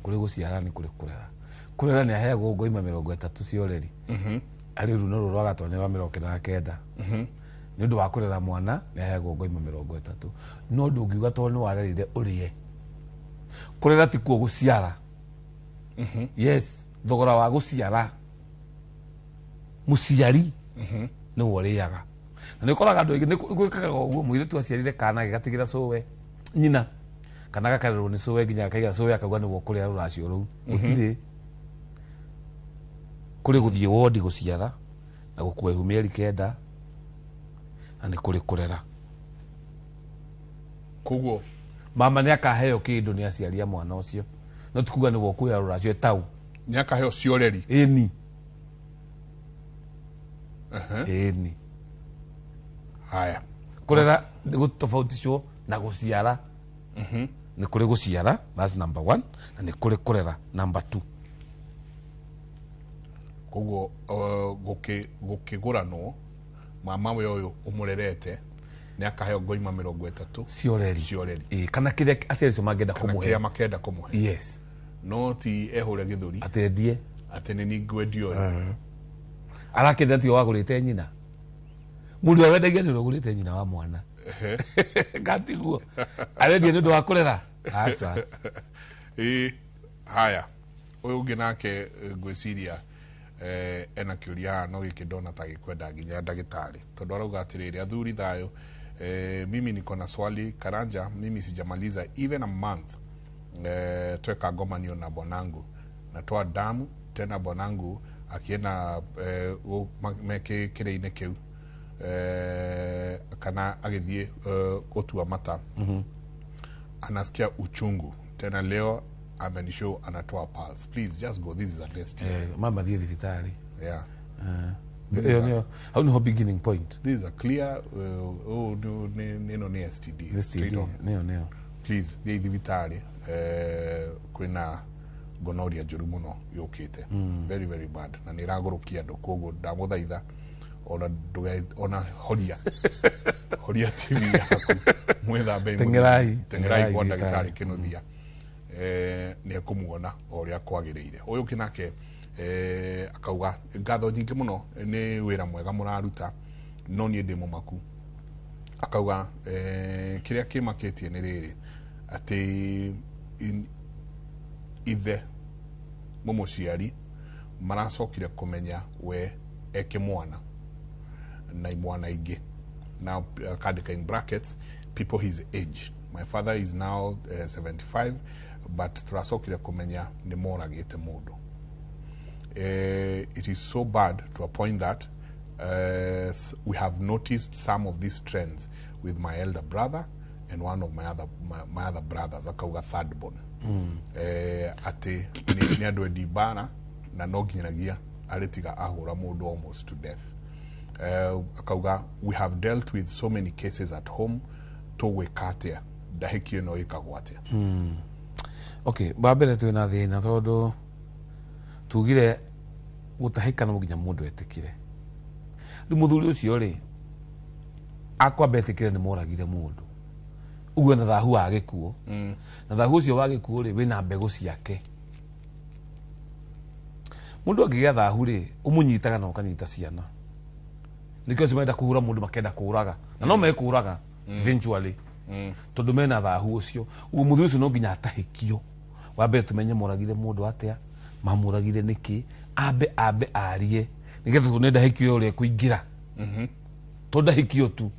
Kũrĩ gũciara, nĩ kũrĩ kũrera. Kũrera nĩ aheagwo ngoima 30 cia ũreri, arĩ runo rũrũ rwa gatonya rwa 99. Nĩ ũndũ wa kũrera mwana nĩ aheagwo ngoima 30, no ndũngiuga tondũ nĩ warerire ũrĩe. Kũrera ti kuo gũciara. Yes, thogora wa gũciara, mũciari nĩwe ũrĩaga. Na nĩ ũkoraga andũ aingĩ nĩ gwĩkaga ũguo, mũirĩtu aciarire kana gĩgatigĩra cũwe nyina, kana gakarerwo nĩ cũwe nginya gakaiga cũwe akauga nĩwe ũkũrĩa rũracio rũu. Gũtirĩ kũrĩ gũthiĩ wondi gũciara na gũkua ihu mĩeri 9, na nĩ kũrĩ kũrera. Koguo mama nĩ akaheo kĩndũ nĩ aciari a mwana ũcio, no ti kuga nĩwe ũkuoya rũracio tau. Nĩ akaheo cioreri. Ĩni. Ĩni. Haya. Kũrera nĩ gũtofautishwo na gũciara. Nĩ kũrĩ gũciara, that's number 1, na nĩ kũrĩ kũrera, number 2. Koguo gũkĩgũranwo, mama we ũyũ ũmũrerete nĩ akaheo ngoima 30 cioreri. Cioreri. Ĩĩ, kana kĩrĩa aciari acio mangĩenda kana kũmũhe. Kĩrĩa makenda kũmũhe. Yes. No ti ehũre gĩthũri. Atendie. Atĩ nĩ niĩ ngwendia ũyũ. Arakĩenda tiwe wagũrĩte nyina. Mũndũ ũrĩa wendagia nĩ ũrĩa ũgũrĩte nyina wa mwana. Gatiguo. Arendia nĩ ũndũ wa kũrera? Aca. Ĩĩ, haya. Ũyũ ũngĩ nake, ngwĩciria, ena kĩũria haha, no gĩkĩ ndona ta gĩkwenda nginya ndagĩtarĩ, tondũ arauga atĩrĩrĩ, athuri thayũ, mimi niko na swali Karanja, mimi sijamaliza even a month, tweka ngomanio na bwanangu natoa damu tena, bwanangu akienda, meke kĩrĩa-inĩ kĩu, kana agĩthiĩ, gũtua mata, anasikia uchungu tena, leo amenishow anatoa pulse. Please just go, this is a STI. Mama thiĩ thibitarĩ. This Ĩyo is a, nĩyo hau nĩho beginning point. This is a clear, oh, no, nĩ ĩno nĩ STD. STD. Straight on. Nĩyo nĩyo. Please thiĩ thibitarĩ, kwĩna gonorrhea njũru mũno yũkĩte, very very bad, na nĩ ĩragũrũkia andũ. Koguo ndamũthaitha, ona ndũge ona horia horia TV yaku, mwĩthambe. Teng'erai. Teng'erai kwa Teng'erai ndagĩtarĩ Kĩnuthia. Nĩ ekũmuona o ũrĩa kwagĩrĩire. Ũyũ ũngĩ nake akauga ngatho nyingĩ mũno nĩ wĩra mwega mũraruta, no niĩ ndĩ mũmaku. Akauga kĩrĩa kĩmakĩtie nĩ rĩrĩ, atĩ ithe mũmũciari maracokire kũmenya we eke mwana na imwana ingĩ. Now akandĩka in brackets, people his age. My father is now 75, but turacokire kũmenya nĩ moragĩte mũndũ. It is so bad to a point that we have noticed some of these trends with my elder brother and one of my other brothers. Akauga third born atĩ nĩ andũ endi mbara na no nginyagia arĩtiga ahũra mũndũ almost to death. Akauga we have dealt with so many cases at home, tũgwĩka atĩa? Ndahĩki ĩno ĩkagwo atĩa? Okay, wa mbere twĩna thĩna tondũ tugire gũtahĩka no nginya mũndũ etĩkĩre. Rĩu mũthuri ũcio rĩ, akwamba etĩkĩre nĩ moragire mũndũ, ũguo na thahu wa gĩkuũ, na thahu ũcio wa gĩkuũ rĩ, wĩna mbegũ ciake. Mũndũ angĩgĩa thahu rĩ, ũmũnyitaga na ũkanyita ciana. Nĩkĩo acio marenda kũhũra mũndũ makenda kũraga, na no mekũraga eventually tondũ mena thahu ũcio. Ũguo mũthuri ũcio no nginya atahĩkio. Wa mbere tũmenye moragire mũndũ atĩa, mamũragire nĩkĩ, ambe arie nĩgetha tuone ndahĩkio ũrĩa ĩkũingĩra, to ndahĩkio tu.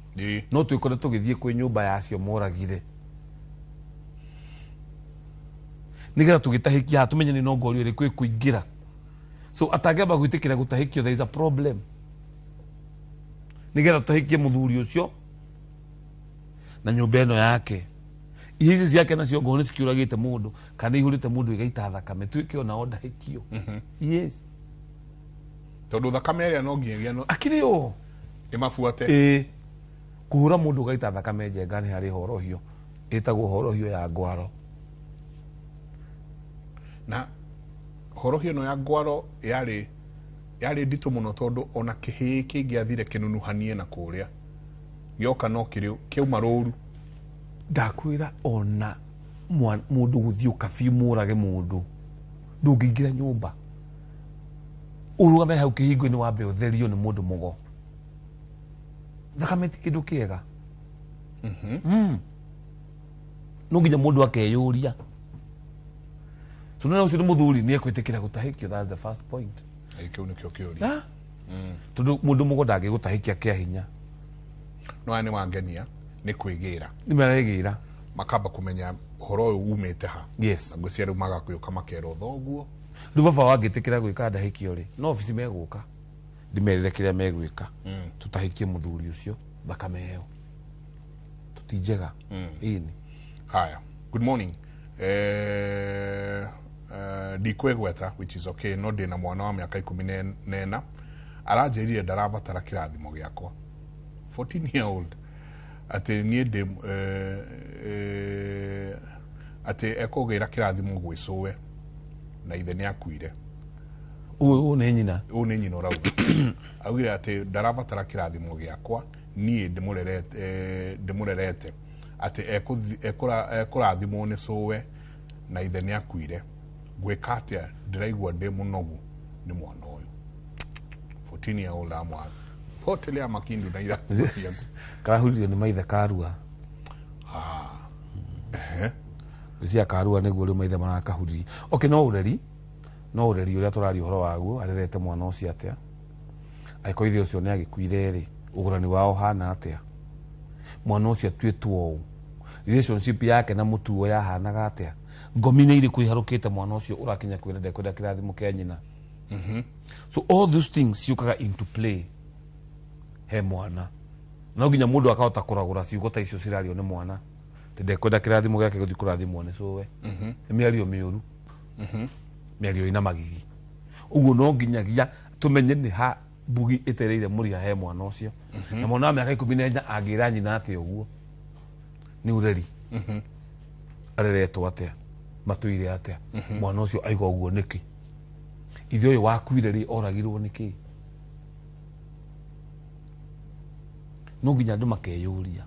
No twĩkore tũgĩthiĩ kwĩ nyũmba yacio moragire nĩgetha tũgĩtahĩkia haha tũmenye nĩ nongorio ĩrĩkũ ĩkũingĩra. So atangĩamba gwĩtĩkĩra gũtahĩkio, there is a problem. Nĩgetha tũtahĩkie mũthuri ũcio na nyũmba ĩno yake, ihe ici ciake nacio ngorwo nĩ cikĩũragĩte mũndũ kana ihũrĩte mũndũ igaita thakame, tuĩke onao ndahĩkio, yes. Tondũ thakame ĩrĩa no nginyagia no Akĩrĩ o ĩmabuate. Ĩĩ, kũhũra mũndũ ũgaita thakame njenga nĩ harĩ horohio ĩtagwo horohio ya ngwaro. Na horohio ĩno ya ngwaro yarĩ nditũ mũno, tondũ ona kĩhĩĩ kĩngĩathire kĩnunuhanie na kũrĩa gĩoka no kĩrĩ kĩauma rũru. Ndakwĩra ona mũndũ gũthiĩ ũkabiũ mũrage mũndũ, ndũngĩingĩra nyũmba ũrũgame hau kĩhingo-inĩ, wambe ũtherio nĩ mũndũ mũgo. Thakame ti kĩndũ kĩega. No nginya mũndũ akeyũria. So nona ũcio nĩ mũthuri nĩ ekwĩtĩkĩra gũtahĩkio, that's the first point. Ĩ, kĩu nĩkĩo kĩũria. Ah? Tondũ mũndũ mũgo ndangĩgũtahĩkia kĩa hinya. No aya nĩ wangenia nĩ kwĩgĩra. Nĩ maregĩra. Makamba kũmenya ũhoro ũyũ umĩte ha. Yes. Na ngwĩciria rĩu magakũyũka makerwo thoguo. Rĩu baba wangĩtĩkĩra gwĩka ndahĩkio rĩ, no obici megũka ndĩmerĩre kĩrĩa megwĩka, tũtahĩkie mũthuri ũcio thakame ĩyo tũti njega, ĩni. Haya, good morning. Ndikwĩgweta, which is okay, no ndĩna mwana wa mĩaka 14 aranjĩrire ndarabatara kĩrathimo gĩakwa. 14 year old, atĩ niĩ ndĩ atĩ ekũgĩra kĩrathimo gwĩ cũwe na ithe nĩ akuire. Ũyũ nĩ nyina. Ũyũ nĩ nyina ũrauga, augire atĩ ndarabatara kĩrathimo gĩakwa, niĩ ndĩmũrerete, ndĩmũrerete atĩ ekũrathimwo nĩ cũwe na ithe nĩ akuire. Ngwĩka atĩa? Ndĩraigua ndĩ mũnogu nĩ mwana ũyũ. 14 year old amwa potelea makindu na irathimo ciaku. Karahuririo nĩ maithe karua. Gwĩciria karua nĩguo rĩu maithe marakahuririe. Okay, no ũreri ũrĩa tũraria ũhoro waguo, arerete mwana ũcio atĩa? Angĩkorwo ithe ũcio nĩ agĩkuire rĩ, ũgũrani wao hana atĩa? Mwana ũcio atuĩtwo ũũ, relationship yake na mũtuo yahanaga atĩa? Ngomi nĩ irĩkũ iharũkĩte mwana ũcio ũrakinya kwĩra ndekwenda kĩrathimo kĩa nyina? So all those things ciũkaga into play he mwana. No nginya mũndũ akahota kũragũra ciugo ta icio cirario nĩ mwana atĩ ndekwenda kĩrathimo gĩake gũthiĩ kũrathimwo nĩ cũwe. Nĩ mĩario mĩũru, mĩario ĩna magigi. Ũguo no nginyagia tũmenye nĩ ha mbugi ĩtereire mũriha he mwana ũcio. Na mwana wa mĩaka 14 angĩra nyina atĩa ũguo? Nĩ ũreri, areretwo atĩa, matũire atĩa? Mwana ũcio aiga ũguo nĩkĩ? Ithe ũyũ wakuire rĩ, oragirwo nĩkĩ? No nginya andũ makeyũria.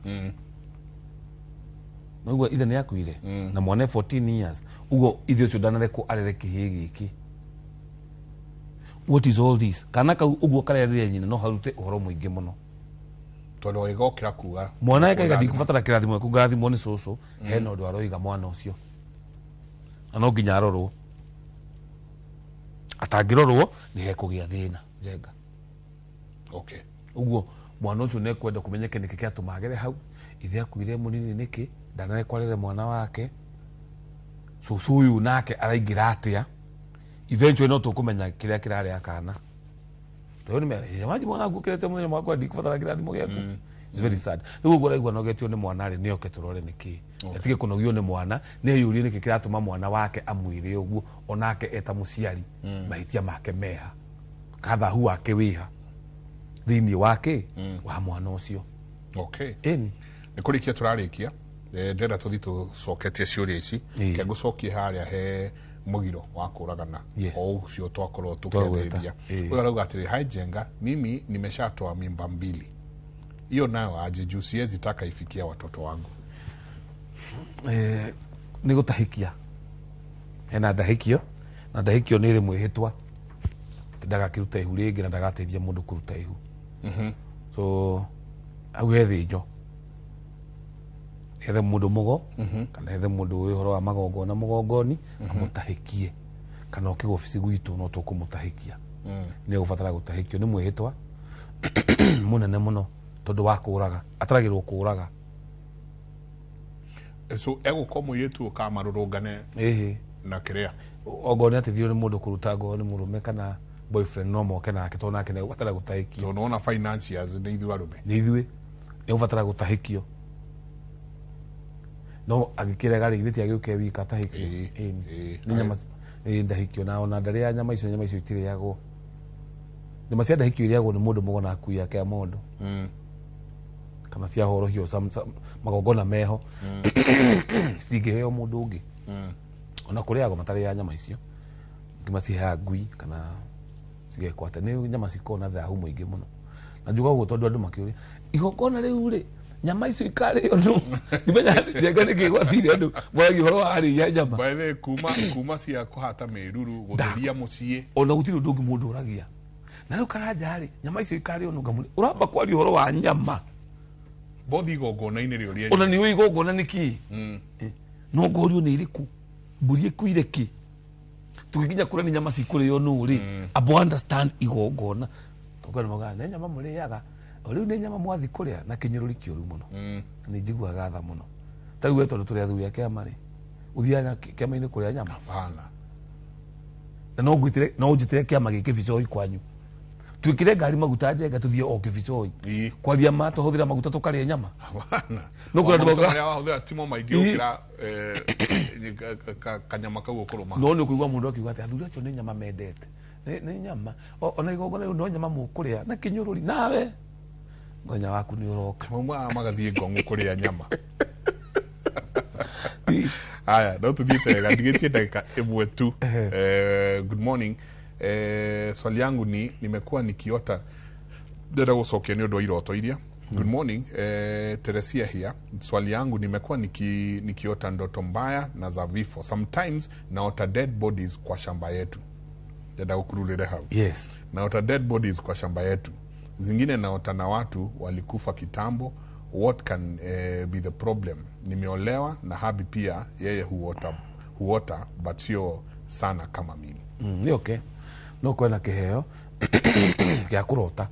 Noigua ithe nĩ akuire na mwana e 14 years, uguo ithe ũcio ndanarekwo arere kĩhĩĩ gĩkĩ. What is all this? Kana kau ũguo karerire nyina no harute ũhoro mũingĩ mũno. Tondũ agĩgokĩra kuga mwana ekaga ndikubatara kĩrathimo gĩaku, ngarathimwo nĩ cũcũ. Hena ũndũ aroiga mwana ũcio na no nginya arorwo. Atangĩrorwo nĩ hekũgĩa thĩna, Njenga. Okay. Ũguo mwana ũcio nĩ ekwenda kũmenyeke nĩkĩ kĩatũma agere hau. Ithe akuire mũnini nĩkĩ, ndanarekwo arere mwana wake. Cũcũ ũyũ nake araingĩra atĩa? Eventually no tũkũmenya kĩrĩa kĩrarĩa kana. Tondũ nĩ mera maji mwana ngũkĩrĩte mũthenya mwakwa, ndikubatara kĩrathimo gĩaku. It's very sad. Rĩu ũguo araigua nogetio nĩ mwana rĩ, nĩoke tũrore nĩkĩ. Atige kũnogio nĩ mwana, nĩ eyũrie nĩkĩ kĩratũma mwana wake amwĩre ũguo, onake eta mũciari mahĩtia make meha, kathahu wake wĩha thĩinĩ wake wa mwana ũcio. Okay. Ĩni. Nĩ kũrĩkia tũrarĩkia. Ndĩrenda tũthiĩ tũcoketie ciũria ici. Ĩĩ. Ke ngũcokie harĩa he mũgiro wa kũragana. Yes. O ũcio twakorwo Twagweta. tũkĩarĩrĩria. Ĩĩ. Ũyũ arauga atĩrĩ, hi Njenga, mimi nimeshatoa mimba mbili, hiyo nayo aje juu siwezi taka ifikia watoto wangu. Nĩ gũtahĩkia. Hena ndahĩkio, na ndahĩkio nĩ ĩrĩ mwĩhĩtwa atĩ ndagakĩruta ihu rĩngĩ na ndagateithia mũndũ kũruta ihu. So hau he thĩnjo, hethe mũndũ mũgo kana hethe mũndũ ũĩ ũhoro wa magongona mũgongoni amũtahĩkie, kana oke obici gwitũ no tũkũmũtahĩkia. Nĩ egũbatara gũtahĩkio, nĩ mwĩhĩtwa mũnene mũno, tondũ wa kũraga ataragĩrwo kũraga. So egũka mũirĩtu ũkamarũrũngane ĩhĩ na kĩrĩa ongorwo nĩ ateithirio nĩ mũndũ kũruta, ngorwo nĩ mũrũme kana boyfriend, no moke nake, tondũ nake nĩ egũbatara gũtahĩkio. Tondũ nĩwona financiers nĩ ithuĩ arũme. Nĩ ithuĩ, nĩ egũbatara gũtahĩkio, no angĩkĩrega rĩ, githĩ ti agĩũke wika atahĩkio? Ĩĩ, Ĩni. ĩĩ. Nĩ nyama ĩĩ ndahĩkio, na ona ndarĩa nyama icio, nyama icio itirĩagwo. Nyama cia ndahĩkio irĩagwo nĩ mũndũ mũgo na akui ake a mondo kana cia horohio, magongona meho, citingĩheo mũndũ ũngĩ. Ona kũrĩagwo matarĩaga nyama icio, maciheaga ngui kana cigekwo atĩa. Nĩ nyama cikoragwo na thahu mũingĩ mũno, na njuga ũguo tondũ andũ makĩũria igongona rĩu rĩ, nyama icio ikarĩo nũ? Ndimenya Njenga nĩkĩ gwathire andũ moragia ũhoro wa arĩi a nyama. By the way, kuma cia kũhata mĩruru, gũtheria mũciĩ. Ona gũtirĩ ũndũ ũngĩ mũndũ ũragia na rĩu karanja rĩ, nyama icio ikarĩo nũ? Ngamũrĩ ũramba kwaria ũhoro wa nyama. Bothi igongona-inĩ rĩũrie. Ona nĩ ũĩ igongona nĩ kĩ? No ngorio nĩ irĩkũ, mbũri ĩkuire kĩ, tũgĩkinya kũrĩa nĩ nyama cikũrĩo nũ rĩ? Abo understand igongona, tondũ nĩ maugaga nĩ nyama mũrĩaga, o rĩu nĩ nyama mwathi kũrĩa na kĩnyũrũri kĩũru mũno. Nĩ njiguaga tha mũno. Ta rĩu we, tondũ tũrĩ athuri a kĩama rĩ, ũthiaga kĩama-inĩ kũrĩa nyama? Bana. Na no ngwĩtĩre, no ũnjĩtĩre kĩama gĩ Kĩbicoi kwanyu, twĩkĩre ngari maguta, Njenga, tũthiĩ o Kĩbicoi. Kwaria ma, tũhũthĩra maguta tũkarĩa nyama. Bana. No kũrĩa andũ Maguta maugaga- marĩa wahũthĩra timo maingĩ gũkĩra kanyama kau ũkũrũma. No nĩ ũkũigua mũndũ akiuga atĩ athuri acio nĩ nyama mendete. Nĩ nyama. Ona igongona rĩu no nyama mũkũrĩa na kĩnyũrũri, nawe mũthenya waku nĩ ũroka. Maumaga magathiĩ ngong'u kũrĩa nyama. Haya, no tuthiĩte wega, ndigĩtie ndagĩka ĩmwe tu. Good morning. Swali yangu ni nimekuwa nikiota, ndĩrenda gũcokia nĩ ũndũ wa iroto iria. Good morning, Teresia here. Swali yangu, nimekuwa nikiota ndoto mbaya na za vifo. Sometimes naota dead bodies kwa shamba yetu. Ndĩrenda gũkururĩre hau. Yes. Naota dead bodies kwa shamba yetu, zingine naota na watu walikufa kitambo. What can be the problem? Nimeolewa na hubby pia yeye huota but sio sana kama mimi. Nĩ okay, no kwena na kĩheo gĩa kũrota.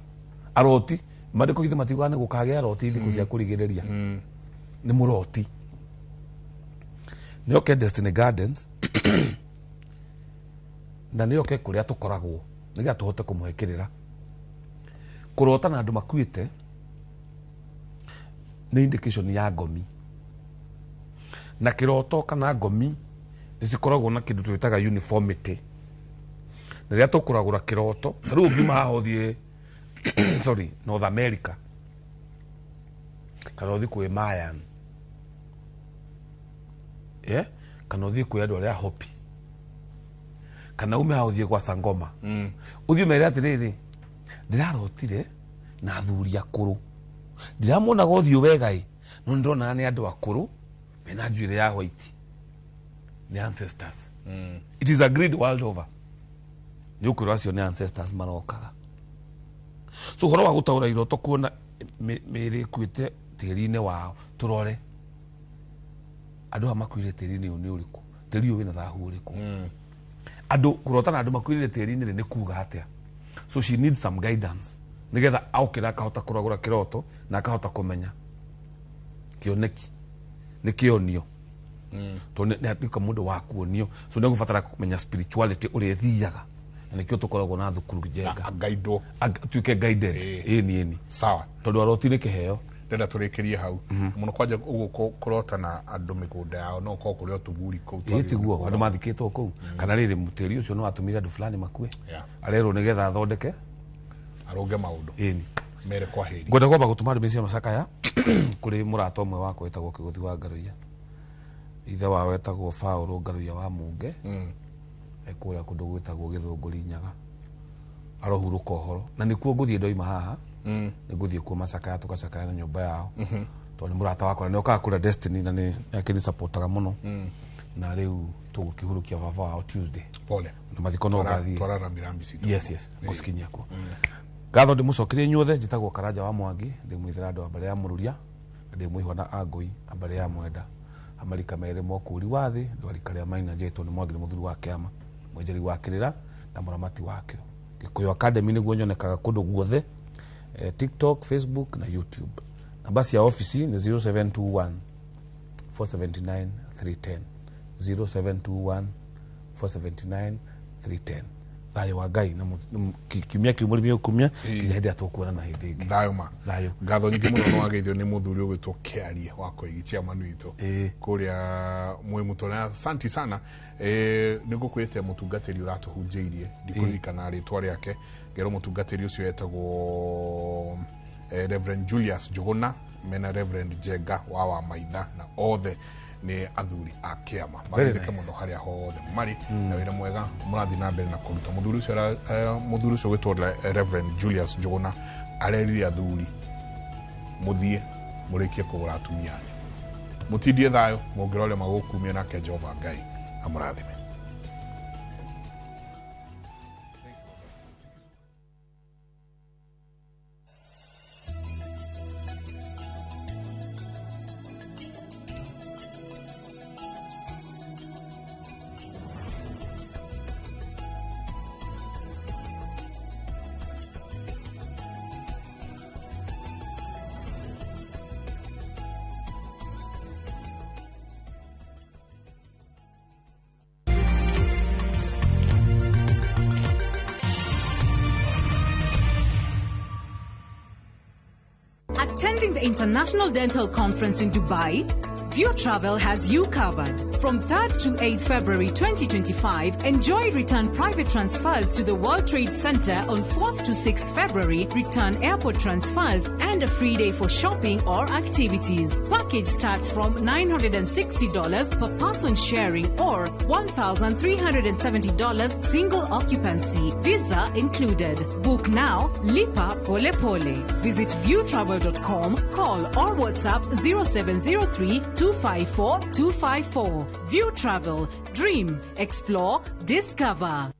Aroti mandĩko githĩ matiugaga nĩ gũkagĩa aroti thikũ cia kũrigĩrĩria? Nĩ mũroti, nĩ oke Destiny Gardens na nĩ oke kũrĩa tũkoragwo nĩgetha tũhote kũmũhe kĩrĩra. Kũrota na andũ makuĩte nĩ indication ya ngomi, na kĩroto kana ngomi nĩ cikoragwo na kĩndũ twĩtaga uniformity. Na rĩrĩa tũkũragũra kĩroto, ta rĩu ũngiuma haha ũthiĩ, sorry, North America kana ũthiĩ kwĩ Mayan, yeah? Kana ũthiĩ kwĩ andũ arĩa Hopi, kana ume haha ũthiĩ gwa Sangoma, ũthiĩ ũmere atĩrĩrĩ, ndĩrarotire na athuri akũrũ, ndiramonaga ũthiũ wega ĩ, no nĩndĩronaga nĩ andũ akũrũ. Mena njuĩrĩ ya white nĩ ancestors. It is agreed world over nĩ ũkwĩrwo acio nĩ ancestors marokaga. So ũhoro wa gũtaũra iroto kuona mĩĩrĩ ĩkuĩte tĩri-inĩ wao, tũrore andũ aya makuire tĩri-inĩ ũyũ nĩ ũrĩkũ, tĩri ũyũ wĩna thahu ũrĩkũ, andũ kũrota na andũ makuirĩre tĩri-inĩ rĩ nĩ kuga atĩa. So she needs some guidance nĩgetha aokĩra akahota kũragũra kĩroto na akahota kũmenya kĩoneki nĩ kĩonio, tondũ nĩ atuĩka mũndũ wa kuonio. So nĩ gũbatara kũmenya spirituality ũrĩa ĩthiaga, na nĩkĩo tũkoragwo na thukuru njenga. Ngaidwo. Atuĩke guided. Ĩni ĩni. Sawa. Tondũ aroti nĩ kĩheo. Ndenda tũrĩkĩrie hau mũno kwanja ũguo kũrota na andũ mĩgũnda yao no ũkorwo kũrĩ o tũburi kũu. Ĩ tiguo andũ mathikĩtwo kũu, kana rĩrĩ tĩri ũcio nĩ watũmire andũ fulani makue, arerwo nĩgetha athondeke arũnge maũndũ. Ĩni. Mere kwa heri. Ngwenda kwamba gũtũma ndũmĩrĩri cia macakaya kũrĩ mũrata ũmwe wakwa wĩtagwo Kĩgũthi wa Ngaruiya, ithe wao wetagwo Paũlũ Ngaruiya wa Munge, e kũrĩa kũndũ gwĩtagwo Gĩthũngũri Nyaga, arohurũka ũhoro na nĩkuo ngũthiĩ ndoima haha. Nĩ ngũthiĩ kuo macakaya, tũgacakaya na nyũmba yao, tondũ nĩ mũrata wakwa na nĩ okaga kũrĩa Destiny na nĩ akĩnĩ-supportaga mũno, na rĩu tũgũkĩhurũkia baba wao Tuesday. Pole. Na mathiko no ngathiĩ. Twara rambirambi citũ. Yes, ngũcikinyia kuo. Ngatho ndĩmũcokerie inyuothe. Njĩtagwo Karanja wa Mwangi, ndĩ mwithĩra andũ a mbarĩ ya Mũrũria na ndĩ mũihwa na Angũi a mbarĩ ya Mwenda, amarika merĩ mokũri wa thĩ ndwarika rĩa maina. Njĩtwo nĩ Mwangi, nĩ mũthuri wa kĩama, mwenjeri wa kĩrĩra na mũramati wakĩo. Gĩkũyũ Academy nĩguo nyonekaga kũndũ guothe, TikTok, Facebook na YouTube. Namba cia ofici nĩ 0721 479 310, 0721 479 310. Thayũ wa Ngai na kiumia kĩu mũrĩmi ũkumia nginya hĩndĩ ĩrĩa tũkuonana hĩndĩ ĩngĩ. Thayũ ma. Thayũ. Ngatho nyingĩ mũno. Nĩ wageithio nĩ mũthuri ũgwĩtwo Kĩarie wa Koigi, chairman witũ kũrĩa mwĩ na asanti sana. Nĩ ngũkwĩrĩte mũtungatĩri ũratũhunjĩirie, ndikũririkana rĩtwa rĩake, ngerwo mũtungatĩri ũcio etagwo Reverend Julius Njuguna mena Reverend Jenga wa Wamaitha, na othe nĩ athuri a kĩama. Mageithĩke Nice. mũno harĩa hothe marĩ na wĩra mwega mũrathiĩ na mbere na kũruta. Mũthuri ũcio mũthuri ũcio gwĩtwo Reverend Julius Njuguna arerire athuri mũthiĩ mũrĩkie kũgũra atumia anyu, mũtindie thayũ, mũngĩrore magũkumia, nake Jehova Ngai amũrathime. Attending the International Dental Conference in Dubai? View Travel has you covered. From 3rd to 8th February 2025, enjoy return private transfers to the World Trade Center on 4th to 6th February, return airport transfers, and a free day for shopping or activities. Package starts from $960 per person sharing or $1,370 single occupancy. Visa included. Book now. Lipa Pole Pole. Visit viewtravel.com, call or WhatsApp 0703 254 254. View Travel. Dream, explore, discover.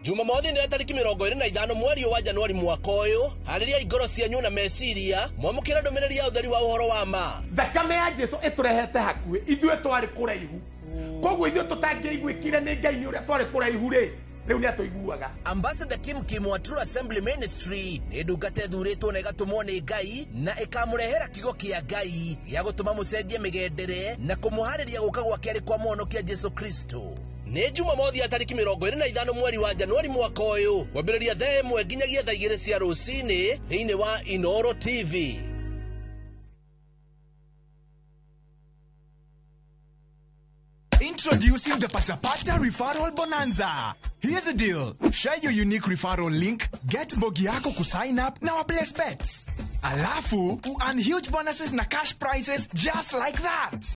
Jumamothi nĩ tarĩki 25 mweri wa Januari mwaka ũyũ. Harĩria ngoro cianyu na meciria mwamũkĩre ndũmĩrĩri ya ũtheri wa ũhoro wa ma. Thakame ya Jesu ĩtũrehete hakuhĩ, ithuĩ twarĩ kũraihu, koguo ithuĩ tũtangĩaiguĩkire nĩ Ngai nĩ ũrĩa twarĩ kũraihu rĩ, rĩu nĩ atũiguaga. Ambassador Kim Kim wa True Assembly Ministry nĩ ndungata ĩthuurĩtwo na ĩgatũmwo nĩ Ngai na ĩkamũrehera kiugo kĩa Ngai gĩa gũtũma mũcenjie mĩgendere na kũmũharĩria gũka gwake arĩ kwa mũhonokia Jesu Kristo. Nĩ Jumamothi ya tarĩki 25 mweri wa Januari mwaka ũyũ, kwambĩrĩria thaa 1 nginyagia thaa 2 cia rũcinĩ thĩinĩ wa Inoro TV. Introducing the Pasapata Referral Bonanza. Here's the deal. Share your unique referral link, get mbogi yako kusign up na waplace bets. Alafu, earn huge bonuses na cash prizes just like that.